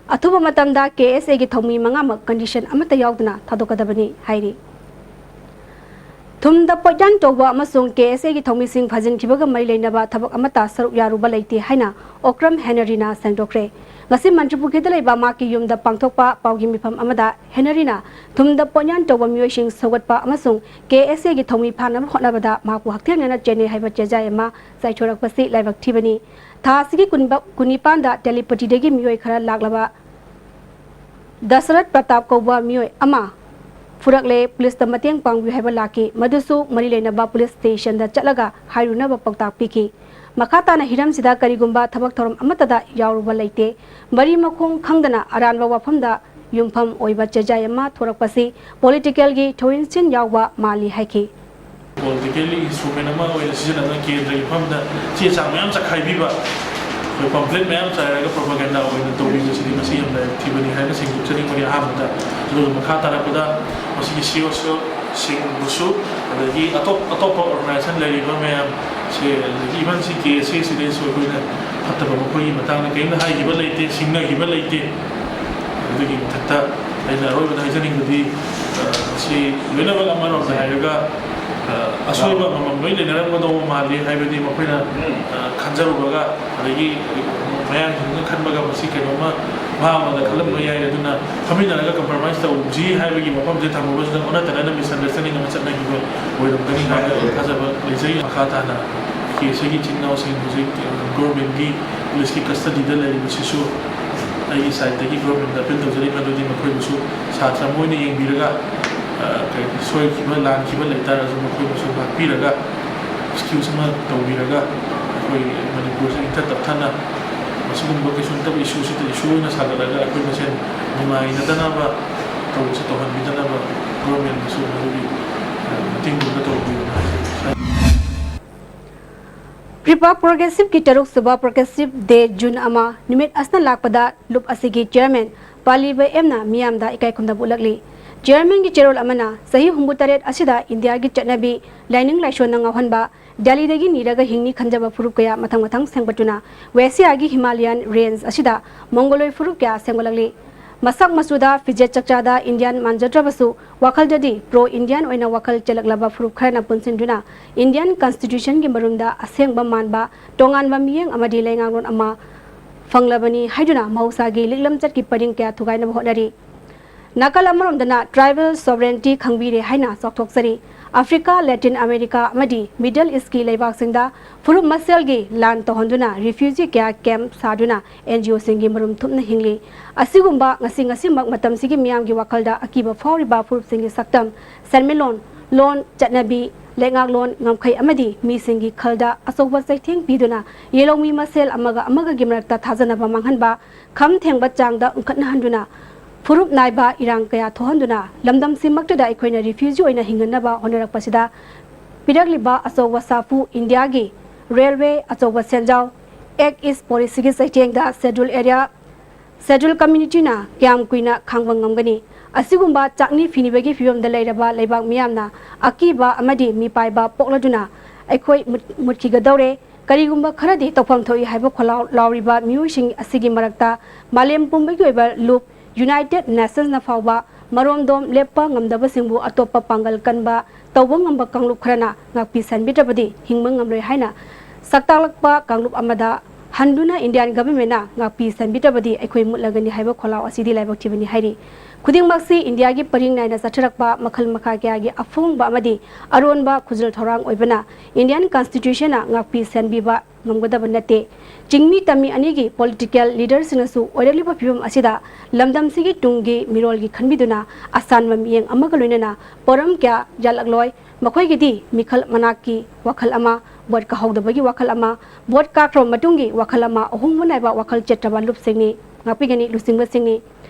ꯑꯊꯨꯕ ꯃꯇꯝꯗ KSA ꯒꯤ ꯊꯧꯃꯤ ꯃꯉꯥꯃꯛ ꯀꯟꯗꯤꯁꯟ ꯑꯃꯠꯇ ꯌꯥꯎꯗꯅ ꯊꯥꯗꯣꯛꯀꯗꯕꯅꯤ ꯍꯥꯏꯔꯤ꯫ ꯊꯨꯝꯗ ꯄꯣꯠꯌꯥꯟ ꯇꯧꯕ ꯑꯃꯁꯨꯡ KSA ꯒꯤ ꯊꯧꯃꯤꯁꯤꯡ ꯐꯥꯖꯤꯟꯈꯤꯕꯒ ꯃꯔꯤ ꯂꯩꯅꯕ ꯊꯕꯛ ꯑꯃꯠꯇ ꯁꯔꯨꯛ ꯌꯥꯔꯨꯕ ꯂꯩꯇꯦ ꯍꯥꯏꯅ ꯑꯣꯀ꯭ꯔꯝ ꯍꯦꯅꯔꯤꯅ ꯁꯦꯡꯗꯣꯛꯈ꯭ꯔꯦ꯫ ꯉꯁꯤ ꯃꯟꯇ꯭ꯔꯤꯄꯨꯈ꯭ꯔꯤꯗ ꯂꯩꯕ ꯃꯍꯥꯛꯀꯤ ꯌꯨꯝꯗ ꯄꯥꯡꯊꯣꯛꯄ ꯄꯥꯎꯒꯤ ꯃꯤꯐꯝ ꯑꯃꯗ ꯍꯦꯅꯔꯤꯅ ꯊꯨꯝꯗ ꯄꯣꯠꯌꯥꯟ ꯇꯧꯕ ꯃꯤꯑꯣꯏꯁꯤꯡ ꯁꯧꯒꯠꯄ ꯑꯃꯁꯨꯡ ꯀꯦ ꯑꯦꯁ ꯑꯦꯒꯤ ꯊꯧꯃꯤ ꯐꯥꯅꯕ ꯍꯣꯠꯅꯕꯗ ꯃꯍꯥꯛꯄꯨ ꯍꯛꯊꯦꯡꯅꯅ ꯆꯦꯟꯅꯩ ꯍꯥꯏꯕ ꯆꯦꯖꯥꯏ ꯑꯃ ꯆꯥꯏꯊꯣꯔꯛꯄꯁꯤ ꯂꯥꯏꯕꯛ ꯊꯤꯕꯅꯤ꯫ ꯊꯥ ꯑꯁꯤꯒꯤ ꯀꯨꯟꯕ-, ꯀꯨꯟꯅꯤꯄꯥꯟꯗ ꯇꯦꯂꯤꯄꯇꯤꯗꯒꯤ ꯃꯤꯑꯣꯏ ꯈꯔ ꯂꯥꯛꯂꯕ ꯗꯁꯔꯠ ꯄ꯭ꯔꯇꯥꯞ ꯀꯧꯕ ꯃꯤꯑꯣꯏ ꯑꯃ ꯐꯨꯔꯛꯂꯦ, ꯄꯨꯂꯤꯁꯇ ꯃꯇꯦꯡ ꯄꯥꯡꯕꯤꯌꯨ ꯍꯥꯏꯕ ꯂꯥꯛꯈꯤ꯫ ꯃꯗꯨꯁꯨ ꯃꯔꯤ ꯂꯩꯅꯕ ꯄꯨꯂꯤꯁ ꯁ꯭ꯇꯦꯁꯟꯗ ꯆꯠꯂꯒ ꯍꯥꯏꯔꯨꯅꯕ ꯄꯥꯎꯇꯥꯛ ꯄꯤꯈꯤ꯫ ꯃꯈꯥ ꯇꯥꯅ ꯍꯤꯔꯝꯁꯤꯗ ꯀꯔꯤꯒꯨꯝꯕ ꯊꯕꯛ ꯊꯧꯔꯝ ꯑꯃꯠꯇꯗ ꯌꯥꯎꯔꯨꯕ ꯂꯩꯇꯦ꯫ ꯃꯔꯤ ꯃꯈꯣꯡ ꯈꯪꯗꯅ ꯑꯔꯥꯟꯕ ꯋꯥꯐꯝꯗ ꯌꯨꯝꯐꯝ ꯑꯣꯏꯕ ꯆꯦꯖꯥꯏ ꯑꯃ ꯊꯣꯔꯛꯄꯁꯤ ꯄꯣꯂꯤꯇꯤꯀꯦꯜꯒꯤ ꯊꯣꯏꯟꯁꯤꯟ ꯌꯥꯎꯕ ꯃꯥꯜꯂꯤ ꯍꯥꯏꯈꯤ꯫ ꯄꯣꯂꯤꯇꯤꯀꯦꯜꯂꯤ ꯏꯟꯁꯇ꯭ꯔꯨꯃꯦꯟ ꯑꯃ ꯑꯣꯏꯅ ꯁꯤꯖꯤꯟꯅꯗꯨꯅ ꯀꯦꯟꯗ꯭ꯔꯒꯤ ꯃꯐꯝꯗ ꯆꯦ ꯆꯥꯡ ꯃꯌꯥꯝ ꯆꯈꯥꯏꯕꯤꯕ, ꯑꯩꯈꯣꯏ ꯄꯝꯐ꯭ꯂꯦꯠ ꯃꯌꯥꯝ ꯆꯥꯏꯔꯒ ꯄ꯭ꯔꯣꯄꯥꯒꯦꯟꯗꯥ ꯑꯣꯏꯅ ꯇꯧꯕꯤꯕꯁꯤꯗꯤ ꯃꯁꯤ ꯌꯥꯝꯅ ꯊꯤꯕꯅꯤ ꯍꯥꯏꯅ ꯁꯦꯡꯗꯣꯛꯆꯅꯤꯡꯕꯅꯤ ꯑꯍꯥꯟꯕꯗ꯫ ꯑꯗꯨꯒ ꯃꯈꯥ ꯇꯥꯔꯛꯄꯗ ꯃꯁꯤꯒꯤ ꯁꯤ ꯑꯣ ꯁꯤ ꯑꯣꯁꯤꯡꯕꯨꯁꯨ, ꯑꯗꯒꯤ ꯑꯇꯣꯞ ꯑꯇꯣꯞꯄ ꯑꯣꯔꯒꯅꯥꯏꯖꯦꯁꯟ ꯂꯩꯔꯤꯕ ꯃꯌꯥꯝꯁꯦ, ꯑꯗꯒꯤ ꯏꯚꯟ ꯁꯤ ꯀꯦ ꯑꯦꯁ ꯑꯦ ꯁꯤꯗꯩꯁꯨ ꯑꯩꯈꯣꯏꯅ ꯐꯠꯇꯕ ꯃꯈꯣꯏꯒꯤ ꯃꯇꯥꯡꯗ ꯀꯔꯤꯝꯇ ꯍꯥꯏꯈꯤꯕ ꯂꯩꯇꯦ, ꯁꯤꯡꯅꯈꯤꯕ ꯂꯩꯇꯦ꯫ ꯑꯗꯨꯒꯤ ꯃꯊꯛꯇ ꯑꯩꯅ ꯑꯔꯣꯏꯕꯗ ꯍꯥꯏꯖꯅꯤꯡꯕꯗꯤ, ꯑ, ꯃꯁꯤ ꯂꯣꯏꯅꯃꯛ ꯑꯃꯔꯣꯝꯗ ꯍꯥꯏꯔꯒ, ꯑ, ꯑꯁꯣꯏꯕ ꯑꯃꯃꯝ ꯂꯣꯏ ꯂꯩꯅꯔꯝꯒꯗꯧꯕ ꯃꯥꯜꯂꯤ, ꯍꯥꯏꯕꯗꯤ ꯃꯈꯣꯏꯅ, ꯑ, ꯈꯟꯖꯔꯨꯕꯒ ꯑꯗꯒꯤ ꯃꯌꯥꯡꯁꯤꯡꯗꯨꯅ ꯈꯟꯕꯒ ꯃꯁꯤ ꯀꯩꯅꯣꯝꯃ ꯚꯥꯕ ꯑꯃꯗ ꯈꯜꯂꯝꯕ ꯌꯥꯏ꯫ ꯑꯗꯨꯅ ꯐꯝꯃꯤꯟꯅꯔꯒ ꯀꯝꯄ꯭ꯔꯣꯃꯥꯏꯁ ꯇꯧꯁꯤ ꯍꯥꯏꯕꯒꯤ ꯃꯐꯝꯁꯦ ꯊꯝꯃꯨꯕꯁꯤꯗ ꯑꯣꯟꯅ ꯇꯩꯅꯅ ꯃꯤꯁꯑꯟꯗꯔꯁꯇꯦꯟꯗꯤꯡ ꯑꯃ ꯆꯠꯅꯈꯤꯕ ꯑꯣꯏꯔꯝꯒꯅꯤ ꯍꯥꯏꯅ ꯊꯥꯖꯕ ꯂꯩꯖꯩ꯫ ꯃꯈꯥ ꯇꯥꯅ ꯀꯦꯁ ꯑꯁꯤꯒꯤ ꯏꯆꯤꯟ ꯏꯅꯥꯎꯁꯤꯡ ꯍꯧꯖꯤꯛ ꯒꯣꯔꯃꯦꯟꯒꯤ ꯄꯨꯂꯤꯁꯀꯤ ꯀꯁꯇꯗꯤꯗ ꯂꯩꯔꯤꯕꯁꯤꯁꯨ ꯑꯩꯒꯤ ꯁꯥꯏꯠꯇꯒꯤ ꯒꯣꯔꯃꯦꯟꯗ ꯑꯄꯤꯜ ꯇꯧꯖꯔꯤ, ꯃꯗꯨꯗꯤ ꯃꯈꯣꯏꯕꯨꯁꯨ ꯁꯥꯇ꯭ꯔ ꯑꯃ ꯑꯣꯏꯅ ꯌꯦꯡꯕꯤꯔꯒ, ꯑ, ꯀꯩ, ꯁꯣꯏꯈꯤꯕ ꯂꯥꯟꯈꯤꯕ ꯂꯩꯇꯥꯔꯁꯨ ꯃꯈꯣꯏꯕꯨꯁꯨ ꯉꯥꯛꯄꯤꯔꯒ ꯑꯦꯛꯁꯀ꯭ꯌꯨꯁ ꯑꯃ ꯇꯧꯕꯤꯔꯒ ꯑꯩꯈꯣꯏ ꯃꯅꯤꯄꯨꯔꯁꯤ ꯏꯪꯊ ꯇꯞꯊꯅ ꯃꯁꯤꯒꯨꯝꯕ ꯀꯩꯁꯨ ꯅꯠꯇꯕ ꯏꯁꯨꯁꯤꯗ ꯏꯁꯨ ꯑꯣꯏꯅ ꯁꯥꯒꯠꯂꯒ ꯑꯩꯈꯣꯏ ꯃꯁꯦꯟ ꯅꯨꯡꯉꯥꯏꯅꯗꯅꯕ ꯇꯧꯕꯁꯤ ꯇꯧꯍꯟꯕꯤꯗꯅꯕ ꯒꯣꯔꯃꯦꯟꯗꯁꯨ ꯃꯗꯨꯒꯤ, ꯑ, ꯃꯇꯦꯡꯗꯨ ꯑꯝꯇ ꯇꯧꯕꯤꯌꯨ ꯍꯥꯏꯖꯔꯤ꯫ ꯄ꯭ꯔꯤꯄꯥꯛ ꯄ꯭ꯔꯣꯒ꯭ꯔꯦꯁꯤꯞꯀꯤ ꯇꯔꯨꯛ ꯁꯨꯕ ꯄ꯭ꯔꯣꯒ꯭ꯔꯦꯁꯤꯞ ꯗꯦ ꯖꯨꯟ ꯑꯃ ꯅꯨꯃꯤꯠ ꯑꯁꯤꯅ ꯂꯥꯛꯄꯗ ꯂꯨꯞ ꯑꯁꯤꯒꯤ ꯆꯤꯌꯔꯃꯦꯟ ꯄꯥꯂꯤꯕ ꯑꯦꯝꯅ ꯃꯤꯌꯥꯝꯗ ꯏꯀꯥꯏ ꯈꯨꯝꯅꯕ ꯎꯠꯂꯛꯂꯤ꯫ ꯆꯤꯌꯔꯃꯦꯟꯒꯤ ꯆꯦꯔꯣꯜ ꯑꯃꯅ ꯆꯍꯤ ꯍꯨꯝꯐꯨ ꯇꯔꯦꯠ ꯑꯁꯤꯗ ꯏꯟꯗꯤꯌꯥꯒꯤ ꯆꯠꯅꯕꯤ ꯂꯥꯏꯅꯤꯡ ꯂꯥꯏꯁꯣꯟꯅ ꯉꯥꯎꯍꯟꯕ ꯗꯦꯜꯂꯤꯗꯒꯤ ꯅꯤꯔꯒ ꯍꯤꯡꯅꯤ ꯈꯟꯖꯕ ꯐꯨꯔꯨꯞ ꯀꯌꯥ ꯃꯊꯪ ꯃꯊꯪ ꯁꯦꯝꯒꯠꯇꯨꯅ ꯋꯦꯁꯤꯌꯥꯒꯤ ꯍꯤꯃꯥꯂꯌꯥꯟ ꯔꯦꯟꯖ ꯑꯁꯤꯗ ꯃꯣꯡꯒꯣꯂꯣꯏ ꯐꯨꯔꯨꯞ ꯀꯌꯥ ꯁꯦꯝꯒꯠꯂꯛꯂꯤ꯫ ꯃꯁꯛ ꯃꯆꯨꯗ, ꯐꯤꯖꯦꯠ ꯆꯛꯆꯥꯗ ꯏꯟꯗꯤꯌꯥꯟ ꯃꯥꯟꯖꯗ꯭ꯔꯕꯁꯨ ꯋꯥꯈꯜꯗꯗꯤ ꯄ꯭ꯔꯣ ꯏꯟꯗꯤꯌꯥꯟ ꯑꯣꯏꯅ ꯋꯥꯈꯜ ꯆꯦꯜꯂꯛꯂꯕ ꯐꯨꯔꯨꯞ ꯈꯔꯅ ꯄꯨꯟꯁꯤꯟꯗꯨꯅ ꯏꯟꯗꯤꯌꯥꯟ ꯀꯟꯁꯇꯤꯇ꯭ꯌꯨꯁꯟꯒꯤ ꯃꯔꯨꯝꯗ ꯑꯁꯦꯡꯕ ꯃꯥꯟꯕ ꯇꯣꯉꯥꯟꯕ ꯃꯤꯠꯌꯦꯡ ꯑꯃꯗꯤ ꯂꯩꯉꯥꯛꯂꯣꯟ ꯑꯃ ꯐꯪꯂꯕꯅꯤ ꯍꯥꯏꯗꯨꯅ ꯃꯍꯧꯁꯥꯒꯤ ꯂꯤꯛꯂꯝꯆꯠꯀꯤ ꯄꯔꯤꯡ ꯀꯌꯥ ꯊꯨꯒꯥꯏꯅꯕ ꯍꯣꯠꯅꯔꯤ꯫ ꯅꯥꯀꯜ ꯑꯃꯔꯣꯝꯗꯅ tribal sovereignty ꯈꯪꯕꯤꯔꯦ ꯍꯥꯏꯅ ꯆꯥꯎꯊꯣꯛꯆꯔꯤ꯫ ꯑꯐ꯭ꯔꯤꯀꯥ, ꯂꯦꯇꯤꯟ ꯑꯃꯦꯔꯤꯀꯥ ꯑꯃꯗꯤ ꯃꯤꯗꯜ ꯏꯁꯀꯤ ꯂꯩꯕꯥꯛꯁꯤꯡꯗ ꯐꯨꯔꯨꯞ ꯃꯁꯦꯜꯒꯤ ꯂꯥꯟ ꯇꯧꯍꯟꯗꯨꯅ refugee ꯀꯌꯥ camp ꯁꯥꯗꯨꯅ NGOꯁꯤꯡꯒꯤ ꯃꯔꯨꯝ ꯊꯨꯞꯅ ꯍꯤꯡꯂꯤ꯫ ꯑꯁꯤꯒꯨꯝꯕ ꯉꯁꯤ ꯉꯁꯤꯃꯛ ꯃꯇꯝꯁꯤꯒꯤ ꯃꯤꯌꯥꯝꯒꯤ ꯋꯥꯈꯜꯗ ꯑꯀꯤꯕ ꯐꯥꯎꯔꯤꯕ ꯐꯨꯔꯨꯞꯁꯤꯡꯒꯤ ꯁꯛꯇꯝ, ꯁꯦꯟꯃꯤꯠꯂꯣꯟ, ꯂꯣꯟ, ꯆꯠꯅꯕꯤ, ꯂꯩꯉꯥꯛꯂꯣꯟ, ꯉꯝꯈꯩ ꯑꯃꯗꯤ ꯃꯤꯁꯤꯡꯒꯤ ꯈꯜꯗ ꯑꯆꯧꯕ ꯆꯩꯊꯦꯡ ꯄꯤꯗꯨꯅ ꯌꯦꯜꯍꯧꯃꯤ ꯃꯁꯦꯜ ꯑꯃꯒ ꯑꯃꯒꯒꯤ ꯃꯔꯛꯇ ꯊꯥꯖꯅꯕ ꯃꯥꯡꯍꯟꯕ, ꯈꯝ ꯊꯦꯡꯕ ꯆꯥꯡꯗ ꯎꯪꯈꯠꯅꯍꯟꯗꯨꯅ ꯐꯨꯔꯨꯞ ꯅꯥꯏꯕ ꯏꯔꯥꯡ ꯀꯌꯥ ꯊꯣꯛꯍꯟꯗꯨꯅ ꯂꯝꯗꯝꯁꯤꯃꯛꯇꯗ ꯑꯩꯈꯣꯏꯅ refugee ꯑꯣꯏꯅ ꯍꯤꯡꯒꯟꯅꯕ ꯍꯣꯠꯅꯔꯛꯄꯁꯤꯗ ꯄꯤꯔꯛꯂꯤꯕ ꯑꯆꯧꯕ ꯁꯥꯐꯨ ꯏꯟꯗꯤꯌꯥꯒꯤ railway ꯑꯆꯧꯕ ꯁꯦꯟꯖꯥꯎ, Act East policyꯒꯤ ꯆꯩꯊꯦꯡꯗ schedule area, schedule communityꯅ ꯀꯌꯥꯝ ꯀꯨꯏꯅ ꯈꯥꯡꯕ ꯉꯝꯒꯅꯤ? ꯑꯁꯤꯒꯨꯝꯕ ꯆꯥꯛꯅꯤ ꯐꯤꯅꯤꯕꯒꯤ ꯐꯤꯕꯝꯗ ꯂꯩꯔꯕ ꯂꯩꯕꯥꯛ ꯃꯤꯌꯥꯝꯅ ꯑꯀꯤꯕ ꯑꯃꯗꯤ ꯃꯤꯄꯥꯏꯕ ꯄꯣꯛꯂꯗꯨꯅ ꯑꯩꯈꯣꯏ ꯃꯨꯠ-, ꯃꯨꯠꯈꯤꯒꯗꯧꯔꯦ꯫ ꯀꯔꯤꯒꯨꯝꯕ ꯈꯔꯗꯤ ꯇꯧꯐꯝ ꯊꯣꯛꯏ ꯍꯥꯏꯕ ꯈꯣꯜꯂꯥꯎ ꯂꯥꯎꯔꯤꯕ ꯃꯤꯑꯣꯏꯁꯤꯡ ꯑꯁꯤꯒꯤ ꯃꯔꯛꯇ ꯃꯥꯂꯦꯝ ꯄꯨꯝꯕꯒꯤ ꯑꯣꯏꯕ ꯂꯨꯞ United Nationsꯅ ꯐꯥꯎꯕ ꯃꯔꯣꯝꯗꯣꯝ ꯂꯦꯞꯄ ꯉꯝꯗꯕꯁꯤꯡꯕꯨ ꯑꯇꯣꯞꯄ ꯄꯥꯡꯒꯜ ꯀꯟꯕ ꯇꯧꯕ ꯉꯝꯕ ꯀꯥꯡꯂꯨꯞ ꯈꯔꯅ ꯉꯥꯛꯄꯤ ꯁꯟꯕꯤꯗ꯭ꯔꯕꯗꯤ ꯍꯤꯡꯕ ꯉꯝꯂꯣꯏ ꯍꯥꯏꯅ ꯁꯛꯇꯥꯛꯂꯛꯄ ꯀꯥꯡꯂꯨꯞ ꯑꯃꯗ ꯍꯟꯗꯨꯅ Indian governmentꯅ ꯉꯥꯛꯄꯤ ꯁꯟꯕꯤꯗ꯭ꯔꯕꯗꯤ ꯑꯩꯈꯣꯏ ꯃꯨꯠꯂꯒꯅꯤ ꯍꯥꯏꯕ ꯈꯣꯜꯂꯥꯎ ꯑꯁꯤꯗꯤ ꯂꯥꯏꯕꯛ ꯊꯤꯕꯅꯤ ꯍꯥꯏꯔꯤ꯫ ꯈꯨꯗꯤꯡꯃꯛꯁꯤ ꯏꯟꯗꯤꯌꯥꯒꯤ ꯄꯔꯤꯡ ꯅꯥꯏꯅ ꯆꯠꯊꯔꯛꯄ ꯃꯈꯜ ꯃꯈꯥ ꯀꯌꯥꯒꯤ ꯑꯐꯣꯡꯕ ꯑꯃꯗꯤ ꯑꯔꯣꯟꯕ ꯈꯨꯖꯜ ꯊꯧꯔꯥꯡ ꯑꯣꯏꯕꯅ Indian Constitutionꯅ ꯉꯥꯛꯄꯤ ꯁꯟꯕꯤꯕ ꯉꯝꯒꯗꯕ ꯅꯠꯇꯦ꯫ ꯆꯤꯡꯃꯤ ꯇꯝꯃꯤ ꯑꯅꯤꯒꯤ political leaderꯁꯤꯡꯅꯁꯨ ꯑꯣꯏꯔꯛꯂꯤꯕ ꯐꯤꯕꯝ ꯑꯁꯤꯗ ꯂꯝꯗꯝꯁꯤꯒꯤ ꯇꯨꯡꯒꯤ ꯃꯤꯔꯣꯜꯒꯤ ꯈꯟꯕꯤꯗꯨꯅ ꯑꯁꯥꯟꯕ ꯃꯤꯠꯌꯦꯡ ꯑꯃꯒ ꯂꯣꯏꯅꯅ ꯄꯣꯔꯝ ꯀꯌꯥ ꯌꯥꯠꯂꯛꯂꯣꯏ꯫ ꯃꯈꯣꯏꯒꯤꯗꯤ ꯃꯤꯈꯜ ꯃꯅꯥꯛꯀꯤ ꯋꯥꯈꯜ ꯑꯃ, ꯚꯣꯠ ꯀꯥꯍꯧꯗꯕꯒꯤ ꯋꯥꯈꯜ ꯑꯃ, ꯚꯣꯠ ꯀꯥꯈ꯭ꯔꯕ ꯃꯇꯨꯡꯒꯤ ꯋꯥꯈꯜ ꯑꯃ, ꯑꯍꯣꯡꯕ ꯅꯥꯏꯕ ꯋꯥꯈꯜ ꯆꯦꯠꯇ꯭ꯔꯕ ꯂꯨꯞꯁꯤꯡꯅꯤ, ꯉꯥꯛꯄꯤꯒꯅꯤ, ꯂꯨꯆꯤꯡꯕꯁꯤꯡꯅꯤ꯫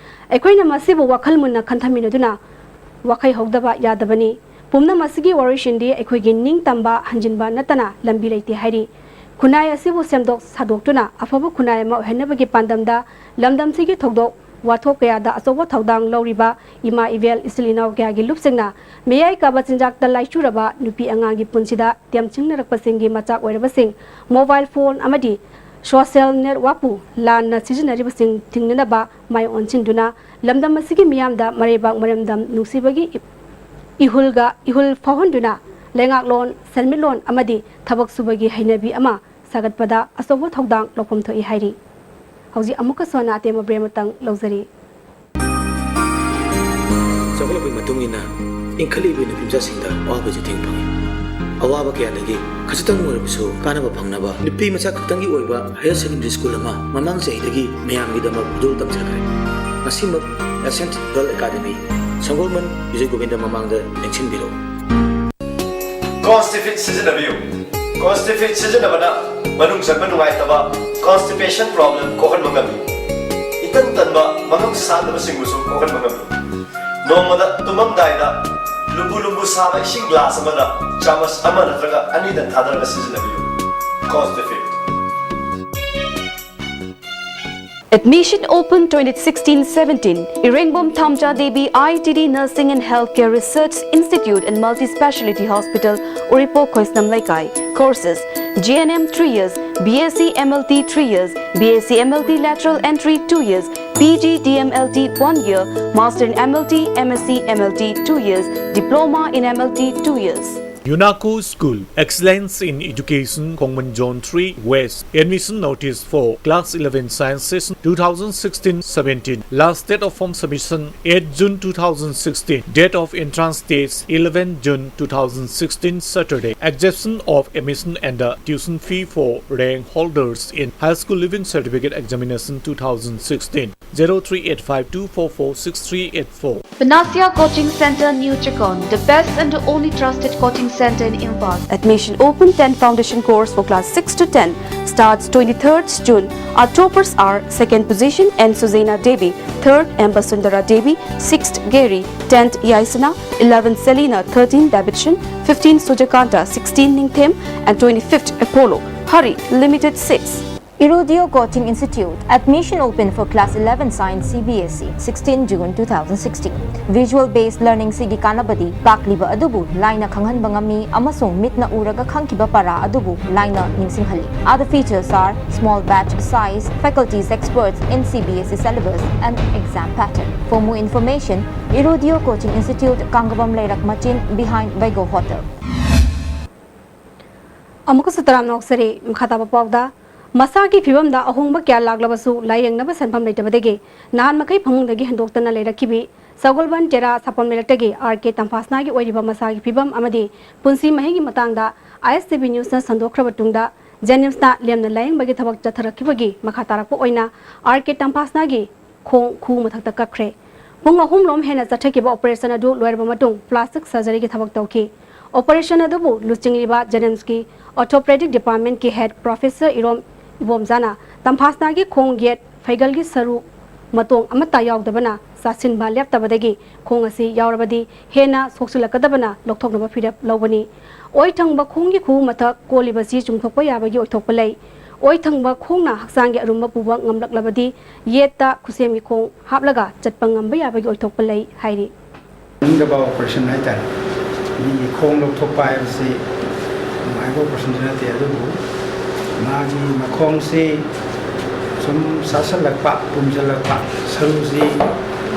ꯑꯩꯈꯣꯏꯅ ꯃꯁꯤꯕꯨ ꯋꯥꯈꯜ ꯃꯨꯟꯅ ꯈꯟꯊꯃꯤꯟꯅꯗꯨꯅ ꯋꯥꯈꯩ ꯍꯧꯗꯕ ꯌꯥꯗꯕꯅꯤ꯫ ꯄꯨꯝꯅꯃꯛꯁꯤꯒꯤ ꯋꯥꯔꯣꯏꯁꯤꯟꯗꯤ ꯑꯩꯈꯣꯏꯒꯤ ꯅꯤꯡꯇꯝꯕ ꯍꯟꯖꯤꯟꯕ ꯅꯠꯇꯅ ꯂꯝꯕꯤ ꯂꯩꯇꯦ ꯍꯥꯏꯔꯤ꯫ ꯈꯨꯟꯅꯥꯏ ꯑꯁꯤꯕꯨ ꯁꯦꯝꯗꯣꯛ ꯁꯥꯗꯣꯛꯇꯨꯅ ꯑꯐꯕ ꯈꯨꯟꯅꯥꯏ ꯑꯃ ꯑꯣꯏꯍꯟꯅꯕꯒꯤ ꯄꯥꯟꯗꯝꯗ ꯂꯝꯗꯝꯁꯤꯒꯤ ꯊꯧꯗꯣꯛ ꯋꯥꯊꯣꯛ ꯀꯌꯥꯗ ꯑꯆꯧꯕ ꯊꯧꯗꯥꯡ ꯂꯧꯔꯤꯕ ꯏꯃꯥ ꯏꯕꯦꯜ, ꯏꯆꯤꯜ ꯏꯅꯥꯎ ꯀꯌꯥꯒꯤ ꯂꯨꯞꯁꯤꯡꯅ ꯃꯌꯥꯏ ꯀꯥꯕ ꯆꯤꯟꯖꯥꯛꯇ ꯂꯥꯏꯆꯨꯔꯕ ꯅꯨꯄꯤ ꯑꯉꯥꯡꯒꯤ ꯄꯨꯟꯁꯤꯗ ꯇꯦꯝꯁꯤꯡꯅꯔꯛꯄꯁꯤꯡꯒꯤ ꯃꯆꯥꯛ ꯑꯣꯏꯔꯕꯁꯤꯡ mobile phone ꯑꯃꯗꯤ social networkꯄꯨ ꯂꯥꯟꯅ ꯁꯤꯖꯤꯟꯅꯔꯤꯕꯁꯤꯡ ꯊꯤꯡꯅꯅꯕ ꯃꯥꯏ ꯑꯣꯟꯁꯤꯟꯗꯨꯅ ꯂꯝꯗꯝ ꯑꯁꯤꯒꯤ ꯃꯤꯌꯥꯝꯗ ꯃꯔꯩꯕꯥꯛ ꯃꯔꯝꯗꯝ ꯅꯨꯡꯁꯤꯕꯒꯤ ꯏ-, ꯏꯍꯨꯜꯒ ꯏꯍꯨꯜ ꯐꯥꯎꯍꯟꯗꯨꯅ ꯂꯩꯉꯥꯛꯂꯣꯟ, ꯁꯦꯟꯃꯤꯠꯂꯣꯟ ꯑꯃꯗꯤ ꯊꯕꯛ ꯁꯨꯕꯒꯤ ꯍꯩꯅꯕꯤ ꯑꯃ ꯁꯥꯒꯠꯄꯗ ꯑꯆꯧꯕ ꯊꯧꯗꯥꯡ ꯂꯧꯐꯝ ꯊꯣꯛꯏ ꯍꯥꯏꯔꯤ꯫ ꯍꯧꯖꯤꯛ ꯑꯃꯨꯛꯀꯁꯨ ꯍꯟꯅ ꯑꯇꯦꯟꯕ ꯕ꯭ꯔꯦꯛ ꯑꯃꯇꯪ ꯂꯧꯖꯔꯤ꯫ ꯆꯥꯎꯈꯠꯂꯛꯄꯒꯤ ꯃꯇꯨꯡ ꯏꯟꯅ ꯏꯟꯈꯠꯂꯛꯂꯤꯕ ꯅꯨꯄꯤ ꯃꯆꯥꯁꯤꯡꯗ ꯑꯋꯥꯕꯁꯨ ꯊꯦꯡꯅ ꯐꯪꯏ꯫ ꯑꯋꯥꯕ ꯀꯌꯥꯗꯒꯤ ꯈꯖꯤꯛꯇꯪ ꯑꯣꯏꯔꯕꯁꯨ ꯀꯥꯟꯅꯕ ꯐꯪꯅꯕ ꯅꯨꯄꯤ ꯃꯆꯥ ꯈꯛꯇꯪꯒꯤ ꯑꯣꯏꯕ higher secondary school ꯑꯃ ꯃꯃꯥꯡ ꯆꯍꯤꯗꯒꯤ ꯃꯌꯥꯝꯒꯤꯗꯃꯛ ꯈꯨꯗꯣꯜ ꯇꯝꯖꯈ꯭ꯔꯦ꯫ ꯃꯁꯤꯃꯛ Ascent Girl Academy, ꯁꯪꯒꯣꯜꯕꯟ, Bijoy Govinda ꯃꯃꯥꯡꯗ ꯅꯤꯡꯁꯤꯡꯕꯤꯔꯛꯎ꯫ Constipid ꯁꯤꯖꯤꯟꯅꯕꯤꯌꯨ꯫ Constipid ꯁꯤꯖꯤꯟꯅꯕꯅ ꯃꯅꯨꯡ ꯆꯪꯕ ꯅꯨꯡꯉꯥꯏꯇꯕ, constipation problem ꯀꯣꯛꯍꯟꯕ ꯉꯝꯃꯤ꯫ ꯏꯇꯟ ꯇꯟꯕ, ꯃꯉꯝ ꯁꯥꯟꯗꯕꯁꯤꯡꯕꯨꯁꯨ ꯀꯣꯛꯍꯟꯕ ꯉꯝꯃꯤ꯫ ꯅꯣꯡꯃꯗ ꯇꯨꯝꯃꯝꯗꯥꯏꯗ ꯂꯨꯝꯕꯨ ꯂꯨꯝꯕꯨ ꯁꯥꯕ ꯏꯁꯤꯡ glass ꯑꯃꯗ ꯆꯥꯃꯁ ꯑꯃ ꯅꯠꯇ꯭ꯔꯒ ꯑꯅꯤꯗꯪ ꯊꯥꯗꯔꯒ ꯁꯤꯖꯤꯟꯅꯕꯤꯌꯨ꯫ Constipid꯫ Admission open twenty sixteen seventeen. Irengbom Thamja Devi I T D Nursing and Healthcare Research Institute and Multi-Speciality Hospital, Uripok, Khoisnam Leikai. Courses: G N M three years, B S C M L T three years, B S C M L T lateral entry two years, P G D M L T one year, Master in M L T, M S C M L T two years, Diploma in M L T two years. Unako School, Excellence in Education, Khongmon Zone three West. Admission notice for Class eleven Science Session two thousand sixteen seventeen. Last date of form submission eight June two thousand sixteen. Date of entrance test eleven June two thousand sixteen, Saturday. Exemption of admission and the tuition fee for rank holders in High School Leaving Certificate Examination two thousand sixteen. Zero three eight five two four four six three eight four. Panacea Coaching Center, New Checkon, the best and the only trusted coaching center in Imphal. Admission open. Ten foundation course for class six to ten starts twenty-third June. Our toppers are: second position N Suzaina Devi, third M Basundara Devi, sixth Gary, tenth Yaisana, eleventh Selina, thirteenth Davidson, fifteenth Sujakanta, sixteenth Ningthem, and twenty-fifth Apollo. Hurry, limited seats. Irudio Coaching Institute. Admission open for class eleven Science C B S E, sixteen June two thousand sixteen. Visual based learning ꯁꯤꯒꯤ ꯀꯥꯟꯅꯕꯗꯤ ꯇꯥꯛꯂꯤꯕ ꯑꯗꯨꯕꯨ ꯂꯥꯏꯅ ꯈꯪꯍꯟꯕ ꯉꯝꯃꯤ ꯑꯃꯁꯨꯡ ꯃꯤꯠꯅ ꯎꯔꯒ ꯈꯪꯈꯤꯕ ꯄꯔꯥ ꯑꯗꯨꯕꯨ ꯂꯥꯏꯅ ꯅꯤꯡꯁꯤꯡꯍꯜꯂꯤ꯫ Other features are small batch size, faculties experts in C B S E syllabus and exam pattern. For more information, Irudio Coaching Institute, Kangabam Leirak Machin, behind Vaigo Hotel. ꯑꯃꯨꯛꯀꯁꯨ ꯇꯔꯥꯝꯅ ꯑꯣꯛꯆꯔꯤ꯫ ꯃꯈꯥ ꯇꯥꯕ ꯄꯥꯎꯗ, ꯃꯁꯥꯒꯤ ꯐꯤꯕꯝꯗ ꯑꯍꯣꯡꯕ ꯀꯌꯥ ꯂꯥꯛꯂꯕꯁꯨ ꯂꯥꯌꯦꯡꯅꯕ ꯁꯦꯟꯐꯝ ꯂꯩꯇꯕꯗꯒꯤ ꯅꯍꯥꯟ ꯃꯈꯩ ꯐꯃꯨꯡꯗꯒꯤ ꯍꯦꯟꯗꯣꯛꯇꯅ ꯂꯩꯔꯛꯈꯤꯕꯤ ꯁꯒꯣꯜꯕꯟ ꯇꯦꯔꯥ ꯁꯥꯄꯝ ꯂꯩꯔꯛꯇꯒꯤ ꯑꯥꯔ ꯀꯦ ꯇꯝꯐꯥꯁꯅꯥꯒꯤ ꯑꯣꯏꯔꯤꯕ ꯃꯁꯥꯒꯤ ꯐꯤꯕꯝ ꯑꯃꯗꯤ ꯄꯨꯟꯁꯤ ꯃꯍꯤꯡꯒꯤ ꯃꯇꯥꯡꯗ ꯑꯥꯏ ꯑꯦꯁ ꯇꯤ ꯚꯤ ꯅ꯭ꯌꯨꯁꯅ ꯁꯟꯗꯣꯛꯈ꯭ꯔꯕ ꯇꯨꯡꯗ ꯖꯦꯅꯤꯝꯁꯅ ꯂꯦꯝꯅ ꯂꯥꯌꯦꯡꯕꯒꯤ ꯊꯕꯛ ꯆꯠꯊꯔꯛꯈꯤꯕꯒꯤ ꯃꯈꯥ ꯇꯥꯔꯛꯄ ꯑꯣꯏꯅ ꯑꯥꯔ ꯀꯦ ꯇꯝꯐꯥꯁꯅꯥꯒꯤ ꯈꯣꯡ ꯈꯨ ꯃꯊꯛꯇ ꯀꯛꯈ꯭ꯔꯦ꯫ ꯄꯨꯡ ꯑꯍꯨꯝ ꯂꯣꯝ ꯍꯦꯟꯅ ꯆꯠꯊꯈꯤꯕ ꯑꯣꯄꯔꯦꯁꯟ ꯑꯗꯨ ꯂꯣꯏꯔꯕ ꯃꯇꯨꯡ ꯄ꯭ꯂꯥꯁꯇꯤꯛ ꯁꯔꯖꯔꯤꯒꯤ ꯊꯕꯛ ꯇꯧꯈꯤ꯫ ꯑꯣꯄꯔꯦꯁꯟ ꯑꯗꯨꯕꯨ ꯂꯨꯆꯤꯡꯂꯤꯕ ꯖꯦꯅꯤꯝꯁꯀꯤ ꯑꯣꯔꯊꯣꯄꯦꯗꯤꯛ ꯗꯤꯄꯥꯔꯠꯃꯦꯟꯠꯀꯤ ꯍꯦꯗ ꯄ꯭ꯔꯣꯐꯦꯁꯔ ꯏꯔꯣꯝ ꯏꯕꯣꯝꯆꯥꯅ ꯇꯝꯐꯥꯁꯅꯥꯒꯤ ꯈꯣꯡ ꯌꯦꯠ ꯐꯩꯒꯜꯒꯤ ꯁꯔꯨ ꯃꯇꯣꯡ ꯑꯃꯠꯇ ꯌꯥꯎꯗꯕꯅ ꯆꯥꯁꯤꯟꯕ ꯂꯦꯞꯇꯕꯗꯒꯤ ꯈꯣꯡ ꯑꯁꯤ ꯌꯥꯎꯔꯕꯗꯤ ꯍꯦꯟꯅ ꯁꯣꯛꯆꯤꯜꯂꯛꯀꯗꯕꯅ ꯂꯧꯊꯣꯛꯅꯕ ꯐꯤꯔꯦꯞ ꯂꯧꯕꯅꯤ꯫ ꯑꯣꯏ ꯊꯪꯕ ꯈꯣꯡꯒꯤ ꯈꯨꯎ ꯃꯊꯛ ꯀꯣꯜꯂꯤꯕꯁꯤ ꯆꯨꯝꯊꯣꯛꯄ ꯌꯥꯕꯒꯤ ꯑꯣꯏꯊꯣꯛꯄ ꯂꯩ꯫ ꯑꯣꯏ ꯊꯪꯕ ꯈꯣꯡꯅ ꯍꯛꯆꯥꯡꯒꯤ ꯑꯔꯨꯝꯕ ꯄꯨꯕ ꯉꯝꯂꯛꯂꯕꯗꯤ ꯌꯦꯠꯇ ꯈꯨꯁꯦꯝꯒꯤ ꯈꯣꯡ ꯍꯥꯞꯂꯒ ꯆꯠꯄ ꯉꯝꯕ ꯌꯥꯕꯒꯤ ꯑꯣꯏꯊꯣꯛꯄ ꯂꯩ ꯍꯥꯏꯔꯤ꯫ ꯈꯪꯗꯕ ꯑꯣꯄꯔꯦꯁꯟ ꯍꯥꯏꯇꯥꯔꯦ꯫ ꯃꯤꯒꯤ ꯈꯣꯡ ꯂꯧꯊꯣꯛꯄ ꯍꯥꯏꯕꯁꯤ ꯅꯨꯡꯉꯥꯏꯕ ꯑꯣꯄꯔꯦꯁꯟꯁꯨ ꯅꯠꯇꯦ, ꯑꯗꯨꯕꯨ ꯃꯥꯒꯤ ꯃꯈꯣꯡꯁꯤ ꯁꯨꯝ ꯆꯥꯁꯤꯜꯂꯛꯄ, ꯄꯨꯝꯁꯤꯜꯂꯛꯄ, ꯁꯔꯨꯁꯤ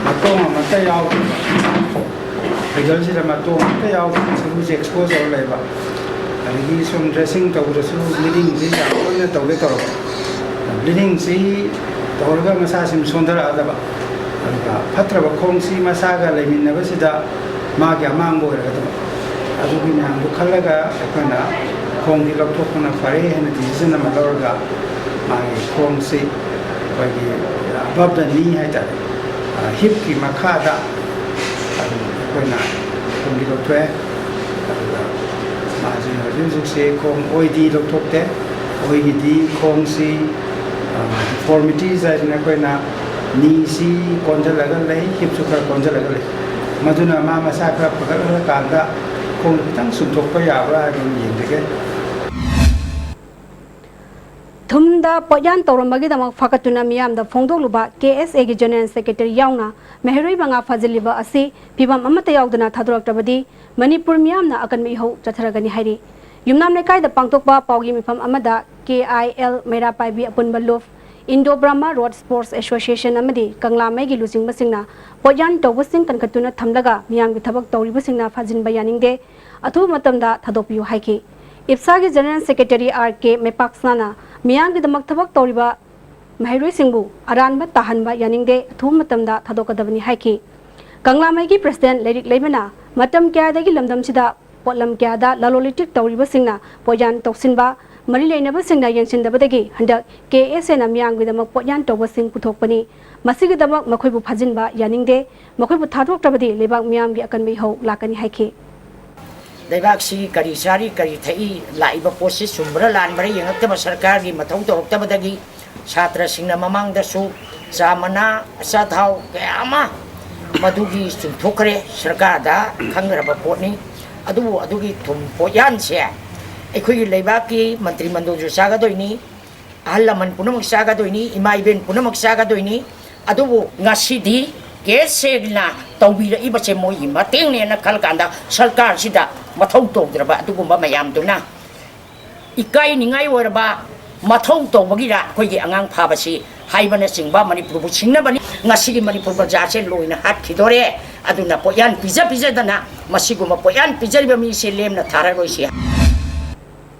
ꯃꯇꯣꯡ ꯑꯃꯠꯇ ꯌꯥꯎꯗꯕ, ꯐꯩꯒꯜꯁꯤꯗ ꯃꯇꯣꯡ ꯑꯃꯠꯇ ꯌꯥꯎꯗꯕ, ꯁꯔꯨꯁꯤ ꯑꯦꯛꯁꯄꯣꯖ ꯇꯧꯔ ꯂꯩꯕ, ꯑꯗꯒꯤ ꯁꯨꯝ ꯗ꯭ꯔꯦꯁꯤꯡ ꯇꯧꯕꯗꯁꯨ ꯕ꯭ꯂꯤꯗꯤꯡꯁꯤ ꯌꯥꯝ ꯇꯣꯏꯅ ꯇꯧꯒꯦ ꯇꯧꯔꯛꯄ, ꯕ꯭ꯂꯤꯗꯤꯡꯁꯤ ꯇꯧꯔꯒ ꯃꯁꯥꯁꯤ ꯁꯣꯟꯊꯔꯛꯑꯗꯕ, ꯑꯗꯨꯒ ꯐꯠꯇ꯭ꯔꯕ ꯈꯣꯡꯁꯤ ꯃꯁꯥꯒ ꯂꯩꯃꯤꯟꯅꯕꯁꯤꯗ ꯃꯥꯒꯤ ꯑꯃꯥꯡꯕ ꯑꯣꯏꯔꯒꯗꯕ꯫ ꯑꯗꯨꯒꯤ ꯃꯌꯥꯝꯗꯨ ꯈꯜꯂꯒ ꯑꯩꯈꯣꯏꯅ ꯈꯣꯡꯗꯤ ꯂꯧꯊꯣꯛꯄꯅ ꯐꯔꯦ ꯍꯥꯏꯅ ꯗꯤꯁꯤꯖꯟ ꯑꯃ ꯂꯧꯔꯒ ꯃꯥꯒꯤ ꯈꯣꯡꯁꯤ ꯑꯩꯈꯣꯏꯒꯤ ꯑꯕꯞ ꯗ ꯅꯤ ꯍꯥꯏꯇꯥꯔꯦ, ꯍꯤꯞꯀꯤ ꯃꯈꯥꯗ ꯑꯗꯨꯝ ꯑꯩꯈꯣꯏꯅ ꯈꯣꯡꯗꯤ ꯂꯧꯊꯣꯛꯑꯦ꯫ ꯑꯗꯨꯒ ꯃꯥꯁꯤ ꯍꯧꯖꯤꯛ ꯍꯧꯖꯤꯛꯁꯦ ꯈꯣꯡ ꯑꯣꯏꯗꯤ ꯂꯧꯊꯣꯛꯇꯦ꯫ ꯑꯣꯏꯒꯤꯗꯤ ꯈꯣꯡꯁꯤ ꯗꯤꯐꯣꯔꯃꯤꯇꯤꯁ ꯍꯥꯏꯗꯅ ꯑꯩꯈꯣꯏꯅ ꯅꯤꯁꯤ ꯀꯣꯟꯁꯤꯜꯂꯒ ꯂꯩ, ꯍꯤꯞꯁꯨ ꯈꯔ ꯀꯣꯟꯁꯤꯜꯂꯒ ꯂꯩ꯫ ꯃꯗꯨꯅ ꯃꯥ ꯃꯁꯥ ꯈꯔ ꯐꯒꯠꯍꯜꯂꯀꯥꯟꯗ ꯈꯣꯡꯗ ꯈꯤꯇꯪ ꯆꯨꯝꯊꯣꯛꯄ ꯌꯥꯕ꯭ꯔꯥ ꯍꯥꯏꯕ ꯑꯃ ꯌꯦꯡꯖꯒꯦ꯫ ꯊꯨꯝꯗ ꯄꯣꯠꯌꯥꯟ ꯇꯧꯔꯝꯕꯒꯤꯗꯃꯛ ꯐꯥꯒꯠꯇꯨꯅ ꯃꯤꯌꯥꯝꯗ ꯐꯣꯡꯗꯣꯛꯂꯨꯕ ꯀꯦ ꯑꯦꯁ ꯑꯦꯒꯤ ꯖꯦꯅꯔꯦꯜ ꯁꯦꯀ꯭ꯔꯦꯇꯔꯤ ꯌꯥꯎꯅ ꯃꯍꯩꯔꯣꯏ ꯃꯉꯥ ꯐꯥꯖꯤꯜꯂꯤꯕ ꯑꯁꯤ ꯐꯤꯕꯝ ꯑꯃꯠꯇ ꯌꯥꯎꯗꯅ ꯊꯥꯗꯣꯔꯛꯇ꯭ꯔꯕꯗꯤ ꯃꯅꯤꯄꯨꯔ ꯃꯤꯌꯥꯝꯅ ꯑꯀꯟꯕ ꯏꯍꯧ ꯆꯠꯊꯔꯒꯅꯤ ꯍꯥꯏꯔꯤ꯫ ꯌꯨꯝꯅꯥꯝ ꯂꯩꯀꯥꯏꯗ ꯄꯥꯡꯊꯣꯛꯄ ꯄꯥꯎꯒꯤ ꯃꯤꯐꯝ ꯑꯃꯗ ꯀꯦ ꯑꯥꯏ ꯑꯦꯜ ꯃꯩꯔꯥ ꯄꯥꯏꯕꯤ ꯑꯄꯨꯟꯕ ꯂꯨꯞ, ꯏꯟꯗꯣ ꯕ꯭ꯔꯍꯃ ꯔꯣꯗ ꯁ꯭ꯄꯣꯔꯠꯁ ꯑꯦꯁꯣꯁꯤꯌꯦꯁꯟ ꯑꯃꯗꯤ ꯀꯪꯂꯥꯃꯩꯒꯤ ꯂꯨꯆꯤꯡꯕꯁꯤꯡꯅ ꯄꯣꯠꯌꯥꯟ ꯇꯧꯕꯁꯤꯡ ꯀꯟꯈꯠꯇꯨꯅ ꯊꯝꯂꯒ ꯃꯤꯌꯥꯝꯒꯤ ꯊꯕꯛ ꯇꯧꯔꯤꯕꯁꯤꯡꯅ ꯐꯥꯖꯤꯟꯕ ꯌꯥꯅꯤꯡꯗꯦ, ꯑꯊꯨꯕ ꯃꯇꯝꯗ ꯊꯥꯗꯣꯛꯄꯤꯌꯨ ꯍꯥꯏꯈꯤ꯫ ꯏꯞꯁꯥꯒꯤ ꯖꯦꯅꯔꯦꯜ ꯁꯦꯀ꯭ꯔꯦꯇꯔꯤ ꯑꯥꯔ ꯀꯦ ꯃꯦꯄꯥꯛꯁꯅꯥꯅ ꯃꯤꯌꯥꯝꯒꯤꯗꯃꯛ ꯊꯕꯛ ꯇꯧꯔꯤꯕ ꯃꯍꯩꯔꯣꯏꯁꯤꯡꯕꯨ ꯑꯔꯥꯟꯕ ꯇꯥꯍꯟꯕ ꯌꯥꯅꯤꯡꯗꯦ, ꯑꯊꯨꯕ ꯃꯇꯝꯗ ꯊꯥꯗꯣꯛꯀꯗꯕꯅꯤ ꯍꯥꯏꯈꯤ꯫ ꯀꯪꯂꯥꯃꯩꯒꯤ ꯄ꯭ꯔꯁꯤꯗꯦꯟ ꯂꯩꯔꯤꯛ ꯂꯩꯃꯅ ꯃꯇꯝ ꯀꯌꯥꯗꯒꯤ ꯂꯝꯗꯝꯁꯤꯗ ꯄꯣꯠꯂꯝ ꯀꯌꯥꯗ ꯂꯂꯣꯟ ꯏꯇꯤꯛ ꯇꯧꯔꯤꯕꯁꯤꯡꯅ ꯄꯣꯠꯌꯥꯟ ꯇꯧꯁꯤꯟꯕ, ꯃꯔꯤ ꯂꯩꯅꯕꯁꯤꯡꯅ ꯌꯦꯡꯁꯤꯟꯗꯕꯗꯒꯤ ꯍꯟꯗꯛ ꯀꯦ ꯑꯦꯁ ꯑꯦꯅ ꯃꯤꯌꯥꯝꯒꯤꯗꯃꯛ ꯄꯣꯠꯌꯥꯟ ꯇꯧꯕꯁꯤꯡ ꯄꯨꯊꯣꯛꯄꯅꯤ꯫ ꯃꯁꯤꯒꯤꯗꯃꯛ ꯃꯈꯣꯏꯕꯨ ꯐꯥꯖꯤꯟꯕ ꯌꯥꯅꯤꯡꯗꯦ꯫ ꯃꯈꯣꯏꯕꯨ ꯊꯥꯗꯣꯛꯇ꯭ꯔꯕꯗꯤ ꯂꯩꯕꯥꯛ ꯃꯤꯌꯥꯝꯒꯤ ꯑꯀꯟꯕ ꯏꯍꯧ ꯂꯥꯛꯀꯅꯤ ꯍꯥꯏꯈꯤ꯫ ꯂꯩꯕꯥꯛꯁꯤ ꯀꯔꯤ ꯆꯥꯔꯤ ꯀꯔꯤ ꯊꯛꯏ, ꯂꯥꯛꯏꯕ ꯄꯣꯠꯁꯤ ꯆꯨꯝꯕ꯭ꯔꯥ ꯂꯥꯟꯕ꯭ꯔꯥ ꯌꯦꯡꯉꯛꯇꯕ ꯁꯔꯀꯥꯔꯒꯤ ꯃꯊꯧ ꯇꯧꯔꯛꯇꯕꯗꯒꯤ ꯁꯥꯇ꯭ꯔꯁꯤꯡꯅ ꯃꯃꯥꯡꯗꯁꯨ ꯆꯥ ꯃꯅꯥ, ꯑꯆꯥꯊꯥꯎ ꯀꯌꯥ ꯑꯃ ꯃꯗꯨꯒꯤ ꯆꯨꯝꯊꯣꯛꯈ꯭ꯔꯦ, ꯁꯔꯀꯥꯔꯗ ꯈꯪꯈ꯭ꯔꯕ ꯄꯣꯠꯅꯤ꯫ ꯑꯗꯨꯕꯨ ꯑꯗꯨꯒꯤ ꯊꯨꯝ ꯄꯣꯠꯌꯥꯟꯁꯦ ꯑꯩꯈꯣꯏꯒꯤ ꯂꯩꯕꯥꯛꯀꯤ ꯃꯟꯇ꯭ꯔꯤ ꯃꯟꯗꯜꯁꯨ ꯆꯥꯒꯗꯣꯏꯅꯤ, ꯑꯍꯜ ꯂꯃꯟ ꯄꯨꯝꯅꯃꯛ ꯆꯥꯒꯗꯣꯏꯅꯤ, ꯏꯃꯥ ꯏꯕꯦꯟ ꯄꯨꯝꯅꯃꯛ ꯆꯥꯒꯗꯣꯏꯅꯤ꯫ ꯑꯗꯨꯕꯨ ꯉꯁꯤꯗꯤ ꯀꯦ ꯑꯦꯁ ꯑꯦꯅ ꯇꯧꯕꯤꯔꯛꯏꯕꯁꯦ ꯃꯣꯏꯒꯤ ꯃꯇꯦꯡꯅꯦꯅ ꯈꯜꯂꯀꯥꯟꯗ ꯁꯔꯀꯥꯔꯁꯤꯗ ꯃꯊꯧ ꯇꯧꯗ꯭ꯔꯕ ꯑꯗꯨꯒꯨꯝꯕ ꯃꯌꯥꯝꯗꯨꯅ ꯏꯀꯥꯏꯅꯤꯡꯉꯥꯏ ꯑꯣꯏꯔꯕ ꯃꯊꯧ ꯇꯧꯕꯒꯤꯔ ꯑꯩꯈꯣꯏꯒꯤ ꯑꯉꯥꯡ ꯐꯥꯕꯁꯤ ꯍꯥꯏꯕꯅꯆꯤꯡꯕ ꯃꯅꯤꯄꯨꯔꯕꯨ ꯁꯤꯡꯅꯕꯅꯤ꯫ ꯉꯁꯤꯒꯤ ꯃꯅꯤꯄꯨꯔ ꯄ꯭ꯔꯖꯥꯁꯦ ꯂꯣꯏꯅ ꯍꯥꯠꯈꯤꯗꯣꯔꯦ꯫ ꯑꯗꯨꯅ ꯄꯣꯠꯌꯥꯟ ꯄꯤꯖ ꯄꯤꯖꯗꯅ ꯃꯁꯤꯒꯨꯝꯕ ꯄꯣꯠꯌꯥꯟ ꯄꯤꯖꯔꯤꯕ ꯃꯤꯁꯦ ꯂꯦꯝꯅ ꯊꯥꯔꯔꯣꯏꯁꯤ꯫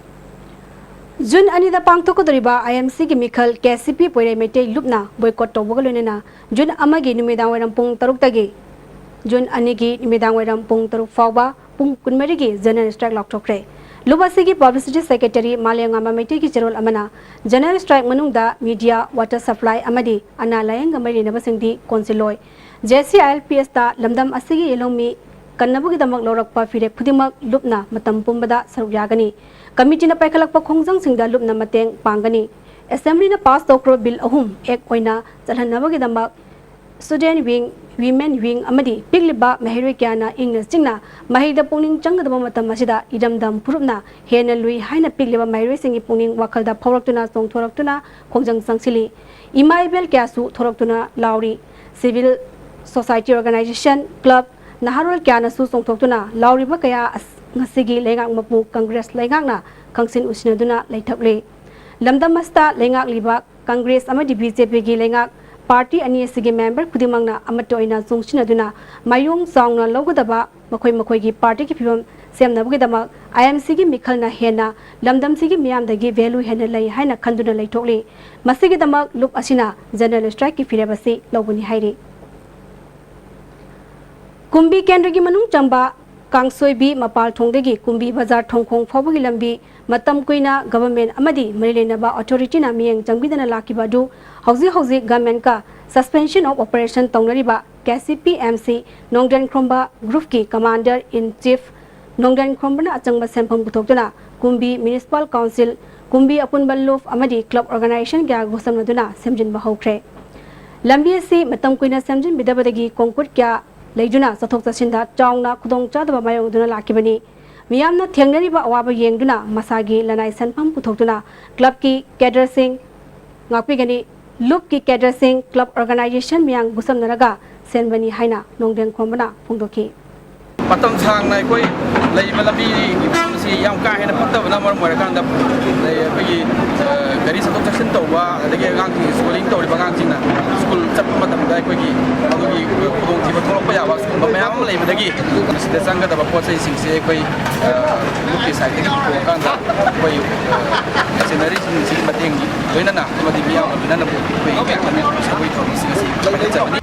ꯖꯨꯟ ꯑꯅꯤꯗ ꯄꯥꯡꯊꯣꯛꯀꯗꯧꯔꯤꯕ ꯑꯥꯏ ꯑꯦꯝ ꯁꯤꯒꯤ ꯃꯤꯈꯜ ꯀꯦ ꯁꯤ ꯄꯤ ꯄꯣꯏꯔꯩ ꯃꯩꯇꯩ ꯂꯨꯞꯅ ꯕꯣꯏꯀꯣꯠ ꯇꯧꯕꯒ ꯂꯣꯏꯅꯅ ꯖꯨꯟ ꯑꯃꯒꯤ ꯅꯨꯃꯤꯗꯥꯡꯋꯥꯏꯔꯝ ꯄꯨꯡ ꯇꯔꯨꯛꯇꯒꯤ ꯖꯨꯟ ꯑꯅꯤꯒꯤ ꯅꯨꯃꯤꯗꯥꯡꯋꯥꯏꯔꯝ ꯄꯨꯡ ꯇꯔꯨꯛ ꯐꯥꯎꯕ ꯄꯨꯡ ꯀꯨꯟꯃꯔꯤꯒꯤ ꯖꯦꯅꯔꯦꯜ ꯁ꯭ꯇ꯭ꯔꯥꯏꯛ ꯂꯥꯎꯊꯣꯛꯈ꯭ꯔꯦ꯫ ꯂꯨꯞ ꯑꯁꯤꯒꯤ ꯄꯕ꯭ꯂꯤꯁꯤꯇꯤ ꯁꯦꯀ꯭ꯔꯦꯇꯔꯤ ꯃꯥꯂꯦꯝꯉꯥꯟꯕ ꯃꯩꯇꯩꯒꯤ ꯆꯦꯔꯣꯜ ꯑꯃꯅ ꯖꯦꯅꯔꯦꯜ ꯁ꯭ꯇ꯭ꯔꯥꯏꯛ ꯃꯅꯨꯡꯗ ꯃꯤꯗꯤꯌꯥ, ꯋꯥꯇꯔ ꯁꯄ꯭ꯂꯥꯏ ꯑꯃꯗꯤ ꯑꯅꯥ ꯂꯥꯌꯦꯡꯒ ꯃꯔꯤ ꯂꯩꯅꯕꯁꯤꯡꯗꯤ ꯀꯣꯟꯁꯤꯜꯂꯣꯏ꯫ ꯖꯦ ꯁꯤ ꯑꯥꯏ ꯑꯦꯜ ꯄꯤ ꯑꯦꯁꯇ ꯂꯝꯗꯝ ꯑꯁꯤꯒꯤ ꯌꯦꯜꯍꯧꯃꯤ ꯀꯟꯅꯕꯒꯤꯗꯃꯛ ꯂꯧꯔꯛꯄ ꯐꯤꯔꯦꯞ ꯈꯨꯗꯤꯡꯃꯛ ꯂꯨꯞꯅ ꯃꯇꯝ ꯄꯨꯝꯕꯗ ꯁꯔꯨꯛ ꯌꯥꯒꯅꯤ꯫ ꯀꯃꯤꯇꯤꯅ ꯄꯥꯏꯈꯠꯂꯛꯄ ꯈꯣꯡꯖꯪꯁꯤꯡꯗ ꯂꯨꯞꯅ ꯃꯇꯦꯡ ꯄꯥꯡꯒꯅꯤ꯫ ꯑꯦꯁꯦꯝꯕ꯭ꯂꯤꯅ ꯄꯥꯁ ꯇꯧꯈ꯭ꯔꯕ ꯕꯤꯜ ꯑꯍꯨꯝ ꯑꯦꯛ ꯑꯣꯏꯅ ꯆꯠꯍꯟꯅꯕꯒꯤꯗꯃꯛ ꯁ꯭ꯇꯨꯗꯦꯟꯠ ꯋꯤꯡ, ꯋꯤꯃꯦꯟ ꯋꯤꯡ ꯑꯃꯗꯤ ꯄꯤꯛꯂꯤꯕ ꯃꯍꯩꯔꯣꯏ ꯀꯌꯥꯅ ꯏꯪꯅ ꯆꯤꯛꯅ ꯃꯍꯩꯗ ꯄꯨꯛꯅꯤꯡ ꯆꯪꯒꯗꯕ ꯃꯇꯝ ꯑꯁꯤꯗ ꯏꯔꯝꯗꯝ ꯐꯨꯔꯨꯞꯅ ꯍꯦꯟꯅ ꯂꯨꯏ ꯍꯥꯏꯅ ꯄꯤꯛꯂꯤꯕ ꯃꯍꯩꯔꯣꯏꯁꯤꯡꯒꯤ ꯄꯨꯛꯅꯤꯡ ꯋꯥꯈꯜꯗ ꯐꯥꯎꯔꯛꯇꯨꯅ ꯆꯣꯡꯊꯣꯔꯛꯇꯨꯅ ꯈꯣꯡꯖꯪ ꯆꯪꯁꯤꯜꯂꯤ꯫ ꯏꯃꯥ ꯏꯕꯦꯜ ꯀꯌꯥꯁꯨ ꯊꯣꯔꯛꯇꯨꯅ ꯂꯥꯎꯔꯤ꯫ ꯁꯤꯚꯤꯜ ꯁꯣꯁꯥꯏꯇꯤ ꯑꯣꯔꯒꯅꯥꯏꯖꯦꯁꯟ, ꯀ꯭ꯂꯕ, ꯅꯍꯥꯔꯣꯜ ꯀꯌꯥꯅꯁꯨ ꯆꯣꯡꯊꯣꯛꯇꯨꯅ ꯂꯥꯎꯔꯤꯕ ꯀꯌꯥ ꯑꯁ-, ꯉꯁꯤꯒꯤ ꯂꯩꯉꯥꯛ ꯃꯄꯨ ꯀꯪꯒ꯭ꯔꯦꯁ ꯂꯩꯉꯥꯛꯅ ꯈꯪꯁꯤꯟ ꯎꯁꯤꯟꯅꯗꯨꯅ ꯂꯩꯊꯣꯛꯂꯤ꯫ ꯂꯝꯗꯝ ꯑꯁꯤꯗ ꯂꯩꯉꯥꯛꯂꯤꯕ ꯀꯪꯒ꯭ꯔꯦꯁ ꯑꯃꯗꯤ ꯕꯤ ꯖꯦ ꯄꯤꯒꯤ ꯂꯩꯉꯥꯛ ꯄꯥꯔꯇꯤ ꯑꯅꯤ ꯑꯁꯤꯒꯤ ꯃꯦꯝꯕꯔ ꯈꯨꯗꯤꯡꯃꯛꯅ ꯑꯃꯠꯇ ꯑꯣꯏꯅ ꯆꯨꯡꯁꯤꯟꯅꯗꯨꯅ ꯃꯥꯏꯌꯣꯡ ꯆꯥꯎꯅ ꯂꯧꯒꯗꯕ ꯃꯈꯣꯏ ꯃꯈꯣꯏꯒꯤ ꯄꯥꯔꯇꯤꯒꯤ ꯐꯤꯕꯝ ꯁꯦꯝꯅꯕꯒꯤꯗꯃꯛ ꯑꯥꯏ ꯑꯦꯝ ꯁꯤꯒꯤ ꯃꯤꯈꯜꯅ ꯍꯦꯟꯅ ꯂꯝꯗꯝꯁꯤꯒꯤ ꯃꯤꯌꯥꯝꯗꯒꯤ value ꯍꯦꯟꯅ ꯂꯩ ꯍꯥꯏꯅ ꯈꯟꯗꯨꯅ ꯂꯩꯊꯣꯛꯂꯤ꯫ ꯃꯁꯤꯒꯤꯗꯃꯛ ꯂꯨꯞ ꯑꯁꯤꯅ general strikeꯀꯤ ꯐꯤꯔꯦꯞ ꯑꯁꯤ ꯂꯧꯕꯅꯤ ꯍꯥꯏꯔꯤ꯫ ꯀꯨꯝꯕꯤ ꯀꯦꯟꯗ꯭ꯔꯒꯤ ꯃꯅꯨꯡ ꯆꯪꯕ ꯀꯥꯡꯁꯣꯏꯕꯤ ꯃꯄꯥꯜ ꯊꯣꯡꯗꯒꯤ ꯀꯨꯝꯕꯤ ꯕꯖꯥꯔ ꯊꯣꯡꯈꯣꯡ ꯐꯥꯎꯕꯒꯤ ꯂꯝꯕꯤ ꯃꯇꯝ ꯀꯨꯏꯅ government ꯑꯃꯗꯤ ꯃꯔꯤ ꯂꯩꯅꯕ authorityꯅ ꯃꯤꯠꯌꯦꯡ ꯆꯪꯕꯤꯗꯅ ꯂꯥꯛꯈꯤꯕ ꯑꯗꯨ ꯍꯧꯖꯤꯛ ꯍꯧꯖꯤꯛ governmentꯀ suspension of operation ꯇꯧꯅꯔꯤꯕ K C P M C ꯅꯣꯡꯗ꯭ꯔꯦꯟ ꯈꯣꯝꯕ groupꯀꯤ commander in chief ꯅꯣꯡꯗ꯭ꯔꯦꯟ ꯈꯣꯝꯕꯅ ꯑꯆꯪꯕ ꯁꯦꯟꯐꯝ ꯄꯨꯊꯣꯛꯇꯨꯅ ꯀꯨꯝꯕꯤ municipal council, ꯀꯨꯝꯕꯤ ꯑꯄꯨꯟꯕ ꯂꯨꯞ ꯑꯃꯗꯤ club organization ꯀꯌꯥ ꯈꯨꯠꯁꯝꯅꯗꯨꯅ ꯁꯦꯝꯖꯤꯟꯕ ꯍꯧꯈ꯭ꯔꯦ꯫ ꯂꯝꯕꯤ ꯑꯁꯤ ꯃꯇꯝ ꯀꯨꯏꯅ ꯁꯦꯝꯖꯤꯟꯕꯤꯗꯕꯗꯒꯤ concrete ꯀꯌꯥ ꯂꯩꯗꯨꯅ ꯆꯠꯊꯣꯛ ꯆꯠꯁꯤꯟꯗ ꯆꯥꯎꯅ ꯈꯨꯗꯣꯡꯆꯥꯗꯕ ꯃꯥꯌꯣꯛꯅꯗꯨꯅ ꯂꯥꯛꯈꯤꯕꯅꯤ꯫ ꯃꯤꯌꯥꯝꯅ ꯊꯦꯡꯅꯔꯤꯕ ꯑꯋꯥꯕ ꯌꯦꯡꯗꯨꯅ ꯃꯁꯥꯒꯤ ꯂꯅꯥꯏ ꯁꯦꯟꯐꯝ ꯄꯨꯊꯣꯛꯇꯨꯅ clubꯀꯤ cadreꯁꯤꯡ, ꯉꯥꯛꯄꯤꯒꯅꯤ꯫ ꯂꯨꯞꯀꯤ cadreꯁꯤꯡ, club organization ꯃꯤꯌꯥꯝ ꯈꯨꯠꯁꯝꯅꯔꯒ ꯁꯦꯝꯕꯅꯤ ꯍꯥꯏꯅ ꯅꯣꯡꯗ꯭ꯔꯦꯟ ꯈꯣꯝꯕꯅ ꯐꯣꯡꯗꯣꯛꯈꯤ꯫ ꯃꯇꯝ ꯁꯥꯡꯅ ꯑꯩꯈꯣꯏ ꯂꯩꯔꯤꯕ ꯂꯝꯕꯤꯒꯤ ꯐꯤꯕꯝ ꯑꯁꯤ ꯌꯥꯝ ꯀꯥ ꯍꯦꯟꯅ ꯐꯠꯇꯕꯅ ꯃꯔꯝ ꯑꯣꯏꯔꯀꯥꯟꯗ, ꯑꯩꯈꯣꯏꯒꯤ, ꯑ, ꯒꯥꯔꯤ ꯆꯠꯊꯣꯛ ꯆꯠꯁꯤꯟ ꯇꯧꯕ, ꯑꯗꯒꯤ ꯑꯉꯥꯡꯁꯤꯡ schooling ꯇꯧꯔꯤꯕ ꯑꯉꯥꯡꯁꯤꯡꯅ school ꯆꯠꯄ ꯃꯇꯝꯗ ꯑꯩꯈꯣꯏꯒꯤ ꯑꯗꯨꯒꯤ ꯈꯨꯗꯣꯡꯊꯤꯕ ꯊꯣꯛꯂꯛꯄ ꯌꯥꯕ ꯁꯤꯒꯨꯝꯕ ꯃꯌꯥꯝ ꯑꯃ ꯂꯩꯕꯗꯒꯤ ꯃꯁꯤꯗ ꯆꯪꯒꯗꯕ ꯄꯣꯠ ꯆꯩꯁꯤꯡꯁꯦ ꯑꯩꯈꯣꯏ, ꯑ, ꯂꯨꯞꯀꯤ sideꯇꯒꯤ ꯄꯨꯊꯣꯛꯑꯀꯥꯟꯗ ꯑꯩꯈꯣꯏ, ꯑ, machineryꯁꯤꯡꯁꯤꯒꯤ ꯃꯇꯦꯡ ꯂꯣꯏꯅꯅ ꯑꯃꯗꯤ ꯃꯤꯌꯥꯝꯒ ꯂꯣꯏꯅꯅ ꯑꯩꯈꯣꯏ ꯁꯒꯣꯜ ꯊꯧꯔꯝꯁꯤꯡ ꯑꯁꯤ ꯄꯥꯏꯈꯠꯆꯕꯅꯤ꯫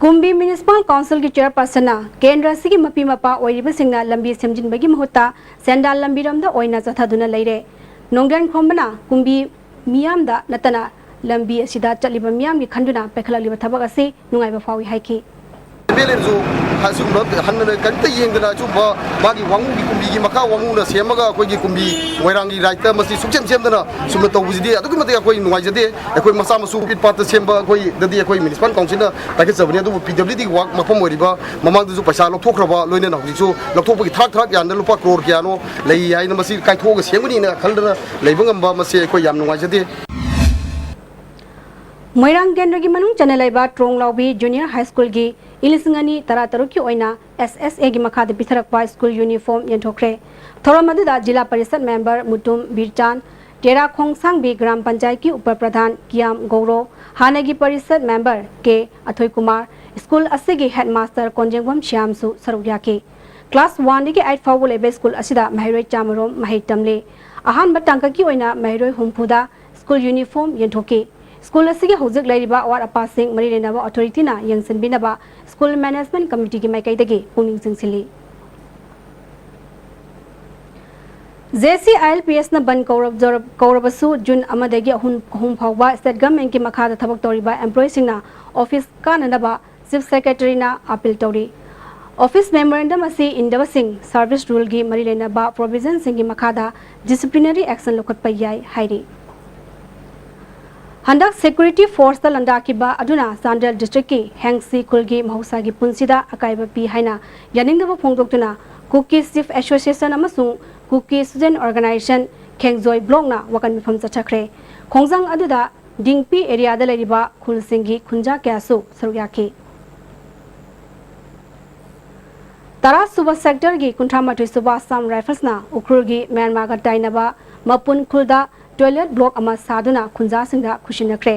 ꯀꯨꯝꯕꯤ Municipal Councilꯒꯤ chairpersonꯅ ꯀꯦꯟꯗ꯭ꯔ ꯑꯁꯤꯒꯤ ꯃꯄꯤ ꯃꯄꯥ ꯑꯣꯏꯔꯤꯕꯁꯤꯡꯅ ꯂꯝꯕꯤ ꯁꯦꯝꯖꯤꯟꯕꯒꯤ ꯃꯍꯨꯠꯇ ꯁꯦꯟꯗꯥꯟ ꯂꯝꯕꯤꯔꯣꯝꯗ ꯑꯣꯏꯅ ꯆꯠꯊꯗꯨꯅ ꯂꯩꯔꯦ꯫ ꯅꯣꯡꯗ꯭ꯔꯦꯟ ꯈꯣꯝꯕꯅ ꯀꯨꯝꯕꯤ ꯃꯤꯌꯥꯝꯗ ꯅꯠꯇꯅ ꯂꯝꯕꯤ ꯑꯁꯤꯗ ꯆꯠꯂꯤꯕ ꯃꯤꯌꯥꯝꯒꯤ ꯈꯟꯗꯨꯅ ꯄꯥꯏꯈꯠꯂꯛꯂꯤꯕ ꯊꯕꯛ ꯑꯁꯤ ꯅꯨꯡꯉꯥꯏꯕ ꯐꯥꯎꯏ ꯍꯥꯏꯈꯤ꯫ ꯑꯦꯝ ꯑꯦꯜ ꯑꯦꯅꯁꯨ ꯑꯁꯤꯒꯨꯝꯕ ꯍꯟꯅ ꯀꯔꯤꯝꯇ ꯌꯦꯡꯗꯅ ꯑꯆꯨꯝꯕ ꯃꯥꯒꯤ ꯋꯥꯉꯨꯒꯤ ꯀꯨꯝꯕꯤꯒꯤ ꯃꯈꯥ ꯋꯥꯉꯨꯅ ꯁꯦꯝꯃꯒ ꯑꯩꯈꯣꯏꯒꯤ ꯀꯨꯝꯕꯤ ꯃꯣꯏꯔꯥꯡꯒꯤ ꯔꯥꯏꯠꯇ ꯃꯁꯤ ꯁꯨꯛꯁꯦꯝ ꯁꯦꯝꯗꯅ ꯁꯨꯝꯅ ꯇꯧꯕꯁꯤꯗꯤ ꯑꯗꯨꯛꯀꯤ ꯃꯇꯤꯛ ꯑꯩꯈꯣꯏ ꯅꯨꯡꯉꯥꯏꯖꯗꯦ꯫ ꯑꯩꯈꯣꯏ ꯃꯆꯥ ꯃꯁꯨ ꯐꯨꯠꯄꯥꯠꯇ ꯁꯦꯝꯕ ꯑꯩꯈꯣꯏꯗꯗꯤ ꯑꯩꯈꯣꯏ municipal councilꯅ ꯄꯥꯏꯈꯠꯆꯕꯅꯤ, ꯑꯗꯨꯕꯨ P W D work ꯃꯐꯝ ꯑꯣꯏꯔꯤꯕ ꯃꯃꯥꯡꯗꯁꯨ ꯄꯩꯁꯥ ꯂꯧꯊꯣꯛꯈ꯭ꯔꯕ, ꯂꯣꯏꯅꯅ ꯍꯧꯖꯤꯛꯁꯨ ꯂꯧꯊꯣꯛꯄꯒꯤ ꯊꯔꯥꯛ ꯊꯔꯥꯛ ꯌꯥꯟꯗ ꯂꯨꯄꯥ ꯀ꯭ꯔꯣꯔ ꯀꯌꯥꯅꯣ ꯂꯩ ꯍꯥꯏꯅ ꯃꯁꯤ ꯀꯥꯏꯊꯣꯛꯑꯒ ꯁꯦꯝꯒꯅꯤꯅ ꯈꯜꯗꯅ ꯂꯩꯕ ꯉꯝꯕ, ꯃꯁꯤ ꯑꯩꯈꯣꯏ ꯌꯥꯝ ꯅꯨꯡꯉꯥꯏꯖꯗꯦ꯫ ꯃꯣꯏꯔꯥꯡ ꯀꯦꯟꯗ꯭ꯔꯒꯤ ꯃꯅꯨꯡ ꯆꯟꯅ ꯂꯩꯕ ꯇ꯭ꯔꯣꯡꯂꯥꯎꯕꯤ Junior High Schoolꯒꯤ ꯏꯪ ꯂꯤꯁꯤꯡ ꯑꯅꯤ ꯇꯔꯥꯇꯔꯨꯛꯀꯤ ꯑꯣꯏꯅ S S Aꯒꯤ ꯃꯈꯥꯗ ꯄꯤꯊꯔꯛꯄ school uniform ꯌꯦꯟꯊꯣꯛꯈ꯭ꯔꯦ꯫ ꯊꯧꯔꯝ ꯑꯗꯨꯗ ꯖꯤꯂꯥ ꯄꯔꯤꯁꯠ member ꯃꯨꯇꯨꯝ ꯕꯤꯔꯆꯥꯟ, ꯇꯦꯔꯥ ꯈꯣꯡꯁꯥꯡꯕꯤ ꯒ꯭ꯔꯥꯝ ꯄꯟꯆꯥꯌꯠꯀꯤ ꯎꯄ ꯄ꯭ꯔꯙꯥꯟ ꯀꯤꯌꯥꯝ ꯒꯧꯔꯣ, ꯍꯥꯟꯅꯒꯤ ꯄꯔꯤꯁꯠ member ꯀꯦ ꯑꯊꯣꯏ ꯀꯨꯃꯥꯔ, school ꯑꯁꯤꯒꯤ headmaster ꯀꯣꯟꯖꯦꯡꯕꯝ ꯁ꯭ꯌꯥꯝꯁꯨ ꯁꯔꯨꯛ ꯌꯥꯈꯤ꯫ Class one ꯗꯒꯤ eight ꯐꯥꯎꯕ ꯂꯩꯕ ꯁ꯭ꯀꯨꯜ ꯑꯁꯤꯗ ꯃꯍꯩꯔꯣꯏ ꯆꯥꯃꯔꯣꯝ ꯃꯍꯩ ꯇꯝꯂꯤ꯫ ꯑꯍꯥꯟꯕ ꯇꯥꯡꯀꯛꯀꯤ ꯑꯣꯏꯅ ꯃꯍꯩꯔꯣꯏ ꯍꯨꯝꯐꯨꯗ ꯁ꯭ꯀꯨꯜ ꯌꯨꯅꯤꯐꯣꯔꯝ ꯌꯦꯟꯊꯣꯛꯈꯤ꯫ ꯁ꯭ꯀꯨꯜ ꯑꯁꯤꯒꯤ ꯍꯧꯖꯤꯛ ꯂꯩꯔꯤꯕ ꯑꯋꯥꯠ ꯑꯄꯥꯁꯤꯡ ꯃꯔꯤ ꯂꯩꯅꯕ ꯑꯣꯊꯣꯔꯤꯇꯤꯅ ꯌꯦꯡꯁꯤꯟꯕꯤꯅꯕ ꯁ꯭ꯀꯨꯜ ꯃꯦꯅꯦꯖꯃꯦꯟꯠ ꯀꯃꯤꯇꯤꯒꯤ ꯃꯥꯏꯀꯩꯗꯒꯤ ꯄꯨꯛꯅꯤꯡ ꯆꯤꯡꯁꯤꯜꯂꯤ꯫ ꯖꯦ ꯁꯤ I L P ꯑꯦꯁꯅ ban ꯀꯧꯔꯕ-, ꯀꯧꯔꯕꯁꯨ June ꯑꯃꯗꯒꯤ ꯑꯍꯨꯝ, ꯑꯍꯨꯝ ꯐꯥꯎꯕ ꯁ꯭ꯇꯦꯠ ꯒꯚꯔꯟꯃꯦꯟꯠꯀꯤ ꯃꯈꯥꯗ ꯊꯕꯛ ꯇꯧꯔꯤꯕ ꯑꯦꯝꯄ꯭ꯂꯣꯌꯤꯁꯤꯡꯅ ꯑꯣꯐꯤꯁ ꯀꯥꯅꯅꯕ ꯆꯤꯐ ꯁꯦꯀ꯭ꯔꯦꯇꯔꯤꯅ ꯑꯥꯄꯤꯜ ꯇꯧꯔꯤ꯫ ꯑꯣꯐꯤꯁ ꯃꯦꯃꯣꯔꯦꯟꯗꯝ ꯑꯁꯤ ꯏꯟꯗꯕꯁꯤꯡ ꯁꯔꯚꯤꯁ ꯔꯨꯜꯒꯤ ꯃꯔꯤ ꯂꯩꯅꯕ ꯄ꯭ꯔꯣꯚꯤꯖꯟꯁꯤꯡꯒꯤ ꯃꯈꯥꯗ ꯗꯤꯁꯤꯄ꯭ꯂꯤꯅꯔꯤ ꯑꯦꯛꯁꯟ ꯂꯧꯈꯠꯄ ꯌꯥꯏ ꯍꯥꯏꯔꯤ꯫ ꯍꯟꯗꯛ ꯁꯦꯀ꯭ꯌꯨꯔꯤꯇꯤ ꯐꯣꯔꯁꯇ ꯂꯥꯟꯗꯥꯈꯤꯕ ꯑꯗꯨꯅ ꯆꯥꯟꯗꯦꯜ ꯗꯤꯁꯇ꯭ꯔꯤꯛꯀꯤ ꯍꯦꯡꯁꯤ ꯈꯨꯜꯒꯤ ꯃꯍꯧꯁꯥꯒꯤ ꯄꯨꯟꯁꯤꯗ ꯑꯀꯥꯏꯕ ꯄꯤ ꯍꯥꯏꯅ ꯌꯥꯅꯤꯡꯗꯕ ꯐꯣꯡꯗꯣꯛꯇꯨꯅ ꯀꯨꯀꯤ ꯆꯤꯐ ꯑꯦꯁꯣꯁꯤꯌꯦꯁꯟ ꯑꯃꯁꯨꯡ ꯀꯨꯀꯤ ꯁ꯭ꯇꯨꯗꯦꯟꯠ ꯑꯣꯔꯒꯅꯥꯏꯖꯦꯁꯟ ꯈꯦꯡꯖꯣꯏ ꯕ꯭ꯂꯣꯛꯅ ꯋꯥꯀꯠ ꯃꯤꯐꯝ ꯆꯠꯊꯈ꯭ꯔꯦ꯫ ꯈꯣꯡꯖꯪ ꯑꯗꯨꯗ ꯗꯤꯡꯄꯤ ꯑꯦꯔꯤꯌꯥꯗ ꯂꯩꯔꯤꯕ ꯈꯨꯜꯁꯤꯡꯒꯤ ꯀꯨꯟꯊ꯭ꯔꯥ ꯀꯌꯥꯁꯨ ꯁꯔꯨꯛ ꯌꯥꯈꯤ꯫ ꯇꯔꯥ ꯁꯨꯕ ꯁꯦꯛꯇꯔꯒꯤ ꯀꯨꯟꯊ꯭ꯔꯥ ꯃꯥꯊꯣꯏ ꯁꯨꯕ ꯑꯁꯥꯝ ꯔꯥꯏꯐꯜꯁꯅ ꯎꯈ꯭ꯔꯨꯜꯒꯤ ꯃ꯭ꯌꯥꯟꯃꯥꯔꯒ ꯇꯥꯏꯅꯕ ꯃꯄꯨꯟ ꯈꯨꯜꯗ ꯇꯣꯏꯂꯦꯠ ꯕ꯭ꯂꯣꯛ ꯑꯃ ꯁꯥꯗꯨꯅ ꯈꯨꯟꯖꯥꯁꯤꯡꯗ ꯈꯨꯠꯁꯤꯟꯅꯈ꯭ꯔꯦ꯫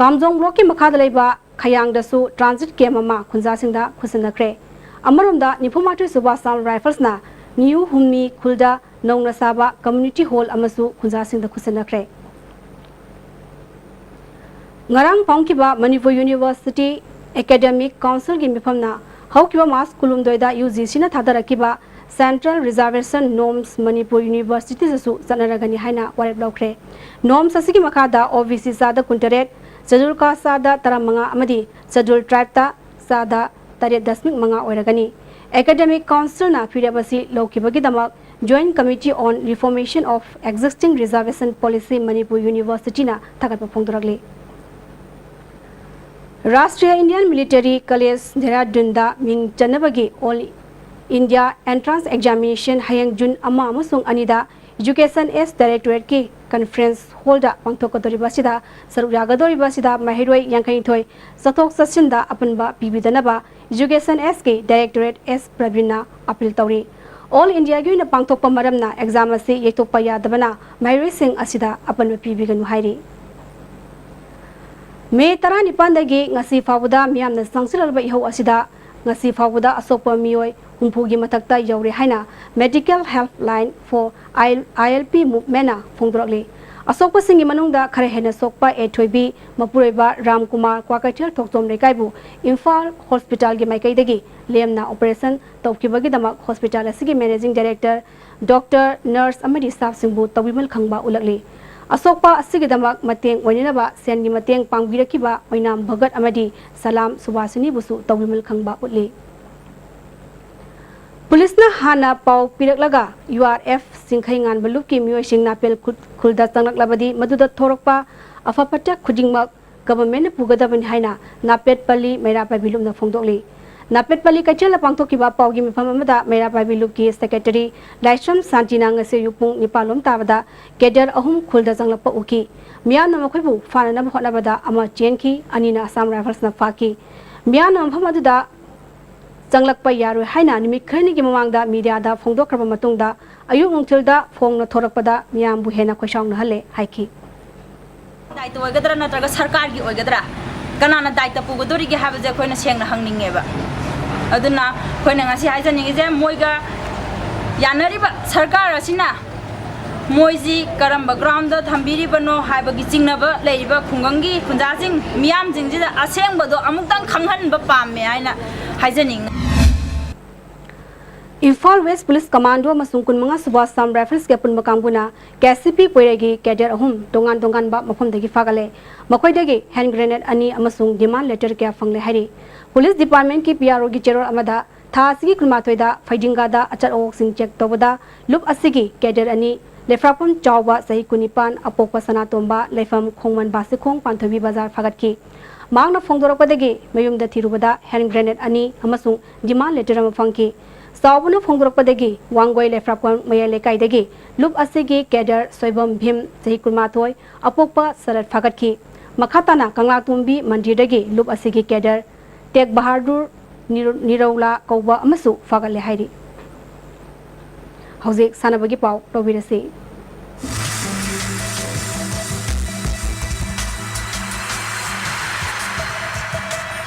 ꯀꯥꯝꯖꯣꯡ ꯕ꯭ꯂꯣꯛꯀꯤ ꯃꯈꯥꯗ ꯂꯩꯕ ꯈꯌꯥꯡꯗꯁꯨ ꯇ꯭ꯔꯥꯟꯖꯤꯠ ꯀꯦꯝꯞ ꯑꯃ ꯈꯨꯟꯖꯥꯁꯤꯡꯗ ꯈꯨꯠꯁꯤꯟꯅꯈ꯭ꯔꯦ꯫ ꯑꯃꯔꯣꯝꯗ, ꯅꯤꯐꯨ ꯃꯥꯊꯣꯏ ꯁꯨꯕ ꯑꯁꯥꯝ ꯔꯥꯏꯐꯜꯁꯅ ꯅ꯭ꯌꯨ ꯍꯨꯝꯃꯤ ꯈꯨꯜꯗ ꯅꯧꯅ ꯁꯥꯕ ꯀꯝꯃ꯭ꯌꯨꯅꯤꯇꯤ ꯍꯣꯜ ꯑꯃꯁꯨ ꯈꯨꯟꯖꯥꯁꯤꯡꯗ ꯈꯨꯠꯁꯤꯟꯅꯈ꯭ꯔꯦ꯫ ꯉꯔꯥꯡ ꯄꯥꯡꯈꯤꯕ ꯃꯅꯤꯄꯨꯔ ꯌꯨꯅꯤꯚꯔꯁꯤꯇꯤ ꯑꯦꯀꯥꯗꯦꯃꯤꯛ ꯀꯥꯎꯟꯁꯤꯜꯒꯤ ꯃꯤꯐꯝꯅ ꯍꯧꯈꯤꯕ ꯃꯥꯔꯆ ꯀꯨꯟꯍꯨꯝꯗꯣꯏꯗ ꯌꯨ ꯖꯤ ꯁꯤꯅ ꯊꯥꯗꯔꯛꯈꯤꯕ ꯁꯦꯟꯇ꯭ꯔꯦꯜ ꯔꯤꯖꯥꯔꯕꯦꯁꯟ ꯅꯣꯔꯝꯁ ꯃꯅꯤꯄꯨꯔ ꯌꯨꯅꯤꯚꯔꯁꯤꯇꯤꯗꯁꯨ ꯆꯠꯅꯔꯒꯅꯤ ꯍꯥꯏꯅ ꯋꯥꯔꯦꯞ ꯂꯧꯈ꯭ꯔꯦ꯫ ꯅꯣꯔꯝꯁ ꯑꯁꯤꯒꯤ ꯃꯈꯥꯗ ꯑꯣ ꯕꯤ ꯁꯤ ꯆꯥꯗ ꯀꯨꯟꯇꯔꯦꯠ, ꯁꯦꯗ꯭ꯌꯨꯜ ꯀꯥꯁ ꯆꯥꯗ ꯇꯔꯥꯃꯉꯥ ꯑꯃꯗꯤ ꯁꯦꯗ꯭ꯌꯨꯜ ꯇ꯭ꯔꯥꯏꯕꯇ ꯆꯥꯗ ꯇꯔꯦꯠ ꯗꯁꯃꯤꯛ ꯃꯉꯥ ꯑꯣꯏꯔꯒꯅꯤ꯫ ꯑꯦꯀꯥꯗꯦꯃꯤꯛ ꯀꯥꯎꯟꯁꯤꯜꯅ ꯐꯤꯔꯦꯞ ꯑꯁꯤ ꯂꯧꯈꯤꯕꯒꯤꯗꯃꯛ Joint Committee on Reformation of Existing Reservation Policy Manipur ꯌꯨꯅꯤꯚꯔꯁꯤꯇꯤꯅ ꯊꯥꯒꯠꯄ ꯐꯣꯡꯗꯣꯔꯛꯂꯤ꯫ ꯔꯥꯁꯇ꯭ꯔꯤꯌꯥ ꯏꯟꯗꯤꯌꯟ ꯃꯤꯂꯤꯇꯔꯤ ꯀꯂꯦꯖ ꯗꯦꯍꯔꯥꯗꯨꯟꯗ ꯃꯤꯡ ꯆꯟꯅꯕꯒꯤ ꯑꯣꯜ ꯏꯟꯗꯤꯌꯥ ꯑꯦꯟꯇ꯭ꯔꯥꯟꯁ ꯑꯦꯛꯖꯥꯃꯤꯅꯦꯁꯟ ꯍꯌꯦꯡ ꯖꯨꯟ ꯑꯃ ꯑꯃꯁꯨꯡ ꯑꯅꯤꯗ ꯏꯖꯨꯀꯦꯁꯟ ꯑꯦꯁ ꯗꯥꯏꯔꯦꯛꯇꯣꯔꯦꯠꯀꯤ ꯀꯟꯐ꯭ꯔꯦꯟꯁ ꯍꯣꯜꯗ ꯄꯥꯡꯊꯣꯛꯀꯗꯧꯔꯤꯕ ꯑꯁꯤꯗ ꯁꯔꯨꯛ ꯌꯥꯒꯗꯧꯔꯤꯕ ꯑꯁꯤꯗ ꯃꯍꯩꯔꯣꯏ ꯌꯥꯡꯈꯩꯅꯤꯊꯣꯏ ꯆꯠꯊꯣꯛ ꯆꯠꯁꯤꯟꯗ ꯑꯄꯨꯟꯕ ꯄꯤꯕꯤꯗꯅꯕ ꯏꯖꯨꯀꯦꯁꯟ ꯑꯦꯁꯀꯤ ꯗꯥꯏꯔꯦꯛꯇꯣꯔꯦꯠ ꯑꯦꯁ ꯄ꯭ꯔꯕꯤꯟꯅ ꯑꯥꯄꯤꯜ ꯇꯧꯔꯤ꯫ ꯑꯣꯜ ꯏꯟꯗꯤꯌꯥꯒꯤ ꯑꯣꯏꯅ ꯄꯥꯡꯊꯣꯛꯄ ꯃꯔꯝꯅ ꯑꯦꯛꯖꯥꯝ ꯑꯁꯤ ꯌꯩꯊꯣꯛꯄ ꯌꯥꯗꯕꯅ ꯃꯍꯩꯔꯣꯏꯁꯤꯡ ꯑꯁꯤꯗ ꯑꯄꯟꯕ ꯄꯤꯕꯤꯒꯅꯨ ꯍꯥꯏꯔꯤ꯫ ꯃꯦ ꯇꯔꯥꯅꯤꯄꯥꯟꯗꯒꯤ ꯉꯁꯤ ꯐꯥꯎꯕꯗ ꯃꯤꯌꯥꯝꯅ ꯆꯪꯁꯤꯜꯂꯕ ꯏꯍꯧ ꯑꯁꯤꯗ ꯉꯁꯤ ꯐꯥꯎꯕꯗ ꯑꯁꯣꯛꯄ ꯃꯤꯑꯣꯏ ꯍꯨꯝꯐꯨꯒꯤ ꯃꯊꯛꯇ ꯌꯧꯔꯦ ꯍꯥꯏꯅ Medical Helpline for I L P Movementꯅ ꯐꯣꯡꯗꯣꯔꯛꯂꯤ꯫ ꯑꯁꯣꯛꯄꯁꯤꯡꯒꯤ ꯃꯅꯨꯡꯗ ꯈꯔ ꯍꯦꯟꯅ ꯁꯣꯛꯄ ꯑꯦ ꯊꯣꯏꯕꯤ, ꯃꯄꯨꯔꯣꯏꯕ ꯔꯥꯝꯀꯨꯃꯥꯔ, ꯀ꯭ꯋꯥꯀꯩꯊꯦꯜ ꯊꯣꯛꯆꯣꯝ ꯂꯩꯀꯥꯏꯕꯨ ꯏꯝꯐꯥꯜ ꯍꯣꯁꯄꯤꯇꯥꯜꯒꯤ ꯃꯥꯏꯀꯩꯗꯒꯤ ꯂꯦꯝꯅ operation ꯇꯧꯈꯤꯕꯒꯤꯗꯃꯛ ꯍꯣꯁꯄꯤꯇꯥꯜ ꯑꯁꯤꯒꯤ Managing Director ꯗꯣꯛꯇꯔ, ꯅꯔꯁ ꯑꯃꯗꯤ staffꯁꯤꯡꯕꯨ ꯇꯧꯕꯤꯃꯜ ꯈꯪꯕ ꯎꯠꯂꯛꯂꯤ꯫ ꯑꯁꯣꯛꯄ ꯑꯁꯤꯒꯤꯗꯃꯛ ꯃꯇꯦꯡ ꯑꯣꯏꯅꯅꯕ ꯁꯦꯟꯒꯤ ꯃꯇꯦꯡ ꯄꯥꯡꯕꯤꯔꯛꯈꯤꯕ ꯑꯣꯏꯅꯥꯝ ꯚꯒꯠ ꯑꯃꯗꯤ ꯁꯂꯥꯝ ꯁꯨꯕꯥꯁꯤꯅꯤꯕꯨꯁꯨ ꯇꯧꯕꯤꯃꯜ ꯈꯪꯕ ꯎꯠꯂꯤ꯫ ꯄꯨꯂꯤꯁꯅ ꯍꯥꯟꯅ ꯄꯥꯎ ꯄꯤꯔꯛꯂꯒ ꯌꯨ ꯑꯥꯔ ꯑꯦꯐ ꯆꯤꯡꯈꯩ ꯉꯥꯟꯕ ꯂꯨꯞꯀꯤ ꯃꯤꯑꯣꯏꯁꯤꯡ ꯅꯥꯄꯦꯜ ꯈꯨ-, ꯈꯨꯜꯗ ꯆꯪꯂꯛꯂꯕꯗꯤ ꯃꯗꯨꯗ ꯊꯣꯔꯛꯄ ꯑꯐ ꯐꯠꯇ ꯈꯨꯗꯤꯡꯃꯛ ꯒꯚꯔꯟꯃꯦꯟꯠꯅ ꯄꯨꯒꯗꯕꯅꯤ ꯍꯥꯏꯅ ꯅꯥꯄꯦꯠꯄꯜꯂꯤ ꯃꯩꯔꯥ ꯄꯥꯏꯕꯤ ꯂꯨꯞꯅ ꯐꯣꯡꯗꯣꯛꯂꯤ꯫ ꯅꯥꯄꯦꯠꯄꯜꯂꯤ ꯀꯩꯊꯦꯜꯗ ꯄꯥꯡꯊꯣꯛꯈꯤꯕ ꯄꯥꯎꯒꯤ ꯃꯤꯐꯝ ꯑꯃꯗ ꯃꯩꯔꯥ ꯄꯥꯏꯕꯤ ꯂꯨꯞꯀꯤ ꯁꯦꯀ꯭ꯔꯦꯇꯔꯤ ꯂꯥꯏꯁ꯭ꯔꯝ ꯁꯥꯟꯇꯤꯅ ꯉꯁꯤ ꯑꯌꯨꯛ ꯄꯨꯡ ꯅꯤꯄꯥꯜ ꯂꯣꯝ ꯇꯥꯕꯗ ꯀꯦꯗꯔ ꯑꯍꯨꯝ ꯈꯨꯜꯗ ꯆꯪꯂꯛꯄ ꯎꯈꯤ꯫ ꯃꯤꯌꯥꯝꯅ ꯃꯈꯣꯏꯕꯨ ꯐꯥꯅꯅꯕ ꯍꯣꯠꯅꯕꯗ ꯑꯃ ꯆꯦꯟꯈꯤ, ꯑꯅꯤꯅ ꯑꯁꯥꯝ ꯔꯥꯏꯐꯜꯁꯅ ꯐꯥꯈꯤ꯫ ꯃꯤꯌꯥꯝꯅ ꯃꯐꯝ ꯑꯗꯨꯗ ꯆꯪꯂꯛꯄ ꯌꯥꯔꯣꯏ ꯍꯥꯏꯅ ꯅꯨꯃꯤꯠ ꯈꯔꯅꯤꯒꯤ ꯃꯃꯥꯡꯗ ꯃꯤꯗꯤꯌꯥꯗ ꯐꯣꯡꯗꯣꯛꯈ꯭ꯔꯕ ꯃꯇꯨꯡꯗ ꯑꯌꯨꯛ ꯅꯨꯡꯊꯤꯜꯗ ꯐꯣꯡꯅ ꯊꯣꯔꯛꯄꯗ ꯃꯤꯌꯥꯝꯕꯨ ꯍꯦꯟꯅ ꯈꯣꯏꯁꯥꯎꯅꯍꯜꯂꯦ ꯍꯥꯏꯈꯤ꯫ ꯗꯥꯏꯇ ꯑꯣꯏꯒꯗ꯭ꯔꯥ ꯅꯠꯇ꯭ꯔꯒ ꯁꯔꯀꯥꯔꯒꯤ ꯑꯣꯏꯒꯗ꯭ꯔꯥ? ꯀꯅꯥꯅ ꯗꯥꯏꯇ ꯄꯨꯒꯗꯣꯔꯤꯒꯦ ꯍꯥꯏꯕꯁꯦ ꯑꯩꯈꯣꯏꯅ ꯁꯦꯡꯅ ꯍꯪꯅꯤꯡꯉꯦꯕ꯫ ꯑꯗꯨꯅ ꯑꯩꯈꯣꯏꯅ ꯉꯁꯤ ꯍꯥꯏꯖꯅꯤꯡꯉꯤꯁꯦ, ꯃꯣꯏꯒ ꯌꯥꯅꯔꯤꯕ ꯁꯔꯀꯥꯔ ꯑꯁꯤꯅ ꯃꯣꯏꯁꯤ ꯀꯔꯝꯕ groundꯗ ꯊꯝꯕꯤꯔꯤꯕꯅꯣ ꯍꯥꯏꯕꯒꯤ ꯆꯤꯡꯅꯕ ꯂꯩꯔꯤꯕ ꯈꯨꯡꯒꯪꯒꯤ ꯈꯨꯟꯖꯥꯁꯤꯡ, ꯃꯤꯌꯥꯝꯁꯤꯡꯁꯤꯗ ꯑꯁꯦꯡꯕꯗꯣ ꯑꯃꯨꯛꯇꯪ ꯈꯪꯍꯟꯕ ꯄꯥꯝꯃꯦ ꯍꯥꯏꯅ ꯍꯥꯏꯖꯅꯤꯡꯉꯤ꯫ ꯏꯝꯐꯥꯜ ꯋꯦꯁ ꯄꯨꯂꯤꯁ ꯀꯃꯥꯟꯗꯣ ꯑꯃꯁꯨꯡ ꯀꯨꯟꯃꯉꯥ ꯁꯨꯕ ꯑꯁꯥꯝ ꯔꯥꯏꯐꯜꯁꯀꯤ ꯑꯄꯨꯟꯕ ꯀꯥꯡꯕꯨꯅ ꯀꯦ ꯁꯤ ꯄꯤ ꯄꯣꯏꯔꯩꯒꯤ ꯀꯦꯗꯔ ꯑꯍꯨꯝ ꯇꯣꯉꯥꯟ ꯇꯣꯉꯥꯟꯕ ꯃꯐꯝꯗꯒꯤ ꯐꯥꯒꯠꯂꯦ꯫ ꯃꯈꯣꯏꯗꯒꯤ ꯍꯦꯟ ꯒ꯭ꯔꯦꯅꯦꯗ ꯑꯅꯤ ꯑꯃꯁꯨꯡ ꯗꯤꯃꯥꯟ ꯂꯦꯇꯔ ꯀꯌꯥ ꯐꯪꯂꯦ ꯍꯥꯏꯔꯤ꯫ ꯄꯨꯂꯤꯁ ꯗꯤꯄꯥꯔꯠꯃꯦꯟꯠꯀꯤ ꯄꯤ ꯑꯥꯔ ꯑꯣꯒꯤ ꯆꯦꯔꯣꯜ ꯑꯃꯗ ꯊꯥ ꯑꯁꯤꯒꯤ ꯀꯨꯟꯃꯥꯊꯣꯏꯗ ꯐꯩꯗꯤꯡꯒꯥꯗ ꯑꯆꯠ ꯑꯋꯣꯛꯁꯤꯡ ꯆꯦꯛ ꯇꯧꯕꯗ ꯂꯨꯞ ꯑꯁꯤꯒꯤ ꯀꯦꯗꯔ ꯑꯅꯤ, ꯂꯩꯐ꯭ꯔꯥꯛꯄꯝ ꯆꯥꯎꯕ, ꯆꯍꯤ ꯀꯨꯟꯅꯤꯄꯥꯟ, ꯑꯄꯣꯛꯄ ꯁꯅꯥꯇꯣꯝꯕ, ꯂꯩꯐꯝ ꯈꯣꯡꯃꯟ ꯕꯥꯁꯤꯈꯣꯡ, ꯄꯥꯟꯊꯣꯏꯕꯤ ꯕꯖꯥꯔ ꯐꯥꯒꯠꯈꯤ꯫ ꯃꯍꯥꯛꯅ ꯐꯣꯡꯗꯣꯔꯛꯄꯗꯒꯤ ꯃꯌꯨꯝꯗ ꯊꯤꯔꯨꯕꯗ ꯍꯦꯟ ꯒ꯭ꯔꯦꯅꯦꯗ ꯑꯅꯤ ꯑꯃꯁꯨꯡ ꯗꯤꯃꯥꯟ ꯂꯦꯇꯔ ꯑꯃ ꯐꯪꯈꯤ꯫ ꯆꯥꯎꯕꯅ ꯐꯣꯡꯗꯣꯔꯛꯄꯗꯒꯤ ꯋꯥꯡꯒꯣꯏ ꯂꯩꯐ꯭ꯔꯥꯛꯄꯝ ꯃꯌꯥꯏ ꯂꯩꯀꯥꯏꯗꯒꯤ ꯂꯨꯞ ꯑꯁꯤꯒꯤ ꯀꯦꯗꯔ ꯁꯣꯏꯕꯝ ꯚꯤꯝ, ꯆꯍꯤ ꯀꯨꯟꯃꯥꯊꯣꯏ, ꯑꯄꯣꯛꯄ ꯁꯔꯠ ꯐꯥꯒꯠꯈꯤ꯫ ꯃꯈꯥ ꯇꯥꯅ ꯀꯪꯂꯥꯇꯣꯝꯕꯤ ꯃꯟꯗꯤꯔꯗꯒꯤ ꯂꯨꯞ ꯑꯁꯤꯒꯤ ꯀꯦꯗꯔ ꯇꯦꯒ ꯕꯍꯥꯗꯨꯔ ꯅꯤꯔ-, ꯅꯤꯔꯧꯂꯥ ꯀꯧꯕ ꯑꯃꯁꯨ ꯐꯥꯒꯠꯂꯦ ꯍꯥꯏꯔꯤ꯫ ꯍꯧꯖꯤꯛ ꯁꯥꯟꯅꯕꯒꯤ ꯄꯥꯎ ꯂꯧꯕꯤꯔꯁꯤ꯫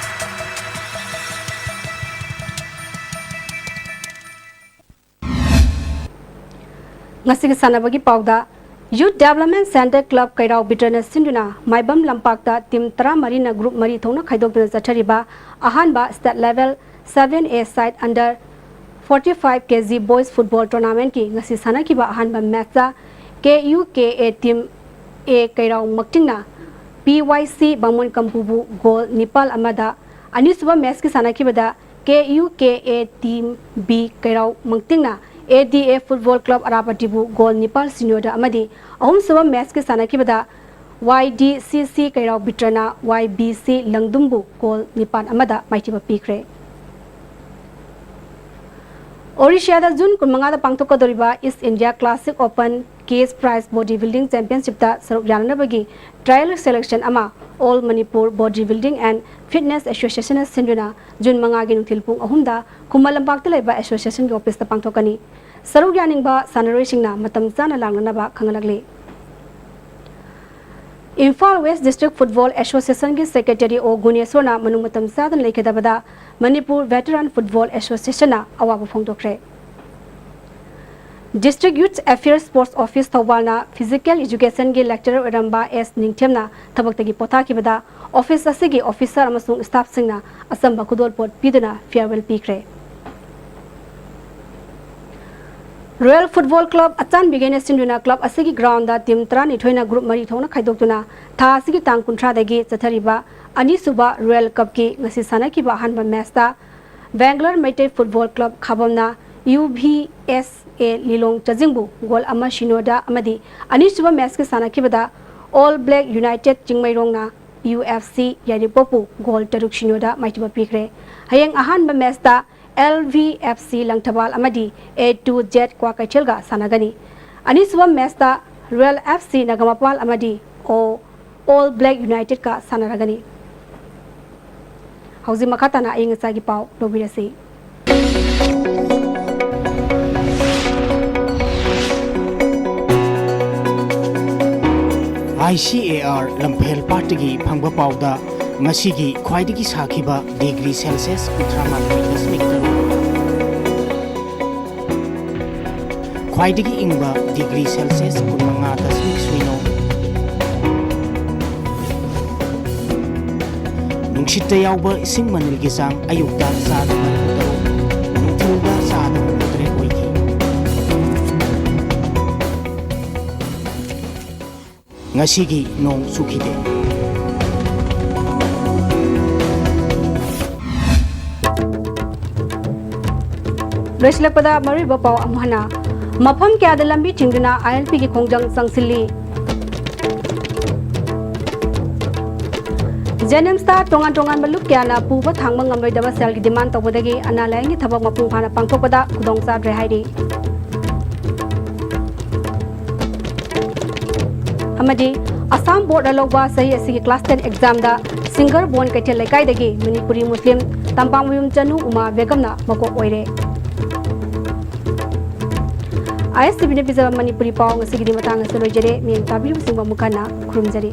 ꯉꯁꯤꯒꯤ ꯁꯥꯟꯅꯕꯒꯤ ꯄꯥꯎꯗ, Youth Development Center Club ꯀꯩꯔꯥꯎ ꯕꯤꯇ꯭ꯔꯅ ꯁꯤꯟꯗꯨꯅ ꯃꯥꯏꯕꯝ ꯂꯝꯄꯥꯛꯇ team ꯇꯔꯥꯃꯔꯤꯅ group ꯃꯔꯤ ꯊꯣꯛꯅ ꯈꯥꯏꯗꯣꯛꯇꯨꯅ ꯆꯠꯊꯔꯤꯕ ꯑꯍꯥꯟꯕ state level seven A side under forty five K G boys football tournamentꯀꯤ ꯉꯁꯤ ꯁꯥꯟꯅꯈꯤꯕ ꯑꯍꯥꯟꯕ matchꯇ K U K A team A ꯀꯩꯔꯥꯎ ꯃꯛꯇꯤꯡꯅ P Y C ꯕꯥꯃꯣꯟ ꯀꯝꯄꯨꯕꯨ goal ꯅꯤꯄꯥꯜ ꯑꯃꯗ, ꯑꯅꯤꯁꯨꯕ matchꯀꯤ ꯁꯥꯟꯅꯈꯤꯕꯗ K U K A team B ꯀꯩꯔꯥꯎ ꯃꯛꯇꯤꯡꯅ A D A Football Club ꯑꯔꯥꯄꯇꯤꯕꯨ goal ꯅꯤꯄꯥꯜ ꯁꯤꯅꯣꯗ ꯑꯃꯗꯤ ꯑꯍꯨꯝꯁꯨꯕ matchꯀꯤ ꯁꯥꯟꯅꯈꯤꯕꯗ Y D C C ꯀꯩꯔꯥꯎ ꯕꯤꯇ꯭ꯔꯅ Y B C ꯂꯪꯗꯨꯝꯕꯨ goal ꯅꯤꯄꯥꯜ ꯑꯃꯗ ꯃꯥꯏꯊꯤꯕ ꯄꯤꯈ꯭ꯔꯦ꯫ ꯑꯣꯔꯤꯁꯤꯌꯥꯗ ꯖꯨꯟ ꯀꯨꯟꯃꯉꯥꯗ ꯄꯥꯡꯊꯣꯛꯀꯗꯧꯔꯤꯕ East India Classic Open Cage Prize Body Building Championshipꯇ ꯁꯔꯨꯛ ꯌꯥꯅꯅꯕꯒꯤ trial selection ꯑꯃ All Manipur Body Building and Fitness Associationꯅ ꯁꯤꯟꯗꯨꯅ ꯖꯨꯟ ꯃꯉꯥꯒꯤ ꯅꯨꯡꯊꯤꯜ ꯄꯨꯡ ꯑꯍꯨꯝꯗ ꯈꯨꯃꯟ ꯂꯝꯄꯥꯛꯇ ꯂꯩꯕ associationꯒꯤ officeꯇ ꯄꯥꯡꯊꯣꯛꯀꯅꯤ꯫ ꯁꯔꯨꯛ ꯌꯥꯅꯤꯡꯕ ꯁꯥꯟꯅꯔꯣꯏꯁꯤꯡꯅ ꯃꯇꯝ ꯆꯥꯅ ꯂꯥꯛꯅꯅꯕ ꯈꯪꯍꯜꯂꯛꯂꯤ꯫ Imphal West District Football Associationꯒꯤ secretary O ꯒꯨꯅꯦꯁꯣꯔꯅ ꯃꯅꯨꯡ ꯃꯇꯝ ꯆꯥꯗꯅ ꯂꯩꯈꯤꯗꯕꯗ Manipur Veteran Football Associationꯅ ꯑꯋꯥꯕ ꯐꯣꯡꯗꯣꯛꯈ꯭ꯔꯦ꯫ District Youth Affairs Sports Office ꯊꯧꯕꯥꯜꯅ Physical Educationꯒꯤ lecturer ꯑꯣꯏꯔꯝꯕ S ꯅꯤꯡꯊꯦꯝꯅ ꯊꯕꯛꯇꯒꯤ ꯄꯣꯊꯥꯈꯤꯕꯗ office ꯑꯁꯤꯒꯤ officer ꯑꯃꯁꯨꯡ staffꯁꯤꯡꯅ ꯑꯆꯝꯕ ꯈꯨꯗꯣꯜꯄꯣꯠ ꯄꯤꯗꯨꯅ farewell ꯄꯤꯈ꯭ꯔꯦ꯫ Royal Football Club ꯑꯆꯥꯟꯕꯤꯒꯩꯅ ꯁꯤꯟꯗꯨꯅ club ꯑꯁꯤꯒꯤ groundꯗ team ꯇꯔꯥꯅꯤꯊꯣꯏꯅ group ꯃꯔꯤ ꯊꯣꯛꯅ ꯈꯥꯏꯗꯣꯛꯇꯨꯅ ꯊꯥ ꯑꯁꯤꯒꯤ ꯇꯥꯡ ꯀꯨꯟꯊ꯭ꯔꯥꯗꯒꯤ ꯆꯠꯊꯔꯤꯕ ꯑꯅꯤꯁꯨꯕ Royal Cupꯀꯤ ꯉꯁꯤ ꯁꯥꯟꯅꯈꯤꯕ ꯑꯍꯥꯟꯕ matchꯇ Bangalore Meitei Football Club ꯈꯥꯕꯝꯅ U V S A Lilong ꯆꯥꯖꯤꯡꯕꯨ goal ꯑꯃ ꯁꯤꯅꯣꯗ ꯑꯃꯗꯤ ꯑꯅꯤꯁꯨꯕ matchꯀꯤ ꯁꯥꯟꯅꯈꯤꯕꯗ All Black United ꯆꯤꯡꯃꯩꯔꯣꯡꯅ U F C ꯌꯥꯏꯔꯤꯄꯣꯛꯄꯨ goal ꯇꯔꯨꯛ ꯁꯤꯅꯣꯗ ꯃꯥꯏꯊꯤꯕ ꯄꯤꯈ꯭ꯔꯦ꯫ ꯍꯌꯦꯡ ꯑꯍꯥꯟꯕ matchꯇ L V F C Langthabal ꯑꯃꯗꯤ A two Z ꯀ꯭ꯋꯥꯀꯩꯊꯦꯜꯒ ꯁꯥꯟꯅꯒꯅꯤ꯫ ꯑꯅꯤꯁꯨꯕ matchꯇ Royal F C ꯅꯒꯃꯄꯥꯜ ꯑꯃꯗꯤ O-, All Black Unitedꯀ ꯁꯥꯟꯅꯔꯒꯅꯤ꯫ ꯍꯧꯖꯤꯛ ꯃꯈꯥ ꯇꯥꯅ ꯑꯏꯪ ꯑꯁꯥꯒꯤ ꯄꯥꯎ ꯂꯧꯕꯤꯔꯁꯤ꯫ I C A R ꯂꯝꯐꯦꯜ ꯄꯥꯠꯇꯒꯤ ꯐꯪꯕ ꯄꯥꯎꯗ ꯉꯁꯤꯒꯤ ꯈ꯭ꯋꯥꯏꯗꯒꯤ ꯁꯥꯈꯤꯕ degree Celsius ꯀꯨꯟꯊ꯭ꯔꯥ ꯃꯥꯊꯣꯏ ꯗꯁꯃꯤꯛ ꯇꯔꯨꯛ꯫ ꯈ꯭ꯋꯥꯏꯗꯒꯤ ꯏꯪꯕ ꯗꯤꯒ꯭ꯔꯤ ꯁꯦꯜꯁꯤꯌꯁ ꯀꯨꯟꯃꯉꯥ ꯗꯁꯃꯤꯛ ꯁꯤꯅꯣ꯫ ꯅꯨꯡꯁꯤꯠꯇ ꯌꯥꯎꯕ ꯏꯁꯤꯡ ꯃꯅꯤꯜꯒꯤ ꯆꯥꯡ ꯑꯌꯨꯛꯇ ꯆꯥꯗ ꯃꯔꯤꯐꯨ ꯇꯔꯨꯛ, ꯅꯨꯡꯊꯤꯜꯗ ꯆꯥꯗ ꯍꯨꯝꯐꯨ ꯇꯔꯦꯠ ꯑꯣꯏꯈꯤ꯫ ꯉꯁꯤꯒꯤ ꯅꯣꯡ ꯆꯨꯈꯤꯗꯦ꯫ ꯂꯣꯏꯁꯤꯜꯂꯛꯄꯗ ꯃꯔꯨꯑꯣꯏꯕ ꯄꯥꯎ ꯑꯃꯨꯛ ꯍꯟꯅ꯫ ꯃꯐꯝ ꯀꯌꯥꯗ ꯂꯝꯕꯤ ꯊꯤꯡꯗꯨꯅ ꯑꯥꯏ ꯑꯦꯜ ꯄꯤꯒꯤ ꯈꯣꯡꯖꯪ ꯆꯪꯁꯤꯜꯂꯤ꯫ ꯖꯦꯅꯤꯝꯁꯇ ꯇꯣꯉꯥꯟ ꯇꯣꯉꯥꯟꯕ ꯂꯨꯞ ꯀꯌꯥꯅ ꯄꯨꯕ ꯊꯥꯡꯕ ꯉꯝꯂꯣꯏꯗꯕ ꯁꯦꯜꯒꯤ ꯗꯤꯃꯥꯟ ꯇꯧꯕꯗꯒꯤ ꯑꯅꯥ ꯂꯥꯌꯦꯡꯒꯤ ꯊꯕꯛ ꯃꯄꯨꯡ ꯐꯥꯅ ꯄꯥꯡꯊꯣꯛꯄꯗ ꯈꯨꯗꯣꯡꯆꯥꯗ꯭ꯔꯦ ꯍꯥꯏꯔꯤ꯫ ꯑꯃꯗꯤ ꯑꯁꯥꯝ ꯕꯣꯔꯗꯅ ꯂꯧꯕ ꯆꯍꯤ ꯑꯁꯤꯒꯤ class ten examꯗ ꯁꯤꯡꯒꯔꯕꯣꯟ ꯀꯩꯊꯦꯜ ꯂꯩꯀꯥꯏꯗꯒꯤ ꯃꯅꯤꯄꯨꯔꯤ ꯃꯨꯁꯂꯤꯝ ꯇꯝꯄꯥꯛꯃꯌꯨꯝ ꯆꯅꯨ ꯎꯃꯥ ꯕꯦꯒꯝꯅ ꯃꯀꯣꯛ ꯑꯣꯏꯔꯦ꯫ ꯑꯥꯏ ꯑꯦꯁ ꯇꯤ ꯚꯤꯅ ꯄꯤꯖꯕ ꯃꯅꯤꯄꯨꯔꯤ ꯄꯥꯎ ꯉꯁꯤꯒꯤꯗꯤ ꯃꯇꯥꯡ ꯑꯁꯤꯗ ꯂꯣꯏꯖꯔꯦ꯫ ꯃꯤꯠꯌꯦꯡ ꯇꯥꯕꯤꯔꯤꯕꯁꯤꯡꯕꯨ ꯑꯃꯨꯛ ꯍꯟꯅ ꯈꯨꯔꯨꯝꯖꯔꯤ꯫